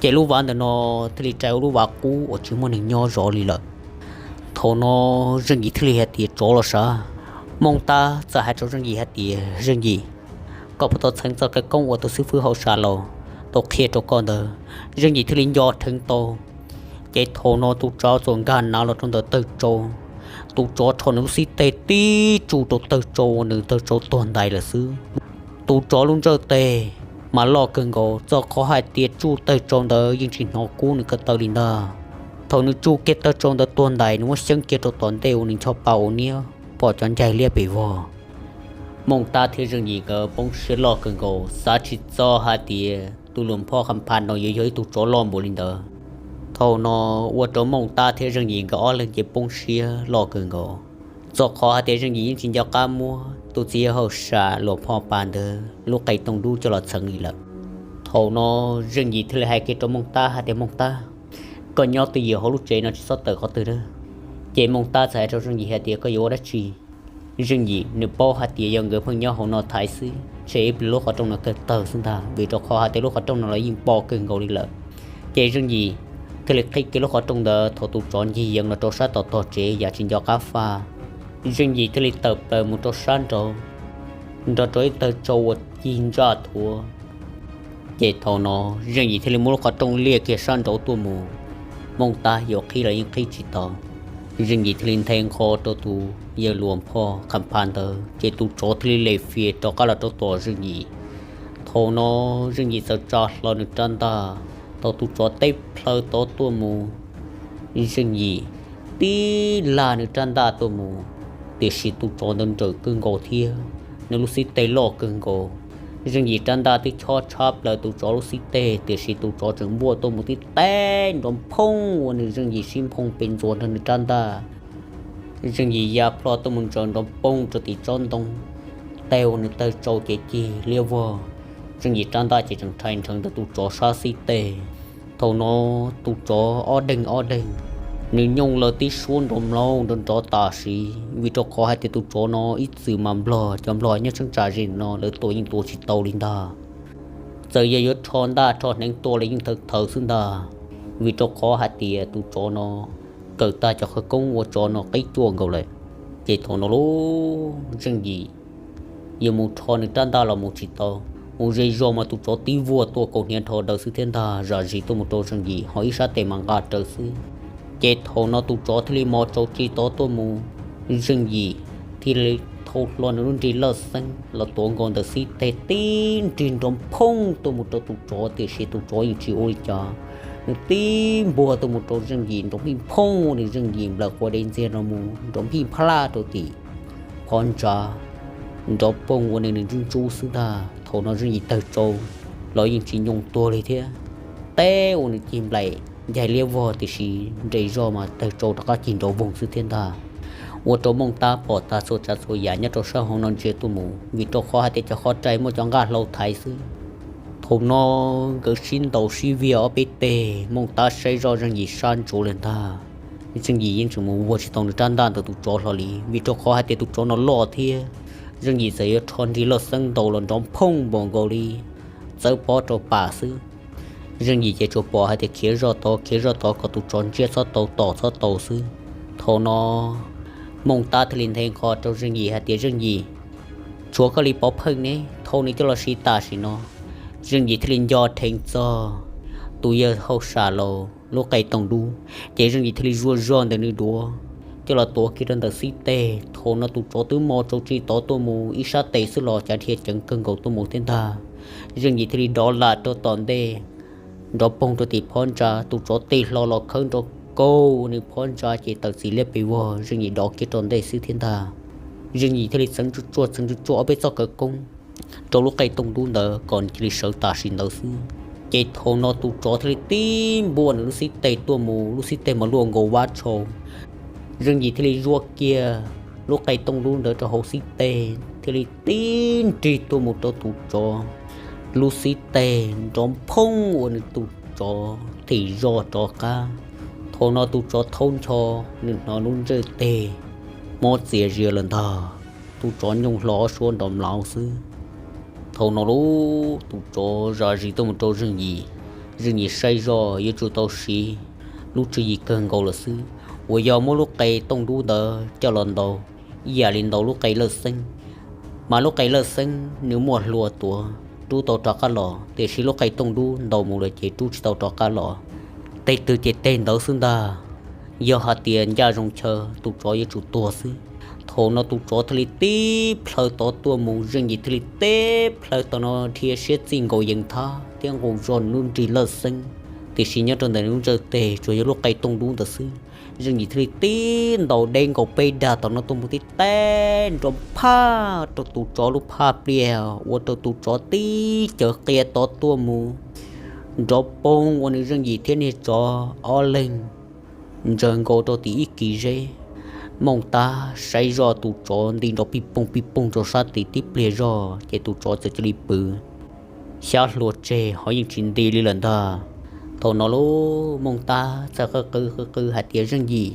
Ces lub vaj ntawm no thiaj li rais ua lub vaj qub uas tsis muaj neeg nyob zov li lawm. Thaum no Zeej Yim thiaj li hais tias, Tsov los sav? Mooj Tab txawm hais rau Zeej Yim hais tias, Zeej Yim, koj puas tau txheev txoj khawv koob uas tus xib fwb hauj sam laus tau qhia rau koj ntawd? Zeej Yim thiaj li nco dheev tau. Ces thaum no tus tsov txawm nkag nav los rau ntawm tawg tsau. Tus tsov rho nws lub xib teg tib tsuj rau tawg tsau, nws tawg tsau tuag ntais lawm xwb. Tus tsov lub ntsawj teg mas loj kawg nkaus, txog qhov hais tias tsuj tawg tsau ntawd yeej tsis hnov kub nws ko taw li ntag. Thaum nws tsuj kiag tawg tsau ntawd tuag ntais, nws muab xyeeb kiag rau tom ntej uas nws ncho pa ua niab pom cov ncaig liab pes vog. Mooj Tab thiab Zeej Yim nkawd poob siab loj kawg nkaus, xav tsis txog hais tias tus Luas Phoj Qha Phav no yuav yog ib tug tsov loj npaum li ntawd. Thaum no ua rau Mooj Tab thiab Zeej Yim nkawd ob leeg ces poob siab loj kawg nkaus, txog qhov hais tias Zeej Yim yeej tsis nco qab muab tus txiv yawg hauj sam Luas Phoj Phav ntawd lub qe tooj dub coj los txheev li lawm. Thaum no Zeej Yim thiaj li hais kiag rau Mooj Tab hais tias, Mooj Tab, koj nyob twj ywm hauv lub tsev no tsis txhob tawm qhov twg na. Ces Mooj Tab txawm hais rau Zeej Yim hais tias, Koj yuav ua dab tsi? Zeej Yim nws paub hais tias yog nkawd pheej nyob hauv no thaiv xwb, ntshe ib pliag lub qhov rooj no kawg tawg xwb ntag, vim rau qhov hais tias lub qhov rooj no los yeej pom kawg nkaus li lawm. Ces Zeej Yim thiaj li qhib kiag lub qhov rooj ntawd. Thaum tus tsov ncig yees los rau sab tom tog tsev yam tsis nco qab faj, Zeej Yim thiaj li tawm plaws mus rau sab nraud, nrog rau ib tawg tsau uas cig ntsaj thuav. Ces thaum no Zeej Yim thiaj li muab lub qhov rooj liaj kiag sab nraud tuaj mus. Mooj Tab yuav qhib los yeej qhib tsis tau. Zeej Yim thiaj li nthe nqho rau tus yawg luas phoj qham pha ntawd, ces tus tsov thiaj li lem fias rov qab los rau tom Zeej Yim. Thaum no Zeej Yim txawm tsa hlo nws rab ntaj. Thaum tus tsov teb plhaw tod tuaj mus, Zeej Yim tib laj nws rab ntaj tuaj mus, tiam sis tus tsov ntawd nrawm kawg nkaus thiab nws lub xib teg loj kawg nkaus. Zeej Yim rab ntaj twb chob tshab plaws tus tsov lub xib teg, tiam sis tus tsov tseem npuaj tuaj mus tib teg nrov nphoob ua nws Zeej Yim sib nphoo pes ntxuas nrog nws rab ntaj. Zeej Yim ya plho tuaj mus ntsaws nrov npoog rau tim tsob ntoo, teg ua nws tawg tsau ces cig liab vog. Zeej Yim rab ntaj ces tseem rhais nrheev ntawm tus tsov sab xib teg. Thaum no tus tsov ob deeg ob deeg, nws nyooj laws tib suab nrov mlaus nrov nrov tam sim, vim rau qhov hais tias tus tsov no ib txwm mas nplog, cov nplog nyob tsheeb tsam ze no lawv tua yeej tua tsis tau li ntag. Txawm yog yuav rho ntaj rho hneev tua los yeej thawv thawv xwb ntag, vim rau qhov hais tias tus tsov no kawm tag cov khawv koob ua tsov no qib cuaj nkaus lawm. Ces thaum no lub Zeej Yim yuav mus rho nws rab ntaj los mus tsis tau, mus ze zog mas tus tsov tib vuag tuaj kaus hniav rho daws xwb thiab ntag, zam zis tuaj mus rau Zeej Yim ho ib sab tes mas nqa raws xwb. Ces thaum no tus tsov thiaj li mos tsau tsis tod tuaj mus, Zeej Yim thiaj li thau hlo nws lub nrig lawj xeeb los tuav nkaus ntawm xib teg tib nrig nrov nphoob tuaj mus rau tus tsov, tiam sis tus tsov yeej tsis ua li cas. Nws tib npuag tuaj mus rau Zeej Yim nrov nphij nphoob, nws Zeej Yim nplawm qua dej ntxiag no mus nrov nphij nplaj rau tim phab ntsa, nrov npoog ua nws nws ntsub ntsub xwb ntag. Thaum no Zeej Yim tawg tsau los yeej tsis nyooj tuag li thiab, teb ua nws cig nplaim ncaig liab vog, tiam sis nres zog mas tawg tsau rov qab cig nrov voog xwb thiab ntag. Ua rau Mooj Tab pom tag txhua tsav txhua yam nyob rau sab hauv no ntsia tuaj mus, vim rau qhov hais tias cov qhov rai muaj cov nqaj hlau thaiv xwb. Thaum no nkawd sib ntaus sib viag ob peb teg, Mooj Tab saib zoj Zeej Yim sab ntsuav lawm ntag. Zeej Yim yeej tseem mus vuag tsis tau nws rab ntaj ntawm tus tsov hlo li, vim rau qhov hais tias tus tsov no loj thiab. Zeej Yim txawm yuav rho nrig lawj xeeb ntaus los nrov nphooj npaum nkaus li txawb pob rau pam xwb. Zeej Yim ces tsuas pom hais tias khiav zoj tod khiav zoj tod kom tus tsov ntsiab txhob tau tom txhob tau xwb. Thaum no Mooj Tab thiaj li nthe nqho rau Zeej Yim hais tias, Zeej Yim, tshuav koj li pov pheej ne, thau nws coj los siv tam sim no. Zeej Yim thiaj li nco dheev txog tus yawg hauj sam laus lub qe tooj dub, ces Zeej Yim thiaj li zuaj zog ntawm nws duav coj los tuav kiag rau ntawm xib teg. Thaum no tus tsov twb mos tsau tsis tod tuaj mus ib sab tes xwb los cav dhia ceev kawg nkaus tuaj mus thiab ntag. Zeej Yim thiaj li dov lam rau tom ntej, nrov poog rau tim phab ntsa, tus tsov tig hlo los khawb nrov kaug nws phab ntsa ces tawm txim liab pes vog, Zeej Yim dov kiag rau ntej xwb thiab ntag. Zeej Yim thiaj li txeev tsuj tsuaj txeev tsuj tsuaj ob peb txoj khawv koob rau lub qe tooj dub ntawd kom nws cia li sawv tam sim ntawd xwb. Ces thaum no tus tsov thiaj li tib npuaj nws lub xib teg tuaj mus, lub xib teg mas luaj nkaus vab tshau. Zeej Yim thiaj li zuaj kiag lub qe tooj dub ntawd rau hauv xib teg, thiaj li tib nrig tuaj mus rau tus tsov lub xib teg, nrov nphooj ua nws tus tsov thim zog rov qab. Thaum no tus tsov thaub ncho, nws hnov lub ntsej teg mob txias zias lawm ntag. Tus tsov nyooj hlo ob suab nrov mlauv xwb. Thaum no lub tus tsov zam zis tuaj mus rau Zeej Yim. Zeej Yim saib zoj yuav tsum tau siv lub tswv yim kawg nkaus lawm xwb, uas yog muab lub qe tooj dub ntawd coj los ntaus ib yam li ntaus lub qe lawj xeeb. Mas lub qe lawj xeeb nws muaj hlua tuav rub tau rov qab los, tiam sis lub qe tooj dub ntaus mus lawm ces rub tsis tau rov qab los. Teg twg ces teg ntawd xwb ntag. Yog hais tias ncaj zoo chaw tus tsov yuav tsum tuag xwb. Thaum no tus tsov thiaj li tib plhaw tod tuaj mus, Zeej Yim thiaj li tib plhaw tod no dhia siab txij nkaus yees thab thiab nqus zog nws lub nrig lawj xeeb, tiam sis nyob rau ntawm nws lub ntsej teg tsuas yog lub qe tooj dub ntawd xwb. Zeej Yim thiaj li tib ntaus deb nkaus peb dag tom no tuaj mus tib teg nrov phaj rau tus tsov lub phaj pliaj, ua rau tus tsov tib caws qia tod tuaj mus, nrov poog ua nws Zeej Yim thiab niag tsov ob leeg ntsaws nkaus rau tim ib kis zeb. Mooj Tab saib zoj tus tsov nti nrov pij poog pij poog rau sab tid tib pliag zog ces tus tsov txawm cia li pw xyab hlua tseg ho yeej tsis nti li lawm ntag. Thaum no lub Mooj Tab txawm qw qw qw qw hais tias, Zeej Yim,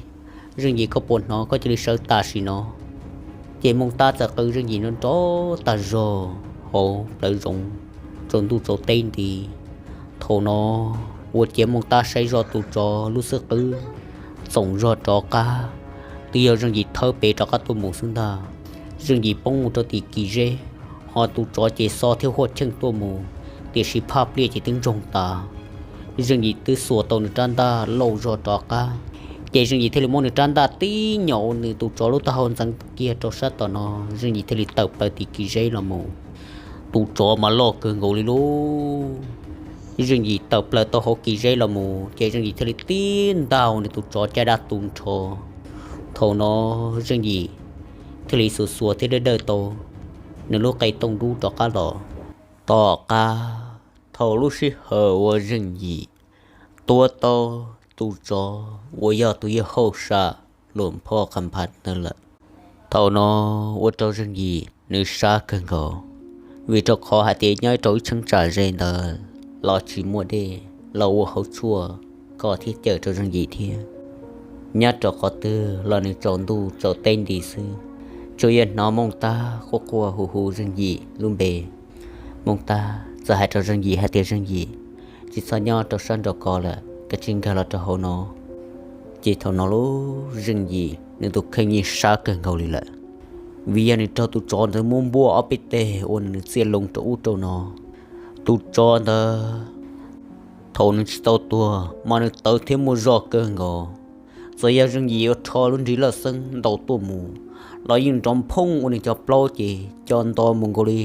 Zeej Yim, koj puas hnov, koj cia li sawv tam sim no. Ces Mooj Tab txawm qw Zeej Yim nrov nrov tag zog hauv plawv zoov tsaus ntuj tsaus teb nti. Thaum no Ua ciav Mooj Tab saib zoj tus tsov lub xub qwb txoom zog rov qab, twb yog Zeej Yim thawb pes rov qab tuaj mus xwb ntag. Zeej Yim poob mus rau tim kis zeb, ho tus tsov ces xob thiab huaj cheej tuaj mus, tiam sis phaj pliaj ces twb ntsoog tas. Zeej Yim twb xuas tau nws rab ntaj lauj zog rov qab, ces Zeej Yim thiaj li muab nws rab ntaj tib nyom ua nws tus tsov lub taub hau ntxeev kiag rau sab tom no, Zeej Yim thiaj li tawm plaws tim kis zeb los mus. Tus tsov mas loj kawg nkaus li lauj. Zeej Yim tawm plaws tau hauv kis zeb los mus ces Zeej Yim thiaj li tib ntaj ua nws tus tsov caj dab tu nrho. Thaum no Zeej Yim thiaj li xuas xuas thiab dawj dawj tau nws lub qe tooj dub rov qab los. Tom qab thaum lub sij hawm uas Zeej Yim tua tau tus tsov uas yog tus yawg hauj sam Luam Phoj Qas Nphas ntawd lawm, thaum no ua rau Zeej Yim nws sab kawg nkaus, vim rau qhov hais tias nyob rau ib cheeb tsam ze ntawd los tsis muaj dej los ua hauv tshuaj kom thiab cawm rau Zeej Yim thiab. Nyob rau qhov twg los nws tsaus ntuj tsaus teb nti xwb, tsuas yog hnov Mooj Tab quaj quaj hu hu Zeej Yim lub npe. Mooj Tab txawm hais rau Zeej Yim hais tias, Zeej Yim, tsis txhob nyob rau sab nraum ko lawm, koj cia li nkag los rau hauv no. Ces thaum no lub Zeej Yim nws tus kheej yeej sab kawg nkaus li lawm, vim yog nws raug tus tsov ntawd muab npuaj ob peb teg ua nws txiaj loo rau ub rau no. Tus tsov ntawd thaum nws tsis tau tuag mas nws tawv thiab muaj zog kawg nkaus. Txawm yog Zeej Yim yuav rho lub nrig laj xeeb ntaus tuaj mus los yeej nrov nphooj ua nws cov plaub ces co nto mus nkaus li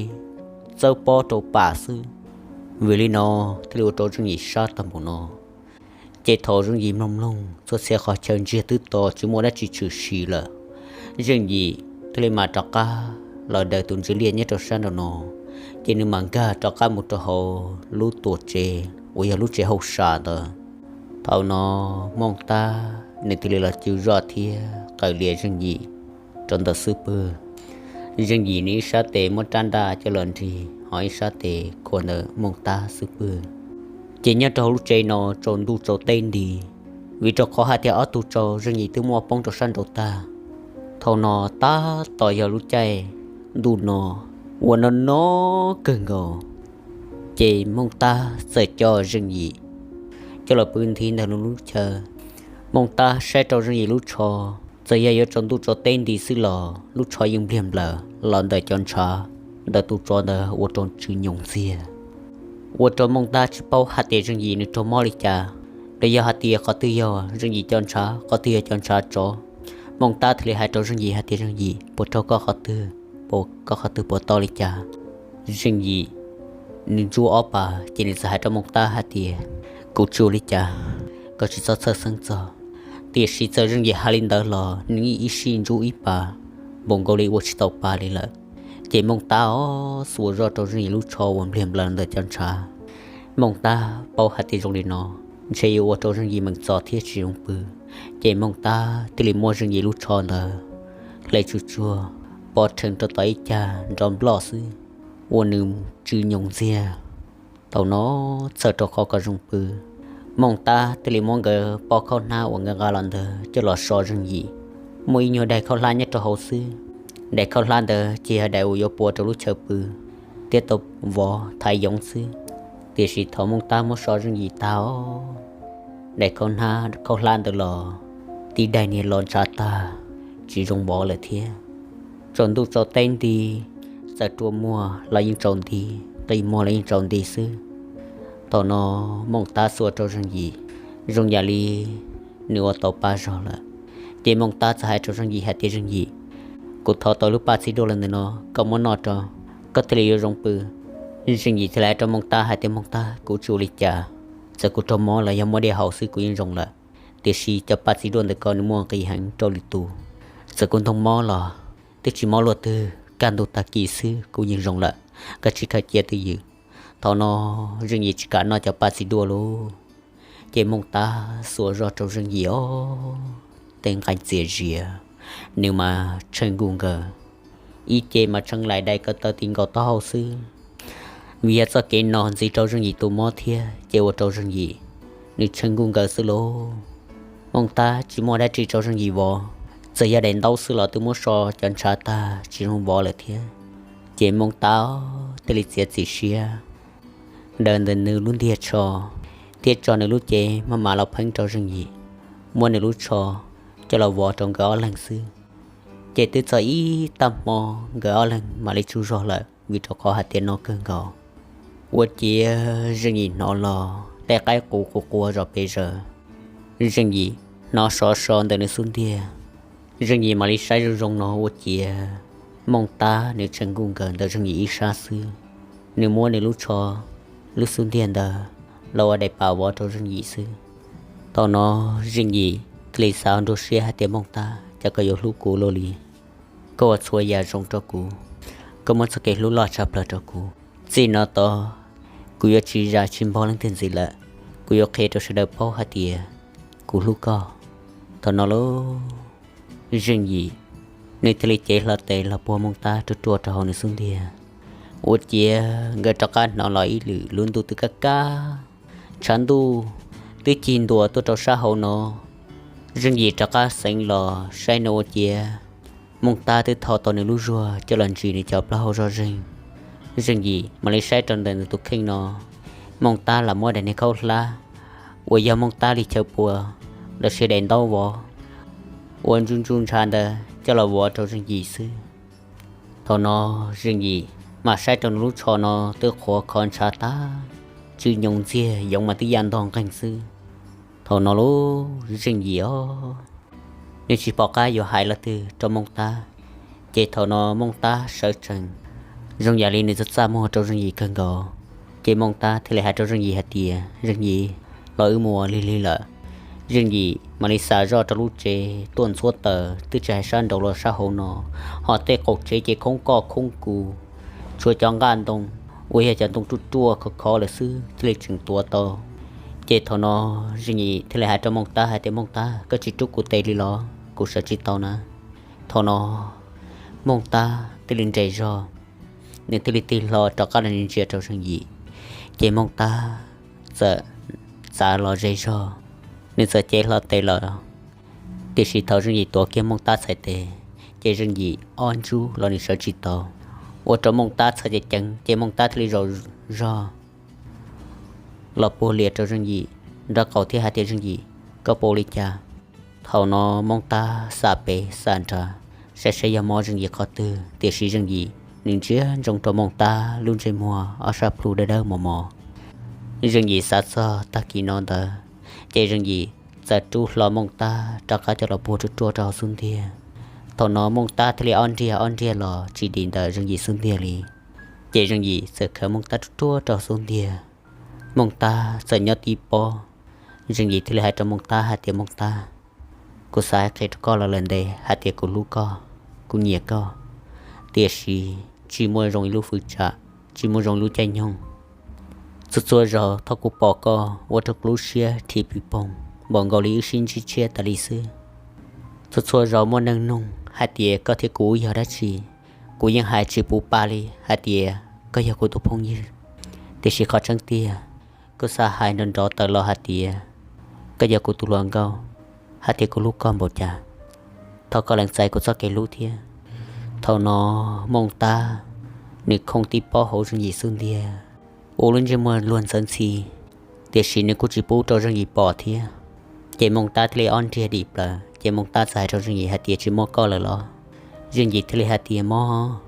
txawb pob rau pam xwb. Vim li no thiaj li ua rau Zeej Yim sab tag npaum no. Ces thaum Zeej Yim mloog mloog txhua txhia qhov chaw ntsiag twb to tsis muaj dab tsi tshwm sim lawm, Zeej Yim thiaj li mam rov qab los daws tus ntsws liaj nyob rau sab nraum no, ces nws mam nkag rov qab mus rau hauv lub tuam tsev uas yog lub tsev hauj sam ntawd. Thaum no Mooj Tab nws thiaj li los cug zoj thiab qawm lias Zeej Yim rau ntawm xub pwg. Zeej Yim nws ib sab tes muab rab ntaj coj los nrig ho ib sab tes khuam ntawm Mooj Tab xub pwg. Ces nyob rau hauv lub tsev no tsaus ntuj tsaus teb nti, vim rau qhov hais tias ob tug tsau Zeej Yim twb muab poob rau sab nraud tag. Thaum no tab tom yog lub caij ntuj no uas no no kawg nkaus, ces Mooj Tab txawm coj Zeej Yim coj los pw nthi ntawm nws lub chaw. Mooj Tab saib rau Zeej Yim lub tsho, txawm yog yuav tsaus ntuj tsaus teb nti xwb los lub tsho yeej npliag nplaws los ntawm cov ntshav ntawm tus tsov ntawd ua rau tsw nyoos ntxiag. Ua rau Mooj Tab tsis paub hais tias Zeej Yim nws raug mob li cas, los yog hais tias qhov twg yog Zeej Yim cov ntshav, qhov twg yog cov ntshav tsov. Mooj Tab thiaj li hais rau Zeej Yim hais tias, Zeej Yim, puas raug koj qhov twg, puas koj qhov twg puas tau li cas? Zeej Yim nws ntsuj ob pas ces nws txawm hais rau Mooj Tab hais tias, Kuv tsis ua li cas, koj tsis txhob txhawj xeeb txog. Tiam sis txawm Zeej Yim hais li ntawd los nws yeej ib sij ntsuj ib pas, npaum nkaus li ua tsis tau pa li lawm. Ces Mooj Tab xuas zoj rau Zeej Yim lub tsho uas npliag nplaws ntawm cov ntshav. Mooj Tab paub hais tias zoo li no ntshe yuav ua rau Zeej Yim meem txom thiab tsis zoo pw, ces Mooj Tab thiaj li muab Zeej Yim lub tsho ntawd hle tsuj tsuag, pov rhees rau tom ib cag nrov nploj xwb, ua nws tsw nyoos ntxiag. Thaum no txhawm rau qhov kom zoo pw, Mooj Tab thiaj li muab nkawd pob khaub hnab uas nkawd nqa los ntawd coj los so Zeej Yim. Muaj ib nyuag daim khaub hlab nyob rau hauv xwb, daim khaub hlab ntawd ces yog daim uas yuav pua rau lub chaw pw thiab tau vov thaiv yoov xwb. Tiam sis thaum Mooj Tab muab so Zeej Yim tag os, daim khaub hnab khaub hlab ntawd los tib daim niag los ntshav tag, tsis zoo vov lawm thiab. Tsaus ntuj tsaus teb nti, txawm rua muag los yeej tsaus nti, qi muag los yeej tsaus nti xwb. Thaum no Mooj Tab xuas rau Zeej Yim zoo yam li nws ua tau pa zog lawm. Ces Mooj Tab txawm hais rau Zeej Yim hais tias, Zeej Yim, kuv thov tau lub paj txiv duaj los ntawm no, koj muab noj rau, koj thiaj li yuav zoo pw. Zeej Yim thiaj li hais rau Mooj Tab hais tias, Mooj Tab, kuv tsis ua li cas, txawm kuv raug mob los yog muaj dej haus xwb kuv yeej zoo lawm. Tiam sis cov paj txiv duaj ntawm ko nws muaj nqis heev rau lwm tus, txawm kuv ntoog mob los twb tsis mob luaj twg, kaj ntug tag kis xwb kuv yeej zoo lawm, koj tsis khaws cia twj ywm. Thaum no Zeej Yim tsis kam noj cov paj txiv duaj lauj. Ces Mooj Tab xuas zoj rau Zeej Yim os, tej nqaij txias zias, nws mas tsheej nkuj nkaws, ib ce mas tsheej laim dai ko taw ti nkaus taub hau xwb. Vim yog txoj kev no ntxiv rau Zeej Yim tus mob thiab ces ua rau Zeej Yim nws tsheej nkuj nkaws xwb lauj. Mooj Tab tsis muaj dab tsi rau Zeej Yim vov, txawm yog daim ntaub xwb los twb muab so cov ntshav tag tsis zoo vov lawm thiab. Ces Mooj Tab thiaj li txiav txim siab daws ntawm nws lub ntiag tsho thiab tso nws lub cev maj mam los pheeb rau Zeej Yim, muab nws lub tsho coj los vov rau nkawd ob leeg xwb. Ces twb txog ib tag hmo nkawd ob leeg mam li tsaug zog lawm vim rau qhov hais tias no kawg nkaus. Ua ciav Zeej Yim hnov los tej qaib qus quas quas zom pes zaws. Zeej Yim hnov sov so ntawm nws xub ntiag. Zeej Yim mam li saib zoo zoo no ua ciav Mooj Tab nws tseem nkuj nkawm ntawm Zeej Yim ib sab xwb. Nws muab nws lub tsho, lub xub ntiag ntawd los ua daim pam vov rau Zeej Yim xwb. Thaum no Zeej Yim thiaj li xav nruab siab hais tias, Mooj Tab, cas koj yuav hlub kuv luaj li? Koj ua txhua yam zoo rau kuv, koj muab txoj kev hlub loj tshaj plaws rau kuv. Txij no tod kuv yuav tsis zam tsis npog leej twg ntxiv lawm. Kuv yuav qhia rau sawv daws paub hais tias kuv hlub koj. Thaum no lauj, Zeej Yim nws thiaj li cev hlo tes los puag Mooj Tab ruaj ruaj rau hauv nws xub ntiag. Ua ciav nkawd rov qab hnov los ib lwm lub ntuj twb kaj kaj, tshav ntuj twb cig ntua tuaj rau sab hauv no. Zeej Yim rov qab xeev los saib no ua ciav Mooj Tab twb thau tau nws lub zuag coj los ntsis nws cov plaub hau zog zeeg. Zeej Yim mam li saib rau ntawm nws tus kheej no, Mooj Tab lam muab daim niag khaub hlab uas yog Mooj Tab li chaw pua los sis daim ntaub vov uas ntsuj ntsuj ntshav ntawd coj los vov rau Zeej Yim xwb. Thaum no Zeej Yim mam saib rau nws lub tsho no twb qhuav khov ntshav tag, tsw nyoos ntxiag, yoov mas twb ya ntog nqeeg xwb. Thaum no lauj, Zeej Yim os, nws tsis pom qab yuav hais leej twg rau Mooj Tab. Ces thaum no Mooj Tab sawv tsees, zoo yam li nws txaj txaj muag rau Zeej Yim kawg nkaus. Ces Mooj Tab thiaj li hais rau Zeej Yim hais tias, Zeej Yim, los wb mus ua lig lig lawm. Zeej Yim mam li xa zoj rau lub tsev tuaj ntxhuab taws twb tsis hais sab nraud los sab hauv no, ho tej qaum tsev ces khoob koj khoob kuv, tshuav cov nqaj ntoo uas yog cov ntoo ruaj ruaj khov khov lawm xwb thiaj li tseem tuav tau. Ces thaum no Zeej Yim thiaj li hais rau Mooj Tab hais tias, Mooj Tab, koj tsis rub kuv tes li los? Kuv sawv tsis tau na. Thaum no Mooj Tab thiaj li nres zog, nws thiaj li tig hlo rov qab los ntsia rau Zeej Yim. Ces Mooj Tab txawm txav los ze zog, nws txawm cev hlo tes los. Tiam sis thaum Zeej Yim tuav kiag Mooj Tab txhais tes, ces Zeej Yim ob ntsub los nws sawv tsis tau, ua rau Mooj Tab txhais ceev ceev, ces Mooj Tab thiaj li zaum zog los puag lias rau Zeej Yim nraub qaum thiab hais tias, Zeej Yim, koj puas ua li cas? Thaum no Mooj Tab xa pem xa nrad saib saib yog mob Zeej Yim qhov twg, tiam sis Zeej Yim nws ntsia ntsoov rau Mooj Tab lub ntsej muag ob sab plhu dawb dawb mos mos. Zeej Yim xav txog tag kis no ntawd, ces Zeej Yim txawm rub hlo Mooj Tab rov qab coj los puag ruaj ruaj rau hauv xub ntiag. Thaum no Mooj Tab thiaj li ob nriag ob nriag los tsis dim ntawm Zeej Yim xub ntiag li. Ces Zeej Yim txawm khaws Mooj Tab ruaj ruaj rau hauv xub ntiag. Mooj Tab txawm nyob tib pob, Zeej Yim thiaj li hais rau Mooj Tab hais tias, Mooj Tab, kuv xav hais qhia rau koj los lawm ntev hais tias kuv hlub koj, kuv nyiam koj, tiam sis tsis muaj zoo ib lub fwv tsam, tsis muaj zoo ib lub caij nyoog. Txhua txhua zaus thaum kuv pom koj ua rau kuv lub siab rhib pig poog npaum nkaus li wb sib ntsib tshiab tas li xwb. Txhua txhua zaus muaj neeg nug hais tias koj thiab kuv yog dab tsi, kuv yeej hais tsis puv pa li hais tias koj yog kuv tus phooj ywg. Tiam sis qhov tseeb tiag, kuv xav hais nrov nrov tawm los hais tias koj yog kuv tus hluas nkauj, hais tias kuv hlub koj npaum cas. Thov koj lees txais kuv txoj kev hlub thiab. Thaum no Mooj Tab nws khooj tib pob hauv Zeej Yim xub ntiag, ua lub ntsej muag luag ntxawv ntxhi, tiam sis nws kuj tsis pub rau Zeej Yim pom thiab. Ces Mooj Tab thiaj li ob nriag dim plaws, ces Mooj Tab txawm hais rau Zeej Yim hais tias, Tsis mob koj lawm los? Zeej Yim thiaj li hais tias, Mob.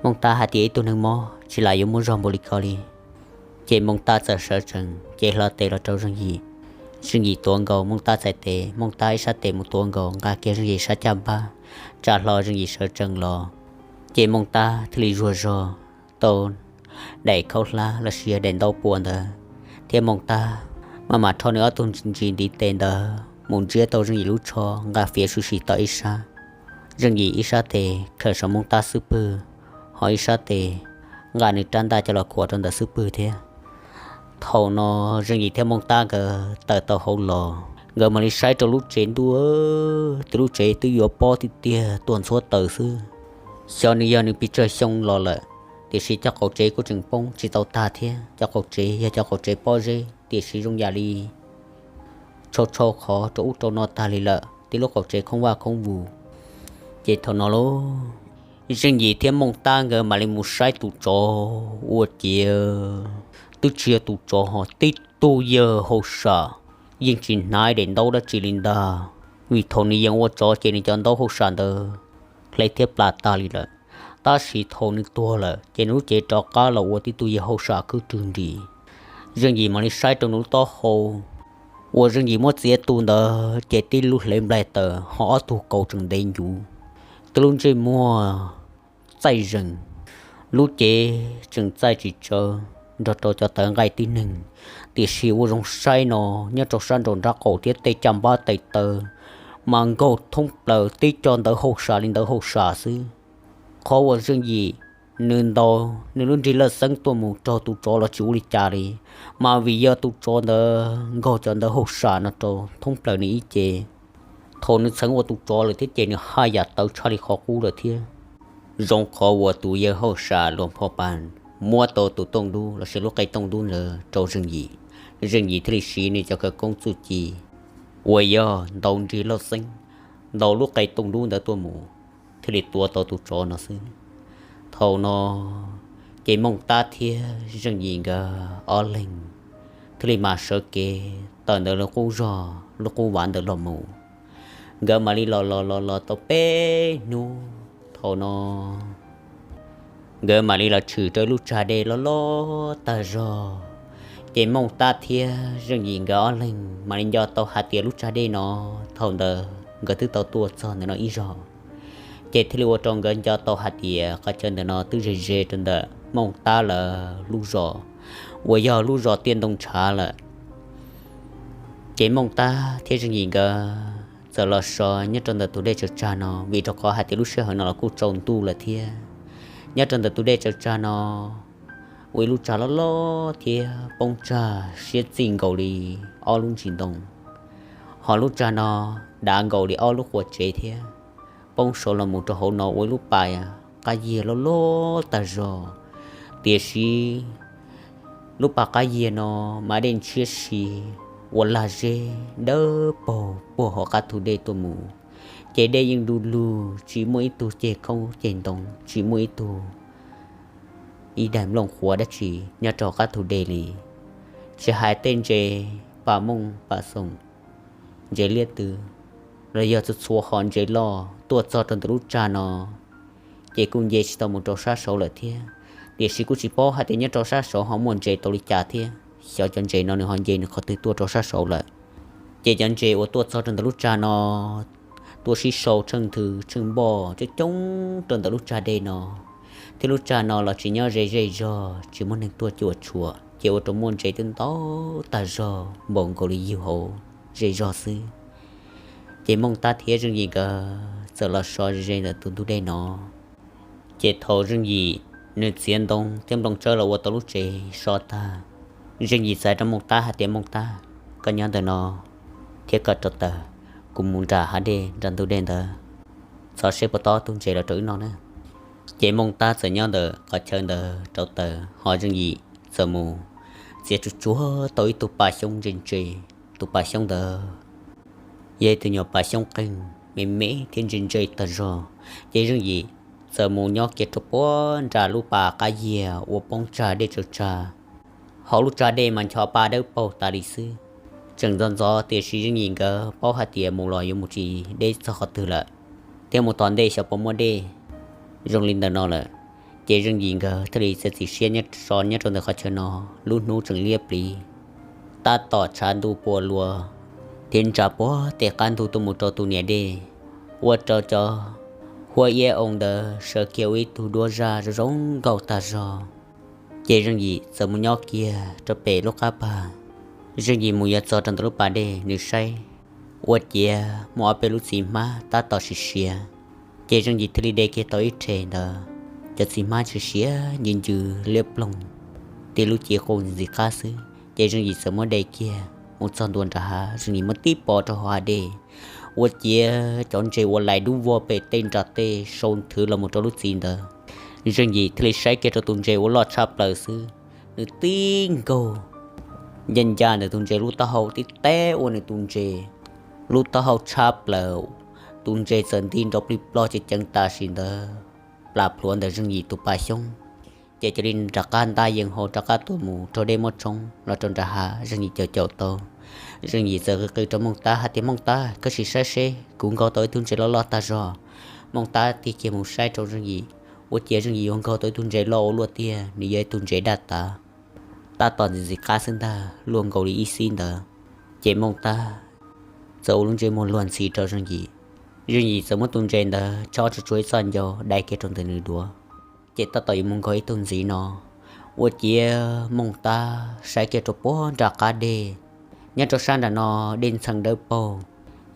Mooj Tab hais tias, Ib tug neeg mob tsis lam yuav muaj zog npaum li ko li. Ces Mooj Tab txawm sawv tsees cev hlo tes los rau Zeej Yim. Zeej Yim tuav nkaus Mooj Tab txhais tes, Mooj Tab ib sab tes mus tuav nkaus nqa kiag Zeej Yim sab caj npab, tsa hlo Zeej Yim sawv tsees los. Ces Mooj Tab thiaj li zuag zog tau daim khaub hlab los sis yog daim ntaub pua ntawd, thiab Mooj Tab maj mam rho nws ob tug ntsis ntiv tes ntawd mus ntsiab tau Zeej Yim lub tsho, nqa fiav su si tom ib sab. Zeej Yim ib sab tes khaws saum Mooj Tab xub pwg, ho ib sab tes nqa nws rab ntaj coj los khuam rau ntawm xub pwg thiab. Thaum no Zeej Yim thiab Mooj Tab nkawd tawm tau hauv los, nkawd mam li saib rau lub tsev ntuj, tus lub tsev twb yuav pob tiag tiag tuaj ntxhuab taws xwb. Xyov nws yog nws pes tsawg xyoo los lawm, tiam sis cov qaum tsev kuj tseem poob tsis tau tag thiab. Cov qaum tsev yog cov qaum tsev pob zeb, tiam sis zoo yam li tshau tshau qhov rau ub rau no tag li lawm, tib lub qaum tsev khoob vaj khoob vus. Ces thaum no lauj, Zeej Yim thiab Mooj Tab nkawd mam li mus saib tus tsov, ua ciav twb tsis yog tus tsov ho tib Tus yawg hauj sam yeej tsis hnav daim ntaub dab tsi li ntag, vim thaum nws yees ua tsov ces nws cov ntaub hauj sam ntawd hle thiab plam tag li lawm. Tab sis thaum nws tuag lawm ces nws lub cev rov qab los ua tib tug yawg hauj sam khwb rwg nris. Zeej Yim mam li saib rau nws lub taub hau uas Zeej Yim muab txiav tu ntawd ces tib lub hle nplaig taws ho ob tug kaus tseem ntev ncuv, tib lub ntsej muag txaij zees, lub cev tseem txaij tsis tsawv nrog rau cov tawv nqaij tib neeg. Tiam sis ua zoo saib no, nyob rau sab nraum nraub qaum thiab tej caj npab tes taw mas nkaug thoob plaws tib co ntawv hauj sam li ntawv hauj sam xwb. Qhov uas Zeej Yim nws ntaus nws lub nrig laj xeeb tuaj mus raug tus tsov los tsis ua li cas li, mas vim yog tus tsov ntawd nkaug cov ntawv hauj sam no rau thoob plaws nws ib ce. Thaum nws txheev ua tus tsov lawm thiab ces nws haj yam tawv tshaj li qhov qub lawm thiab. Zoo qhov uas tus yawg hauj sam Luag Phoj Pas muab tau tus tooj dub lossis lub qe tooj dub ntawd rau Zeej Yim, Zeej Yim thiaj li siv nws cov khawv koob txuj ci uas yog ntaus nrig laj xeeb, ntaus lub qe tooj dub ntawd tuaj mus, thiaj li tua tau tus tsov no xwb. Thaum no ces Mooj Tab thiab Zeej Yim nkawd ob leeg thiaj li mam sawv kev tawm ntawm lub qub zog lub qub vav ntawd los mus. Nkawd mam li los los los los tau peb hnub, thaum no nkawd mam li los tshwm rau lub tsag dej loj loj tag zog. Ces Mooj Tab thiab Zeej Yim nkawd ob leeg mam li nco tau hais tias lub tsag dej no thaum ntawd nkawd twb tau tuaj txog ntawm no ib zaug, ces thiaj li ua rau nkawd nco tau hais tias qhov chaw ntawm no twb ze ze rau ntawm Mooj Tab lawv lub zos uas yog lub zos Tiaj Ntoo Ntshav lawm. Ces Mooj Tab thiab Zeej Yim nkawd txawm los so nyob rau ntawm tus dej tsaws tsag no, vim rau qhov hais tias lub sij hawm no los kuj tsaus ntuj lawm thiab. Nyob rau ntawm tus dej tsaws tsag no ua ib lub tsag loj loj thiab poob tsag siab txij nkaus li ob lub ntsis ntoo, ho lub tsag no dav nkaus li ob lub qua tsev thiab. Poob saud los mus rau hauv no ua ib lub pas qab yiag loj loj tag zog, tiam sis lub pas qab yiag no mas dej ntshiab si ua lag zeb dawb paug puag hauv qab thu dej tuaj mus. Ces dej yeej du lug tsis muaj ib tug ceg khoob ceg ntoo, tsis muaj ib tug ib daim nplooj qhuav dab tsi nyob rau qab thu dej li. Tsis hais tej ntses pas mooj pas xoom, ntses liab tw los yog txhua txhua hom ntses loj tuaj txog rau ntawm lub tsag no ces kuj nce tsis tau mus rau sab saud lawm thiab. Tiam sis kuj tsis paub hais tias nyob rau sab saud ho muaj ntses tau li cas thiab, xyov cov ntses no nws ho nce nws qhov twg tuaj rau sab saud lawm. Ces cov ntses uas tuaj txog rau ntawm lub tsag no tuaj sib sau tsheej nthwv tsheej npoj coob coob rau ntawm lub tsag dej no, thiab lub tsag no los tsis nyob ze zej zog tsis muaj neeg tuaj cuam tshuam, ces ua rau muaj ntses twb ntau tag zog npaum nkaus li yug hauv zej zog xwb. Ces Mooj Tab thiab Zeej Yim nkawd txawm los so ze ze ntawm tus ntug dej no. Ces thaum Zeej Yim nws txiav ntoo thiab nplooj tsawb los ua tau lub tsev so tag, Zeej Yim txais rau Mooj Tab hais tias, Mooj Tab, koj nyob ntawm no thiab koj rau taws, kuv mus nram hav dej nram ntug dej ntawd, txov seb puas tob tug ntses los rau wb noj na. Ces Mooj Tab txawm nyob ntawm qhov chaw ntawd rau taws, ho Zeej Yim txawm mus txiav tsuag tsuag tau ib tug pas xyoob ntse ntse. Tus pas xyoob ntawd yog ib tug nyuam pas xyoob qeeg me me thiab ntse ntse tag zog. Ces Zeej Yim txawm mus nyob kiag rau puag nram lub pas qab yiag uas poob tsag dej tsaws tsag. Hauv lub tsag dej mas ncho pa dawb paug tas li xwb, tseem ntxov ntxov, tiam sis Zeej Yim nkawd paub hais tias mus los yuav mus tsis deb txog qhov twg lawm, thiab mus tom ntej xyov puas muaj dej. Zoo li ntawm no lawm, ces Zeej Yim nkawd thiaj li txiav txim siab nyob so nyob rau ntawm qhov chaw no. Lub hnub tseem liab pliv, tab tom tshav ntuj pua luas thiab ntsa puag tej qab ntug tuaj mus rau tus niam dej, ua rau cov huab iab oo ntawd sawv kiag ua ib tug duab zaj zoo zoo nkauj tag zog. Ces Zeej Yim txawm mus nyob kiag rau pem lub qab pag. Zeej Yim mus yuav txog rau ntawm lub pas dej, nws saib ua ciav muaj ob peb lub txiv hmab tab tom sim siav. Ces Zeej Yim thiaj li de kiag tau ib rhe ntawd, cov txiv hmab ntsia siav ncws ncws liab ploog, tib lub cev qus ntxim qab xwb. Ces Zeej Yim txawm muab de kiag mus txog ntua nram hav, Zeej Yim muab tib pov rau hauv hav dej, ua ciav cov ntses uas lais dub vog pem tej nram tej sau nthwv los mus rau lub txiv ntawd. Zeej Yim thiaj li saib kiag rau tus ntses uas loj tshaj plaws xwb, nws tib nkaug ncaj ncaj ntawm tus ntses lub taub hau tib teb ua nws tus ntses lub taub hau tshab plaws, tus ntses txawm nti nrov plig plog ceev ceev tam sim ntawd plas plhuav ntawm Zeej Yim tus pas xyoob. Ces cia li rov qab nta yees hau rov qab tuaj mus rau dej muab tshoob los rau nram hav. Zeej Yim caum caum tau, Zeej Yim txawm qw qw rau Mooj Tab hais tias, Mooj Tab, koj sim saib seb kuv nkaug tau ib tug ntses loj loj tag zog. Mooj Tab tig kiag mus saib rau Zeej Yim, ua ciav Zeej Yim yuav nkaug tau ib tug ntses loj ua luaj tiag, nws yog ib tug ntses daj tav, tab tom ntxim ntxim qab xwb ntag, luaj nkaus li ib xib ntawd. Ces Mooj Tab txawm ua lub ntsej muag luag ntxhi rau Zeej Yim. Zeej Yim txawm muab tus ntses ntawd chob tsuag tsuag ib txoj ncau dai kiag rau ntawm nws duav, ces tab tom yuav mus nkaug ib tug ntxiv no, ua ciav Mooj Tab saib kiag rau puag nram qab dej, nyob rau sab nram no dej ntxhee dawb paug,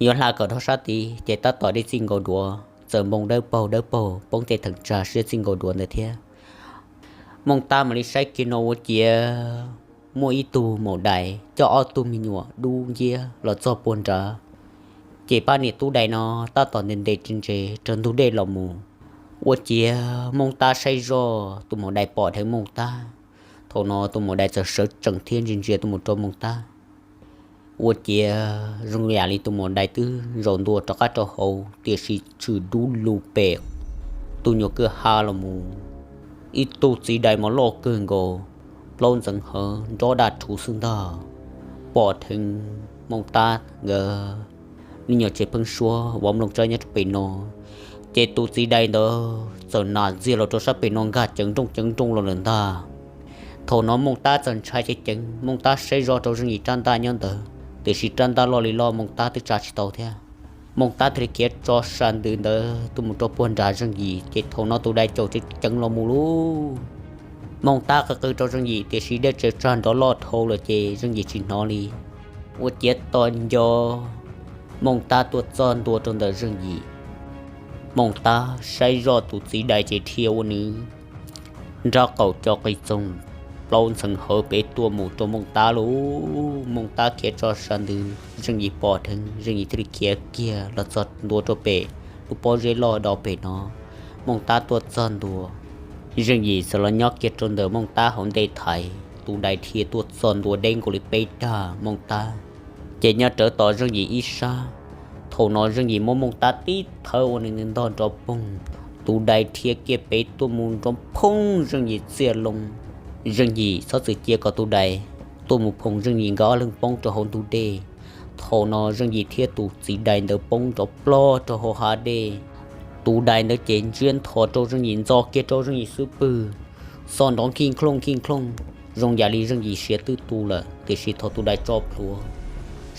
yuav hla kom dhau sab tid ces tab tom dej txij nkaus duav txawm npoo dawb paug dawb paug poob tej theem tsag siab txij nkaus duav ntawd thiab. Mooj Tab mam li saib kiag no ua ciav muaj ib tug maum dais coj ob tug me nyuam dub nciab los txog puag nrad. Ces pab niam tub dais no tab tom ntes ntes ris ntses raws ntug dej los mus, ua ciav Mooj Tab saib zoj tus maum dais pom dheev Mooj Tab. Thaum no tus maum dais txawm sawv tsees thiab ntsia ntsia tuaj mus rau Mooj Tab, ua ciav zoo yam li tus maum dais twb zaum ntua rov qab rau hauv, tiam sis tshwm dub lug pem tus nyuam kwj ha los mus, ib tug txiv dais mos loj kawg nkaus, plaub ntxeev hawv nrob daj rhuv xwb ntag. Pom dheev Mooj Tab nkawd me nyuam tsev pheeb suab vov nplooj tsawb nyob rau pem no, ces tus txiv dais ntawd txawm nas ntxiag los rau sab pem no nkag ceev nrooj ceev nrooj los lawm ntag. Thaum no Mooj Tab txawm ntshai ceev ceev, Mooj Tab saib zoj rau Zeej Yim rab ntaj nyob ntawd, tiam sis rab ntaj loj li loj Mooj Tab twb tsa tsis tau thiab. Mooj Tab thiaj li khiav tso sa ntws ntawd tuaj mus rau puag nram Zeej Yim, ces thaum no tus dais caum ceev ceev los mus lauj. Mooj Tab qw qw rau Zeej Yim tiam sis dej tsaws tsag nrov loj dhau lawm ces Zeej Yim tsis hnov li. Ua ciav tos nco Mooj Tab tuaj txog ntua rau ntawm Zeej Yim, Mooj Tab saib zoj tus txiv dais ces dhia ua nws nrab qaum co qis txoog plaub ntxheev hawv pem tuaj mus rau Mooj Tab lauj. Mooj Tab khiav tso sa ntws, Zeej Yim pom dheev, Zeej Yim thiaj li khiav kiag los txog ntua rau pem lub pob zeb loj do pem no. Mooj Tab tuaj txog ntua, Zeej Yim txawm los nyob kiag rau ntawm Mooj Tab hauv ntej thaiv, tus dais dhia tuaj txog ntua deb nkaus li peb dag Mooj Tab, ces nyob rawv tos Zeej Yim ib sab. Thaum no Zeej Yim muab Mooj Tab tib thawb ua nws ntog nrov poog, tus dais dhia kiag pem tuaj mus nrov phoob Zeej Yim txiaj loo. Zeej Yim txhob txwm cia kom tus dais tuaj mus phoom Zeej Yim, nkawd ob leeg poob rau hauv ntug dej. Thaum no Zeej Yim thiab tus txiv dais ntawd poob nrov plog rau hauv hav dej. Tus dais ntawd ces ntsiab ntho rau Zeej Yim, ntxo kiag rau Zeej Yim xub pwg, xo nrov khij nklooj khij nklooj, zoo yam li Zeej Yim siav twb tu lawm. Tiam sis thaum tus dais tso plhuav,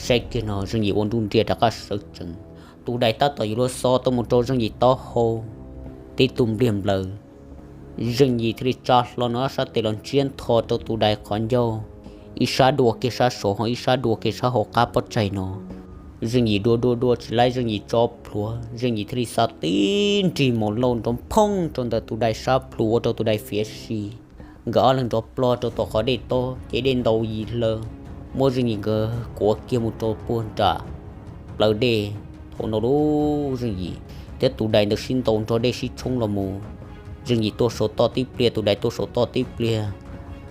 saib kiag no Zeej Yim ua nruj nriaj rov qab sawv tsees. Tus dais tab tom yuav luag xo tuaj mus rau Zeej Yim taub hau, tib tug npliag nplaws. Zeej Yim thiaj li tsa hlo nws ob sab tes los ntsiab ntho rau tus dais qhov ncauj, ib sab dua kiag sab saud ho ib sab dua kiag sab hauv qab pob tsaig no. Zeej Yim dua dua dua tsis laib Zeej Yim tso plhuav, Zeej Yim thiaj li xa tib nrig mos lauj nrov phoob rau ntawm tus dais sab plhu ua rau tus dais fiav si. Nkawd ob leeg nrov plog rau tom qhov dej tob ces dej ntaus yim hlaws, muab Zeej Yim nkawd kuav kiag mus rau puag nram plawv dej. Thaum no lauj, Zeej Yim thiab tus dais ntawd sib ntaus nrog dej sib tshoob los mus. Zeej Yim tuaj saum toj tib pliag, tus dais tuaj saum toj tib pliag.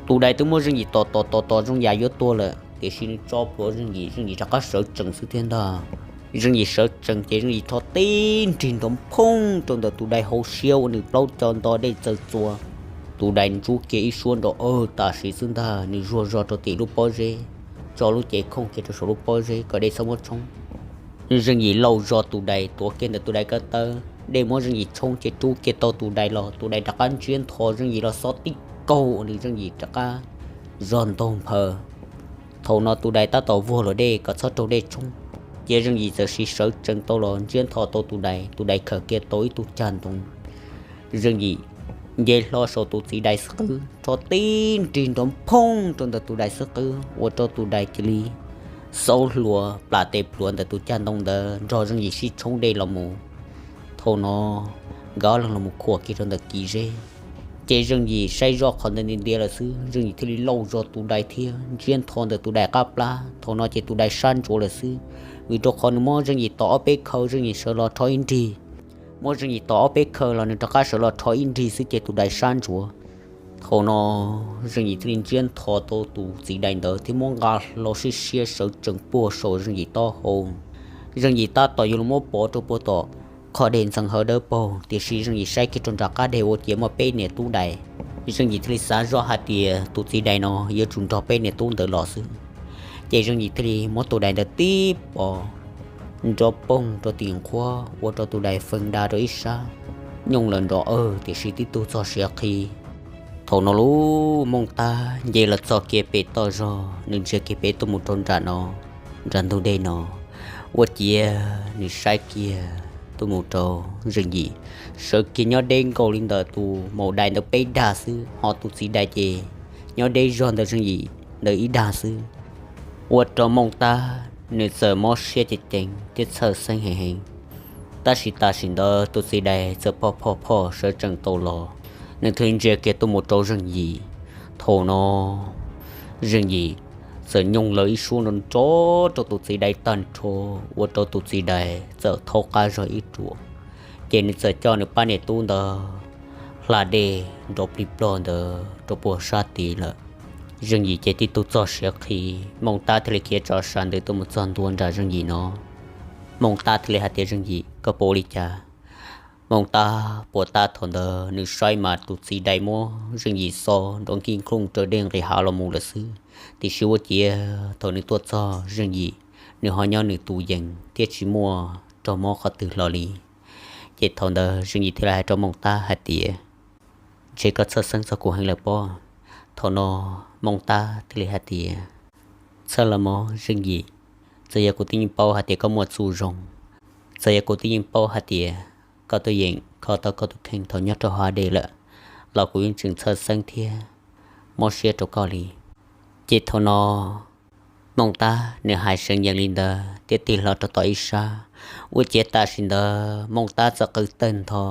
Tus dais twb muab Zeej Yim tom tom tom tom zoo yam yuav tuag lawm, tiam sis nws tso plhuav Zeej Yim, Zeej Yim rov qab sawv tsees xwb thiab ntag. Zeej Yim sawv tsees ces Zeej Yim rho tib nrig nrov phoob rau ntawm tus dais hauv siab ua nws plaub co nto dej txawv txuas. Tus dais ntsuab kiag ib suab nrov awg tam sim xwb ntag, nws zuag zog rau tim lub pob zeb, tso lub cev khooj kiag rau saum lub pob zeb kom dej txhob muab tshoob. Zeej Yim lauj zog tus dais tuav kiag ntawm tus dais ko taw, dej muab Zeej Yim tshoob ces rub kiag tau tus dais los, tus dais rov qab ntsiab ntho Zeej Yim los xob tib kaug ua nws Zeej Yim rov qab zog ntaug nphaws. Thaum no tus dais tab tom vuag luam dej kom txhob raug dej tshoob, ces Zeej Yim txawm siv sawv tsees tau los ntsiab ntho tau tus dais, tus dais khawm kiag tau ib tug cag ntoo. Zeej Yim nce hlo saum tus txiv dais xub qwb, rho tib nrig nrov phoob rau ntawm tus dais xub qwb ua rau tus dais cia li xaub hluas plam tes plhuav ntawm tus cag ntoo ntawd nrog Zeej Yim sib tshoob dej los mus. Thaum no nkawd ob leeg los mus khuam kiag rau ntawm kis zeb, ces Zeej Yim saib zoj qhov ntawd nti ntiav lawm xwb, Zeej Yim thiaj li lauj zog tus dais thiab ntsiab ntho ntawm tus dais qab plab. Thaum no ces tus dais sab ntsuav lawm xwb, vim rau qhov nws muab Zeej Yim tom ob peb khaw, Zeej Yim sawv los rho ib nrig. Muab Zeej Yim tom ob peb khaw los nws rov qab sawv los rho ib nrig xwb ces tus dais sab ntsuav. Thaum no Zeej Yim thiaj li ntsiab ntho tau tus txiv dais ntawd thiab muab nqa hlo siab siab sawv tsees puag saum Zeej Yim taub hau. Zeej Yim tab tom yuav los muab pov rau puag tom qhov dej ntxhee hawv dawb paug, tiam sis Zeej Yim saib kiag rau nram qab deg ua ciav muaj peb niam tub dais Zeej Yim thiaj li xav zoj hais tias tus txiv dais no yuav tsum nrog peb niam tub ntawd los xwb. Ces Zeej Yim thiaj li muab tus dais ntawd tib pov nrov poog rau tim nqhuab ua rau tus dais feeb da rau ib sab, nyooj lawm nrov awg tiam sis tib tug txog siav qhi. Thaum no lub Mooj Tab nce los txog kiag pem toj zog, nws ntsia kiag pem tuaj mus rau nram no, nram ntug dej no, ua ciav nws saib kiag tuaj mus rau Zeej Yim, sawv kiag nyob deb nkaus li ntawm tus maum dais ntawd peb dag xwb, ho tus txiv dais ces nyob deb zog ntawm Zeej Yim ntawd ib dag xwb. Ua rau Mooj Tab nws txawm mob siab ceev ceev thiab txhawj xeeb heev heev. Tab sis tam sim ntawd tus txiv dais txawm phoj phoj phoj sawv tsees tau los, nws thiaj li ntsia kiag tuaj mus rau Zeej Yim. Thaum no Zeej Yim txawm nyooj lawv ib suab nrov nrov rau tus txiv dais tag nrho, ua rau tus txiv dais txawm thaub qab zog ib ruam. Ces nws txawm coj nws pab niam tub ntawd hla dej nrov plig plog ntawd rau puag sab tid lawm. Zeej Yim ces tib tug txog siav qhi, Mooj Tab thiaj li khiav tso sas ntws tuaj mus txog ntua nram Zeej Yim no. Mooj Tab thiaj li hais tias, Zeej Yim, koj puas ua li cas? Mooj Tab puas tab thaum ntawd nws saib mas tus txiv dais muab Zeej Yim xo nrov nkij nklooj raws dej nqis hav los mus lawm xwb. Tiam sis ua ciav thaum nws tuaj txog Zeej Yim, nws ho nyob nws tus yees thiab tsis muaj raug mob qhov twg hlo li. Ces thaum ntawd Zeej Yim thiaj li hais rau Mooj Tab hais tias, Ntshe koj txhawj xeeb txog kuv heev lawm pob? Thaum no Mooj Tab thiaj li hais tias, Txhawj los mas Zeej Yim, txawm yog kuv twb yeej paub hais tias koj muaj txuj zoo, txawm yog kuv twb yeej paub hais tias koj twb yeem kho tau koj tus kheej thaum nyob rau hav dej lawm, los kuv yeej tseem txhawj xeeb thiab mob siab rau koj li. Ces thaum no Mooj Tab nws hais seev yees li ntawd thiab tig hlo rau tom ib sab. Ua ciav tam sim ntawd Mooj Tab txawm qw tawg ntho,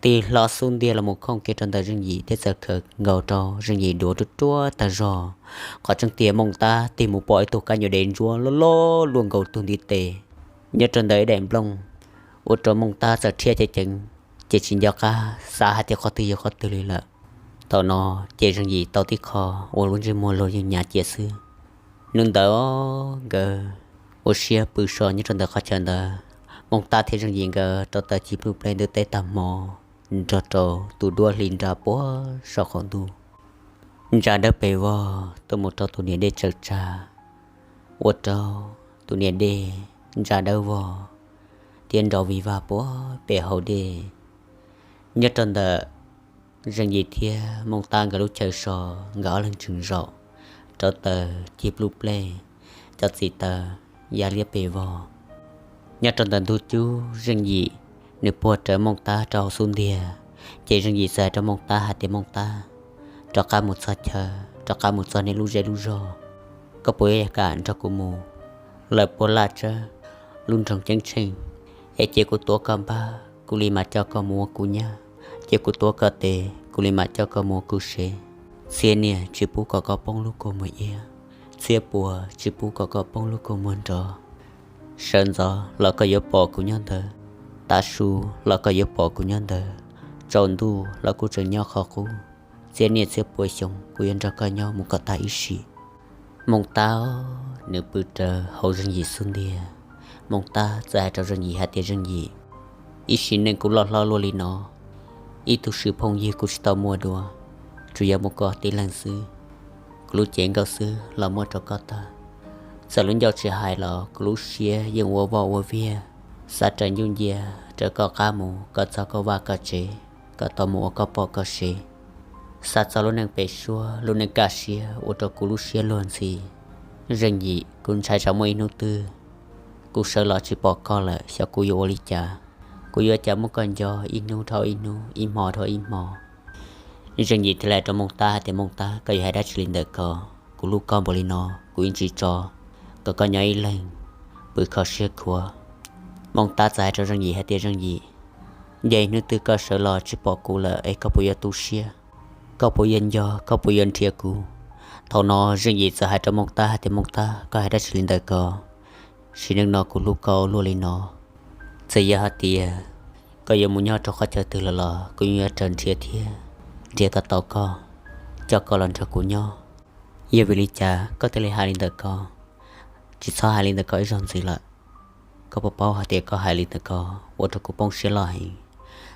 tig hlo xub ntiag los mus khooj kiag rau ntawm Zeej Yim thiab txawm khawm nkaus rau Zeej Yim duav ruaj ruaj tag zog. Qhov tseeb tiag Mooj Tab tig mus pom ib tug kab nyuam dev ntsuab loj loj luaj nkaus tus ntiv tes nyob rau ntawm ib daim nplooj, ua rau Mooj Tab txawm rhiab ceev ceev, ces tsis nco qab xav hais tias qhov twg yog qhov twg li lawm. Thaum no ces Zeej Yim tau tib qho ua lub ntsej muag luag yeej nyav cia xwb. Nws ntawd nkawd ua siab pw so nyob rau ntawm qhov chaw ntawd. Mooj Tab thiab Zeej Yim nkawd rau taws cig pluj plej ntws teb tag hmo nrog rau tus duab hli nra puag saum qaum ntuj. Ntsa dawb pes vog tuaj mus rau tus niam dej tsaws tsag, ua rau tus niam dej ntsa dawb vog thiab nrov vig vag puag pem hauv dej. Nyob rau ntawm Zeej Yim thiab Mooj Tab nkawd lub chaw so, nkawd ob leeg tseem zaum rau taws cig pluj plej, cov txiv taws ya liab pes vog. Nyob rau ntawm ntug cub Zeej Yim nws puag rawv Mooj Tab rau hauv xub ntiag, ces Zeej Yim txawm hais rau Mooj Tab hais tias, Mooj Tab, rov qab mus txog chaw, rov qab mus txog nej lub zej lub zog, koj puas yuav kam nrog kuv mus? Lawv puag laj tsawb lub nroog ceeb tsheej, es cia kuv tuav koj npab kuv li mam coj koj mus ua kuv nyab, cia kuv tuav koj tes kuv li mam coj koj mus ua kuv sev. Txhiab niaj tsis pub kom koj poob lub kua muag iab, txhiab puas tsis pub kom koj poob lub kua muag nrov. Sawv ntxov los koj yuav pom kuv nyob ntawd, tav su los koj yuav pom kuv nyob ntawd, tsaus ntuj los kuv tseem nyob qhov qub. Txhiab niaj txhiab puas xyoo kuv yuav nrog koj nyob mus kom tag ib sim. Mooj Tab nws pw rawv hauv Zeej Yim xub ntiag. Mooj Tab txawm hais rau Zeej Yim hais tias, Zeej Yim, ib sim neej kuv loj hlob luaj li no, ib tug swm phooj ywg kuv tsis tau muaj dua, tsuas yog muaj koj tib leeg xwb. Kuv lub cev nkauj xwb los muab rau koj tag. Txawm lub ncauj tsis hais los kuv lub siab yeej ua voj ua viag, xav raws ncuj ncia raws koj qab mus kom txog koj vaj koj tsev, kom tau mus ua koj poj koj sev. Xav txog lub neej pem suab, lub neej kaj siab ua rau kuv lub siab luag ntxhi. Zeej Yim, kuv ntshai tsam muaj ib hnub twg kuv sawv los tsis pom koj lawm, xyov kuv yuav ua li cas. Kuv yuav cas muab koj nco ib hnub dhau ib hnub, ib hmo dhau ib hmo. Zeej Yim thiaj li hais rau Mooj Tab hais tias, Mooj Tab, koj yuav hais dab tsi li ntawm ko? Kuv hlub koj npaum li no, kuv yeej tsis tso kom koj nyob ib leeg pw kho siab khuav. Mooj Tab txawm hais rau Zeej Yim hais tias, Zeej Yim, yog ib hnub twg koj sawv los tsis pom kuv lawm es koj puas yuav tu siab? Koj puas yuav nco, koj puas yuav nrhiav kuv? Thaum no Zeej Yim txawm hais rau Mooj Tab hais tias, Mooj Tab, koj hais dab tsi li ntawm ko? Sim neej no kuv hlub koj ua luaj li no, txawm yog hais tias koj yuav mus nyob rau qhov chaw twg lawm los kuv yeej yuav raws nrhiav thiab nrhiav kom tau koj, coj koj los nrog kuv nyob. Yog vim li cas koj thiaj li hais li ntawm ko? Tsis txhob hais li ntawm ko ib zaug ntxiv lawm. Koj puas paub hais tias koj hais li ntawm ko ua rau kuv poob siab loj heev?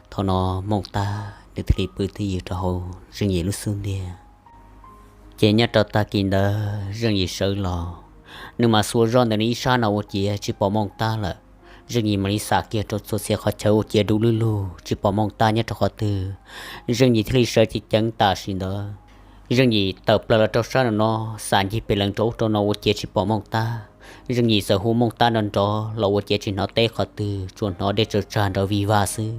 Thaum no Mooj Tab nws thiaj li pw twj ywm rau hauv Zeej Yim lub xub ntiag. Ces nyob rau tag kis ntawd Zeej Yim sawv los, nws mas xuas zog ntawm nws ib sab no ua ciav tsis pom Mooj Tab lawm. Zeej Yim mam li xam kiag rau txhua txhia qhov chaw ua ciav dub lug lug tsis pom Mooj Tab nyob rau qhov twg. Zeej Yim thiaj li sawv ceev ceev tam sim ntawd. Zeej Yim tawm plaws los rau sab nraum no, xam ncig pes lees rau ub rau no ua ciav tsis pom Mooj Tab. Zeej Yim txawm hu Mooj Tab nrov nrov los ua ciav tsis hnov teb qhov twg, tsuas hnov dej tsawv tsag nrov vig vag xwb.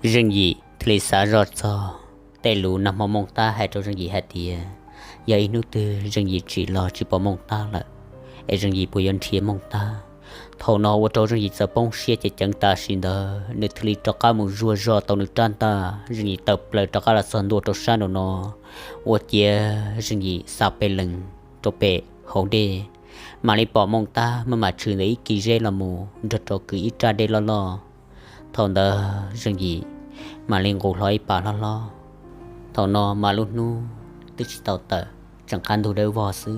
Zeej Yim thiaj li xav zoj txog tej lus nag hmo Mooj Tab hais rau Zeej Yim hais tias, yog ib hnub twg Zeej Yim tsim los tsis pom Mooj Tab lawm, es Zeej Yim puas yuav nrhiav Mooj Tab? Thaum no ua rau Zeej Yim txawm poob siab ceev ceev tam sim ntawd, nws thiaj li rov qab mus zuag zog tau nws rab ntaj. Zeej Yim tawm plaws rov qab los txog ntua rau sab nraum no, ua ciav Zeej Yim xa pes lees rau pem hauv dej, mam li pom Mooj Tab maj mam tshwm ntawm ib kis zeb los mus nrog rau kwv ib raj dej loj loj. Thaum ntawd Zeej Yim mam li nqus hlo ib pas hlob hlob. Thaum no mas lub hnub twb tsis tau tawm, tseem qab ntug dawb vog xwb.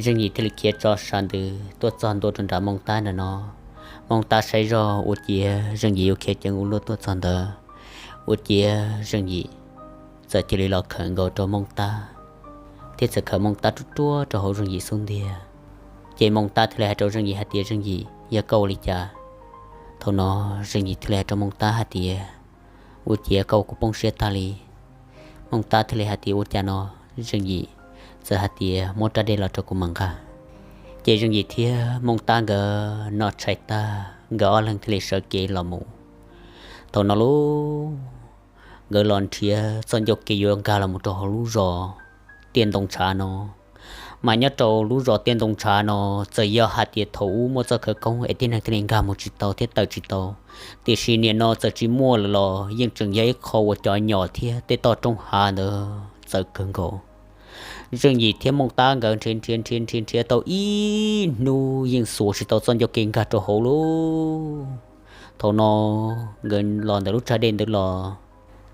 Zeej Yim thiaj li khiav tso sas ntws tuaj txog ntua rau nram Mooj Tab ntawm no. Mooj Tab saib zog ua ciav Zeej Yim yuav khiav ceev ua luaj tuaj txog ntawd, ua ciav Zeej Yim txawm cia li los khawm nkaus rau Mooj Tab, thiab txawm khawm Mooj Tab ruaj ruaj rau hauv Zeej Yim xub ntiag. Ces Mooj Tab thiaj li hais rau Zeej Yim hais tias, Zeej Yim, yog koj ua li cas? Thaum no Zeej Yim thiaj li hais rau Mooj Tab hais tias, Ua ciav koj ua kuv poob siab tag li. Mooj Tab thiaj li hais tias, Ua cas no? Zeej Yim txawm hais tias, Muab rab dej los rau kuv mam nqa. Ces Zeej Yim thiab Mooj Tab nkawd noj tshais tag, nkawd ob leeg thiaj li sawv kev los mus. Thaum no lauj, nkawd los nrhiav txoj ncauj kev yuav nkag los mus rau hauv lub zos Tiaj Ntoo Ntshav no, mas nyob rau lub zos Tiaj Ntoo Ntshav no, txawm yog hais tias thaum ub muaj txoj khawv koob es tib neeg thiaj li nkag mus tsis tau thiab tawm tsis tau, tiam sis nim no txawm tsis muaj lawm los yeej tseem yog ib qho uas cov nyom thiab tej toj roob hav ntawd txawv kawg nkaus. Zeej Yim thiab Mooj Tab nkawd nrhiav nrhiav nrhiav nrhiav nrhiav tau ib hnub yeej xuas tsis tau txoj ncauj kev nkag rau hauv lauj. Thaum no nkawd los ntawm lub tsag dej ntawd los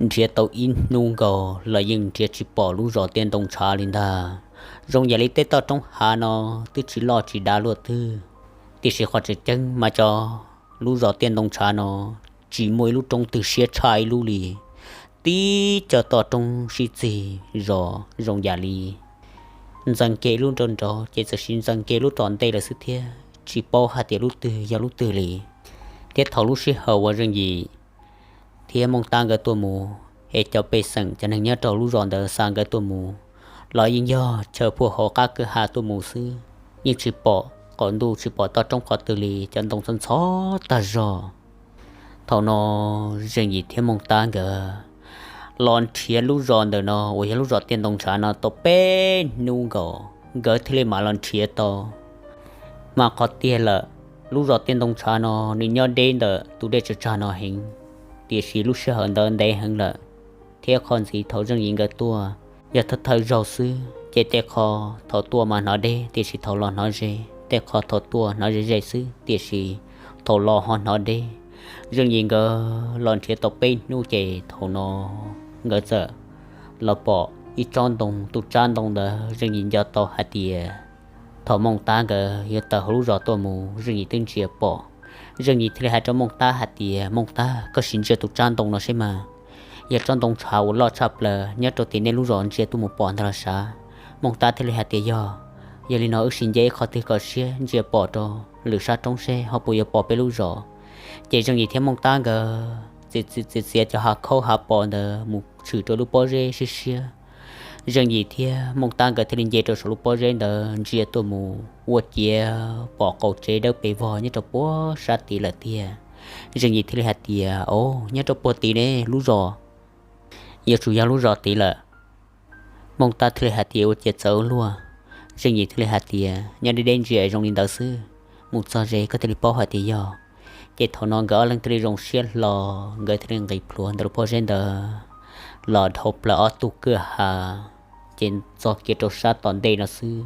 nrhiav tau ib hnub nkaus los yeej nrhiav tsis pom lub zos Tiaj Ntoo Ntshav li ntag. Zoo yam li tej toj roob hav no twb tsis loj tsis dav luaj twg, tiam sis qhov tseem ceeb mas cov lub zos Tiaj Ntoo Ntshav no tsis muaj ib lub roob twg siab tshaj ib lub li. Tib co toj roob sib txig zos zoo yam li ntxees kev lub nrov nrov ces txawm sis ntxees kev lub tom ntej lawm xwb thiab tsis paub hais tias lub twg yog lub twg li. Thiab thaum lub sij hawm uas Zeej Yim thiab Mooj Tab nkawd tuaj mus, es cov pej xeem cov neeg nyob rau lub zos ntawd xa nkawd tuaj mus, los yeej yog chaw puag hauv qab kwj ha tuaj mus xwb, yeej tsis pom qaum ntuj tsis pom toj roob qhov twg li, cov ntoo txhob ntxhov tag zog. Thaum no Zeej Yim thiab Mooj Tab nkawd los nrhiav lub zos ntawm no uas yog lub zos Tiaj Ntoo Ntshav no tau peb hnub nkaus, nkawd thiaj li mam los nrhiav tau. Mas qhov tiag lawm, lub zos Tiaj Ntoo Ntshav no nws nyob deb ntawm tus dej tsawv tsag no heev, tiam sis lub sij hawm ntawd ntev heev lawm, thiab qhov ntxiv thaum Zeej Yim nkawd tuaj yog thawj thawj zaug xwb, ces tej qho thaum tuaj mas hnov deb tiam sis thaum los hnov ze, tej qho thaum tuaj hnov ze ze xwb tiam sis thaum los ho hnov deb. Zeej Yim nkawd los nrhiav tau peb hnub ces thaum no nkawd txawm los pom ib tsob ntoo, tus tsab ntoo ntawd Zeej Yim nco tau hais tias thaum Mooj Tab nkawd yuav tawm hauv lub zos tuaj mus Zeej Yim twb ntsia pom. Zeej Yim thiaj li hais rau Mooj Tab hais tias, Mooj Tab, koj sim ntsia tus tsab ntoo no seb mas, yog tsob ntoo ntshav uas loj tshaj plaws nyob rau tim nej lub zos ntsia tuaj mus pom ntag los sav? Mooj Tab thiaj li hais tias, Yog, yog li no wb sim nce ib qho twg kom siab ntsia pom rau lwm sab roob seb ho puas yuav pom peb lub zos. Ces Zeej Yim thiab Mooj Tab nkawd txiav txiav txiav cov hav khaub hav pos ntawd mus tshwm rau lub pob zeb siab siab. Zeej Yim thiab Mooj Tab nkawd thiaj li nce rau saum lub pob zeb ntawd ntsia tuaj mus ua ciav pom qaum tsev dawb pes vog nyob rau puag sab tid lawm tiag. Zeej Yim thiaj li hais tias, Au, nyob rau puag tid ne lub zos, yuav tsum yog lub zos tid lawm. Mooj Tab thiaj li hais tias, Ua ciav txawv ua luaj. Zeej Yim thiaj li hais tias, Nyob deb deb ntsia zoo li ntawd xwb, mus txog ze koj thiaj li paub hais tias yog. Ces thaum no nkawd ob leeg thiaj li zoo siab hlo, nkawd thiaj li nqis plhuav ntawm lub pob zeb ntawd los dhau plaws ob tug kwj ha, ces txog kiag rau sab tom ntej no xwb,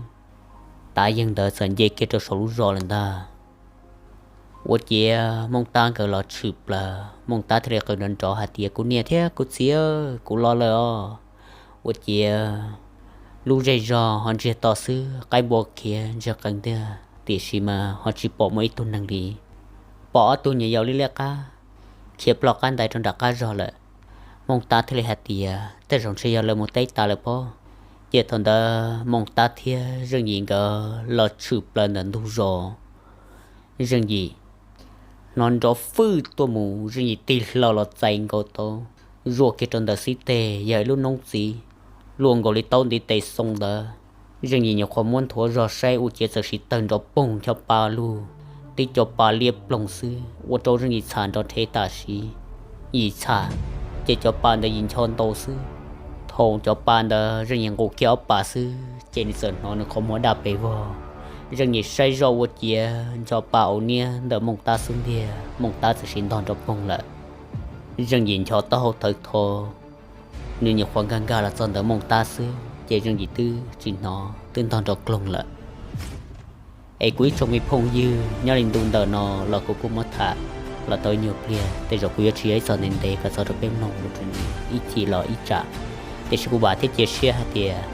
tav yeeg ntawd txawm nce kiag rau saum lub zos lawm ntag. Ua ciav Mooj Tab nkawd los tshwm plaws, Mooj Tab thiaj li qw nrov nrov hais tias, Kuv niam thiab kuv txiv, kuv los lawm os. Ua ciav lub zej zog ho ntsiag to xwb, qaib npua khiav ntsiag qees tiag, tiam sis mas ho tsis pom muaj ib tug neeg li. Pom ob tug nyuam yaus liab liab qab khiav ploj qab ntais rau nram qab zog lawm. Mooj Tab thiaj li hais tias tej zaum ntshe yog lawv mus teb tas lawm pob. Ces thaum ntawd Mooj Tab thiab Zeej Yim nkawd los tshwm plaws ntawm ntug zos. Zeej Yim hnov nrov fwj tuaj mus, Zeej Yim tig hlo los txais nkaus tau, zuaj kiag rau ntawm xib teg yog ib lub noob txiv luaj nkaus li taub ntiv tes xoo ntawd. Zeej Yim nyuam qhuav muab nthuav zog saib ua ciav txawm sim tawg nrov poog ncho pa lug, tib co pa liab ploog xwb ua rau Zeej Yim txham nrov rhe tam sim. Yim txham, ces cov pa ntawd Yim ncho ntau xwb. Thaum cov pa ntawd Zeej Yim nqus kiag ob pas xwb ces nws txawm hnov nws qhov muag daj pes vog. Zeej Yim saib zoj ua ciav ncho pa ua niab ntawm Mooj Tab xub ntiag, Mooj Tab txawm sim ntog nrov poog lawm. Zeej Yim ncho taub hau thawv tho, nws nyuam qhuav nkag nkag los txog ntawm Mooj Tab xwb ces Zeej Yim twb tsis hnov, twb ntog nrov kloog lawm. Es kuv ib tsoom me phooj ywg, nyob li ntu ntawm no los kuv kuj muab tham los tau ib nyuag pliag, tej zaum kuv yuav tsis yog ib txoj ntev ntev kom txog rau peb mloog mus rau ib chim los ib tsam. Tiam sis kuv vam thiab cia siab hais tias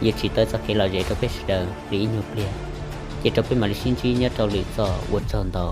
yuav tsim tau txoj kev lom zem rau peb sawv daws li ib nyuag pliag. Ces rau peb mam li sib ntsib nyob rau lwm txoj, ua tsaug ntau.